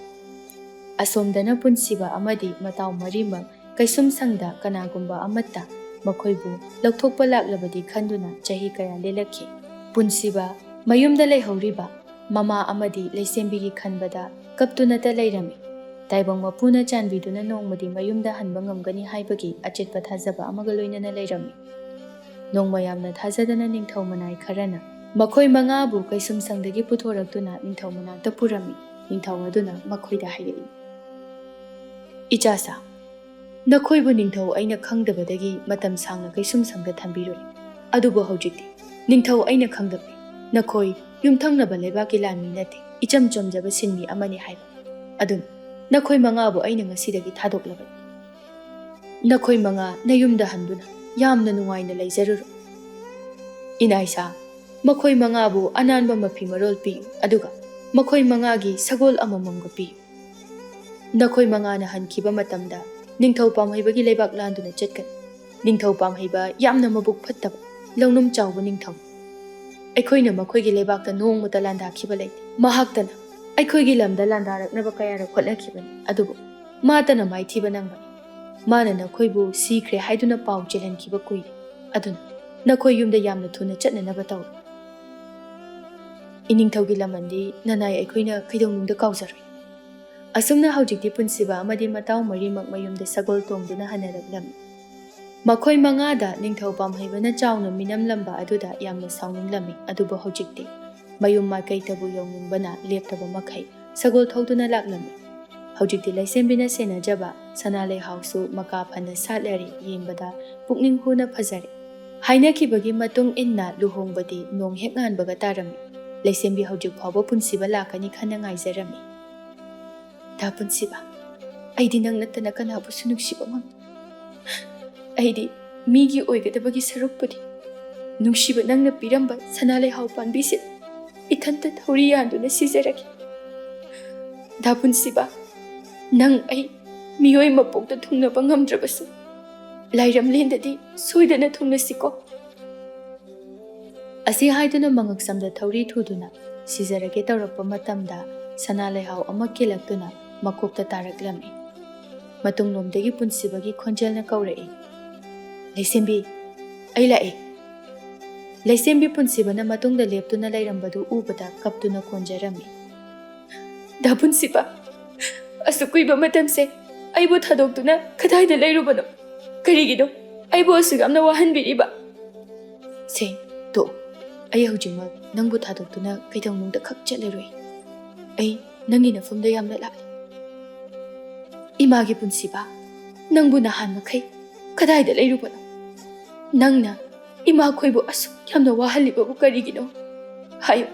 ꯑꯁꯣꯝꯗꯅ ꯄꯨꯟꯁꯤꯕ ꯑꯃꯗꯤ ꯃꯇꯥꯎ ꯃꯔꯤꯃꯛ ꯀꯩꯁꯨꯝꯁꯪꯗ ꯀꯅꯥꯒꯨꯝꯕ ꯑꯃꯠꯇ ꯃꯈꯣꯏꯕꯨ ꯂꯧꯊꯣꯛꯄ ꯂꯥꯛꯂꯕꯗꯤ ꯈꯟꯗꯨꯅ ꯆꯍꯤ ꯀꯌꯥ ꯂꯦꯜꯂꯛꯈꯤ꯫ ꯄꯨꯟꯁꯤꯕ ꯃꯌꯨꯝꯗ ꯂꯩꯍꯧꯔꯤꯕ ꯃꯃꯥ ꯑꯃꯗꯤ ꯂꯩꯁꯦꯝꯕꯤꯒꯤ ꯈꯟꯕꯗ ꯀꯞꯇꯨꯅꯇ ꯂꯩꯔꯝꯃꯤ꯫ ꯇꯥꯏꯕꯪ ꯃꯄꯨꯅ ꯆꯥꯟꯕꯤꯗꯨꯅ ꯅꯣꯡꯃꯗꯤ ꯃꯌꯨꯝꯗ ꯍꯟꯕ ꯉꯝꯒꯅꯤ ꯍꯥꯏꯕꯒꯤ ꯑꯆꯦꯠꯄ ꯊꯥꯖꯕ ꯑꯃꯒ ꯂꯣꯏꯅꯅ ꯂꯩꯔꯝꯃꯤ꯫ ꯅꯣꯡꯃ ꯌꯥꯝꯅ ꯊꯥꯖꯗꯅ ꯅꯤꯡꯊꯧ ꯃꯅꯥꯏ ꯈꯔꯅ ꯃꯈꯣꯏ ꯃꯉꯥꯕꯨ ꯀꯩꯁꯨꯝꯁꯪꯗꯒꯤ ꯄꯨꯊꯣꯔꯛꯇꯨꯅ ꯅꯤꯡꯊꯧ ꯃꯅꯥꯛꯇ ꯄꯨꯔꯝꯃꯤ꯫ ꯅꯤꯡꯊꯧ ꯑꯗꯨꯅ ꯃꯈꯣꯏꯗ ꯍꯥꯏꯔꯛꯏ, "ꯏꯆꯥꯁꯥ, ꯅꯈꯣꯏꯕꯨ ꯅꯤꯡꯊꯧ ꯑꯩꯅ ꯈꯪꯗꯕꯗꯒꯤ ꯃꯇꯝ ꯁꯥꯡꯅ ꯀꯩꯁꯨꯝꯁꯪꯗ ꯊꯝꯕꯤꯔꯨꯔꯦ꯫ ꯑꯗꯨꯕꯨ ꯍꯧꯖꯤꯛꯇꯤ ꯅꯤꯡꯊꯧ ꯑꯩꯅ ꯈꯪꯗꯕꯅꯤ꯫ ꯅꯈꯣꯏ ꯌꯨꯝꯊꯪꯅꯕ ꯂꯩꯕꯥꯛꯀꯤ ꯂꯥꯟꯃꯤ ꯅꯠꯇꯦ, ꯏꯆꯝ ꯆꯝꯖꯕ ꯁꯤꯟꯃꯤ ꯑꯃꯅꯤ ꯍꯥꯏꯕ꯫ ꯑꯗꯨꯅ ꯅꯈꯣꯏ ꯃꯉꯥꯕꯨ ꯑꯩꯅ ꯉꯁꯤꯗꯒꯤ ꯊꯥꯗꯣꯛꯂꯕꯅꯤ꯫ ꯅꯈꯣꯏ ꯃꯉꯥ ꯅꯌꯨꯝꯗ ꯍꯟꯗꯨꯅ ꯌꯥꯝꯅ ꯅꯨꯡꯉꯥꯏꯅ ꯂꯩꯖꯔꯨꯔꯣ꯫ ꯏꯅꯥꯏꯁꯥ, ꯃꯈꯣꯏ ꯃꯉꯥꯕꯨ ꯑꯅꯥꯟꯕ ꯃꯐꯤ ꯃꯔꯣꯜ ꯄꯤꯌꯨ, ꯑꯗꯨꯒ ꯃꯈꯣꯏ ꯃꯉꯥꯒꯤ ꯁꯒꯣꯜ ꯑꯃꯃꯝꯒ ꯄꯤꯌꯨ꯫ ꯅꯈꯣꯏ ꯃꯉꯥꯅ ꯍꯟꯈꯤꯕ ꯃꯇꯝꯗ ꯅꯤꯡꯊꯧ ꯄꯥꯝꯍꯩꯕꯒꯤ ꯂꯩꯕꯥꯛ ꯂꯥꯟꯗꯨꯅ ꯆꯠꯀꯅꯤ꯫ ꯅꯤꯡꯊꯧ ꯄꯥꯝꯍꯩꯕ ꯌꯥꯝꯅ ꯃꯕꯨꯛ ꯐꯠꯇꯕ, ꯂꯧꯅꯨꯝ ꯆꯥꯎꯕ ꯅꯤꯡꯊꯧ꯫ ꯑꯩꯈꯣꯏꯅ ꯃꯈꯣꯏꯒꯤ ꯂꯩꯕꯥꯛꯇ ꯅꯣꯡꯃꯇ ꯂꯥꯟꯗꯥꯈꯤꯕ ꯂꯩꯇꯦ꯫ ꯃꯍꯥꯛꯇꯅ ꯑꯩꯈꯣꯏꯒꯤ ꯂꯝꯗ ꯂꯥꯟꯗꯥꯔꯛꯅꯕ ꯀꯌꯥꯔꯛ ꯍꯣꯠꯅꯈꯤꯕꯅꯤ, ꯑꯗꯨꯕꯨ ꯃꯥꯇꯅ ꯃꯥꯏꯊꯤꯕ ꯅꯪꯕꯅꯤ꯫ ꯃꯥꯅ ꯅꯈꯣꯏꯕꯨ ꯁꯤꯈ꯭ꯔꯦ ꯍꯥꯏꯗꯨꯅ ꯄꯥꯎ ꯆꯦꯜꯍꯟꯈꯤꯕ ꯀꯨꯏꯔꯦ꯫ ꯑꯗꯨꯅ ꯅꯈꯣꯏ ꯌꯨꯝꯗ ꯌꯥꯝꯅ ꯊꯨꯅ ꯆꯠꯅꯅꯕ ꯇꯧꯔꯣ꯫" ꯏꯅꯤꯡꯊꯧꯒꯤ ꯂꯃꯟꯗꯤ ꯅꯅꯥꯏ ꯑꯩꯈꯣꯏꯅ ꯀꯩꯗꯧꯅꯨꯡꯗ ꯀꯥꯎꯖꯔꯣꯏ꯫ ꯑꯁꯨꯝꯅ ꯍꯧꯖꯤꯛꯇꯤ ꯄꯨꯟꯁꯤꯕ ꯑꯃꯗꯤ ꯃꯇꯥꯎ ꯃꯔꯤꯃꯛ ꯃꯌꯨꯝꯗ ꯁꯒꯣꯜ ꯇꯣꯡꯗꯨꯅ ꯍꯟꯅꯔꯛꯂꯝꯃꯤ꯫ ꯃꯈꯣꯏ ꯃꯉꯥꯗ ꯅꯤꯡꯊꯧ ꯄꯥꯝꯍꯩꯕꯅ ꯆꯥꯎꯅ ꯃꯤꯅꯝꯂꯝꯕ ꯑꯗꯨꯗ ꯌꯥꯝꯅ ꯁꯥꯎꯅꯤꯡꯂꯝꯃꯤ꯫ ꯑꯗꯨꯕꯨ ꯍꯧꯖꯤꯛꯇꯤ ꯃꯌꯨꯝ ꯃꯥꯏꯀꯩꯗꯕꯨ ꯌꯧꯅꯤꯡꯕꯅ ꯂꯦꯞꯇꯕ ꯃꯈꯩ ꯁꯒꯣꯜ ꯊꯧꯗꯨꯅ ꯂꯥꯛꯂꯝꯃꯤ꯫ ꯍꯧꯖꯤꯛꯇꯤ ꯂꯩꯁꯦꯝꯕꯤꯅ ꯁꯦꯟꯅꯖꯕ ꯁꯅꯥ ꯂꯩꯍꯥꯎꯁꯨ ꯃꯀꯥ ꯐꯅ ꯁꯥꯠꯂꯔꯦ, ꯌꯦꯡꯕꯗ ꯄꯨꯛꯅꯤꯡ ꯍꯨꯅ ꯐꯖꯔꯦ꯫ ꯍꯥꯏꯅꯈꯤꯕꯒꯤ ꯃꯇꯨꯡ ꯏꯟꯅ ꯂꯨꯍꯣꯡꯕꯗꯤ ꯅꯣꯡ ꯍꯦꯛ ꯉꯥꯟꯕꯒ ꯇꯥꯔꯝꯃꯤ꯫ ꯂꯩꯁꯦꯝꯕꯤ ꯍꯧꯖꯤꯛ ꯐꯥꯎꯕ ꯄꯨꯟꯁꯤꯕ ꯂꯥꯛꯀꯅꯤ ꯈꯟꯅ ꯉꯥꯏꯖꯔꯝꯃꯤ꯫ ꯗꯥ ꯄꯨꯟꯁꯤꯕ, ꯑꯩꯗꯤ ꯅꯪ ꯅꯠꯇꯅ ꯀꯅꯥꯕꯨꯁꯨ ꯅꯨꯡꯁꯤꯕ ꯉꯝꯗꯦ꯫ ꯑꯩꯗꯤ ꯃꯤꯒꯤ ꯑꯣꯏꯒꯗꯕꯒꯤ ꯁꯔꯨꯛꯄꯨꯗꯤ ꯅꯨꯡꯁꯤꯕ ꯅꯪꯅ ꯄꯤꯔꯝꯕ ꯁꯅꯥ ꯂꯩꯍꯥꯎ ꯄꯥꯝꯕꯤꯁꯦ ꯏꯊꯟꯇ ꯊꯧꯔꯤ ꯌꯥꯟꯗꯨꯅ ꯁꯤꯖꯔꯒꯦ꯫ ꯗꯥ ꯄꯨꯟꯁꯤꯕ, ꯅꯪ ꯑꯩ ꯃꯤꯑꯣꯏ ꯃꯄꯣꯛꯇ ꯊꯨꯡꯅꯕ ꯉꯝꯗ꯭ꯔꯕꯁꯨ ꯂꯥꯏꯔꯝꯂꯦꯟꯗꯗꯤ ꯁꯣꯏꯗꯅ ꯊꯨꯡꯅꯁꯤꯀꯣ꯫ ꯑꯁꯤ ꯍꯥꯏꯗꯨꯅ ꯃꯉꯛꯁꯝꯗ ꯊꯧꯔꯤ ꯊꯨꯗꯨꯅ ꯁꯤꯖꯔꯒꯦ ꯇꯧꯔꯛꯄ ꯃꯇꯝꯗ ꯁꯅꯥ ꯂꯩꯍꯥꯎ ꯑꯃ ꯀꯦꯜꯂꯛꯇꯨꯅ ꯃꯀꯣꯛꯇ ꯇꯥꯔꯛꯂꯝꯃꯤ꯫ ꯃꯇꯨꯡꯂꯣꯝꯗꯒꯤ ꯄꯨꯟꯁꯤꯕꯒꯤ ꯈꯣꯟꯖꯦꯜꯅ ꯀꯧꯔꯛꯏ, "ꯂꯩꯁꯦꯝꯕꯤ, ꯑꯩ ꯂꯥꯛꯑꯦ!" ꯂꯩꯁꯦꯝꯕꯤ ꯄꯨꯟꯁꯤꯕꯅ ꯃꯇꯨꯡꯗ ꯂꯦꯞꯇꯨꯅ ꯂꯩꯔꯝꯕꯗꯨ ꯎꯕꯗ ꯀꯞꯇꯨꯅ ꯀꯣꯟꯖꯔꯝꯃꯤ꯫ "ꯗꯥ ꯄꯨꯟꯁꯤꯕ, ꯑꯁꯨꯛ ꯀꯨꯏꯕ ꯃꯇꯝꯁꯦ ꯑꯩꯕꯨ ꯊꯥꯗꯣꯛꯇꯨꯅ ꯀꯗꯥꯏꯗ ꯂꯩꯔꯨꯕꯅꯣ? ꯀꯔꯤꯒꯤꯅꯣ ꯑꯩꯕꯨ ꯑꯁꯨꯛ ꯌꯥꯝꯅ ꯋꯥꯍꯟꯕꯤꯔꯤꯕ?" "ꯁꯦ, ꯇꯣꯛ꯫ ꯑꯩ ꯍꯧꯖꯤꯛꯃꯛ ꯅꯪꯕꯨ ꯊꯥꯗꯣꯛꯇꯨꯅ ꯀꯩꯗꯧꯅꯨꯡꯗ ꯈꯛ ꯆꯠꯂꯔꯣꯏ꯫ ꯑꯩ ꯅꯪꯒꯤ ꯅꯐꯝꯗ ꯌꯥꯝꯅ ꯂꯥꯞꯂꯦ꯫" "ꯏꯃꯥꯒꯤ ꯄꯨꯟꯁꯤꯕ, ꯅꯪꯕꯨ ꯅꯍꯥꯟ ꯃꯈꯩ ꯀꯗꯥꯏꯗ ꯂꯩꯔꯨꯕꯅꯣ? ꯅꯪꯅ ꯏꯃꯥꯈꯣꯏꯕꯨ ꯑꯁꯨꯛ ꯌꯥꯝꯅ ꯋꯥꯍꯜꯂꯤꯕꯕꯨ ꯀꯔꯤꯒꯤꯅꯣ? ꯍꯥꯏꯌꯨ,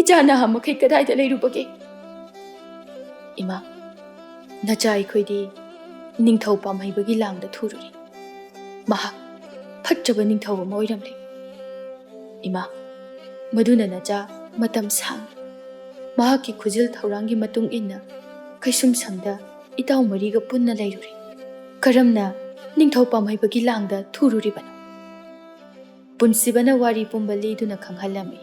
ꯏꯆꯥ ꯅꯍꯥꯟ ꯃꯈꯩ ꯀꯗꯥꯏꯗ ꯂꯩꯔꯨꯕꯒꯦ?" "ꯏꯃꯥ, ꯅꯆꯥ ꯑꯩꯈꯣꯏꯗꯤ ꯅꯤꯡꯊꯧ ꯄꯥꯝꯍꯩꯕꯒꯤ ꯂꯥꯡꯗ ꯊꯨꯔꯨꯔꯦ꯫ ꯃꯍꯥꯛ ꯐꯠꯇ꯭ꯔꯕ ꯅꯤꯡꯊꯧ ꯑꯃ ꯑꯣꯏꯔꯝꯂꯦ꯫ ꯏꯃꯥ, ꯃꯗꯨꯅ ꯅꯆꯥ ꯃꯇꯝ ꯁꯥꯡꯅ ꯃꯍꯥꯛꯀꯤ ꯈꯨꯖꯤꯜ ꯊꯧꯔꯥꯡꯒꯤ ꯃꯇꯨꯡ ꯏꯟꯅ ꯀꯩꯁꯨꯝꯁꯪꯗ ꯏꯇꯥꯎ ꯃꯔꯤꯒ ꯄꯨꯟꯅ ꯂꯩꯔꯨꯔꯦ꯫ ꯀꯔꯝꯅ ꯅꯤꯡꯊꯧ ꯄꯥꯝꯍꯩꯕꯒꯤ ꯂꯥꯡꯗ ꯊꯨꯔꯨꯔꯤꯕꯅꯣ?" ꯄꯨꯟꯁꯤꯕꯅ ꯋꯥꯔꯤ ꯄꯨꯝꯕ ꯂꯤꯗꯨꯅ ꯈꯪꯍꯜꯂꯝꯃꯤ꯫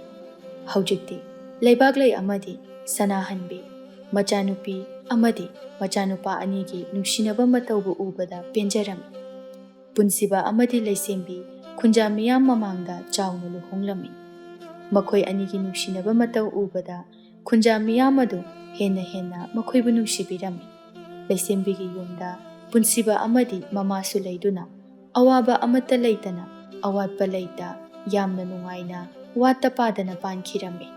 ꯍꯧꯖꯤꯛꯇꯤ ꯂꯩꯕꯥꯛꯂꯩ ꯑꯃꯗꯤ ꯁꯅꯥꯍꯟꯕꯤ, ꯃꯆꯥꯅꯨꯄꯤ ꯑꯃꯗꯤ ꯃꯆꯥꯅꯨꯄꯥ ꯑꯅꯤꯒꯤ ꯅꯨꯡꯁꯤꯅꯕ ꯃꯇꯧꯕꯨ ꯎꯕꯗ ꯄꯦꯟꯖꯔꯝꯃꯤ꯫ ꯄꯨꯟꯁꯤꯕ ꯑꯃꯗꯤ ꯂꯩꯁꯦꯝꯕꯤ ꯈꯨꯟꯖꯥ ꯃꯤꯌꯥꯝ ꯃꯃꯥꯡꯗ ꯆꯥꯎꯅ ꯂꯨꯍꯣꯡꯂꯝꯃꯤ꯫ ꯃꯈꯣꯏ ꯑꯅꯤꯒꯤ ꯅꯨꯡꯁꯤꯅꯕ ꯃꯇꯧ ꯎꯕꯗ ꯈꯨꯟꯖꯥ ꯃꯤꯌꯥꯝ ꯑꯗꯨ ꯍꯦꯟꯅ ꯍꯦꯟꯅ ꯃꯈꯣꯏꯕꯨ ꯅꯨꯡꯁꯤꯕꯤꯔꯝꯃꯤ꯫ ꯂꯩꯁꯦꯝꯕꯤꯒꯤ ꯌꯨꯝꯗ ꯄꯨꯟꯁꯤꯕ ꯑꯃꯗꯤ ꯃꯃꯥꯁꯨ ꯂꯩꯗꯨꯅ ꯑꯋꯥꯕ ꯑꯃꯠꯇ ꯂꯩꯇꯅ, ꯑꯋꯥꯠꯄ ꯂꯩꯇ, ꯌꯥꯝꯅ ꯅꯨꯡꯉꯥꯏꯅ, ꯋꯥꯠꯇ ꯄꯥꯗꯅ ꯄꯥꯟꯈꯤꯔꯝꯃꯤ꯫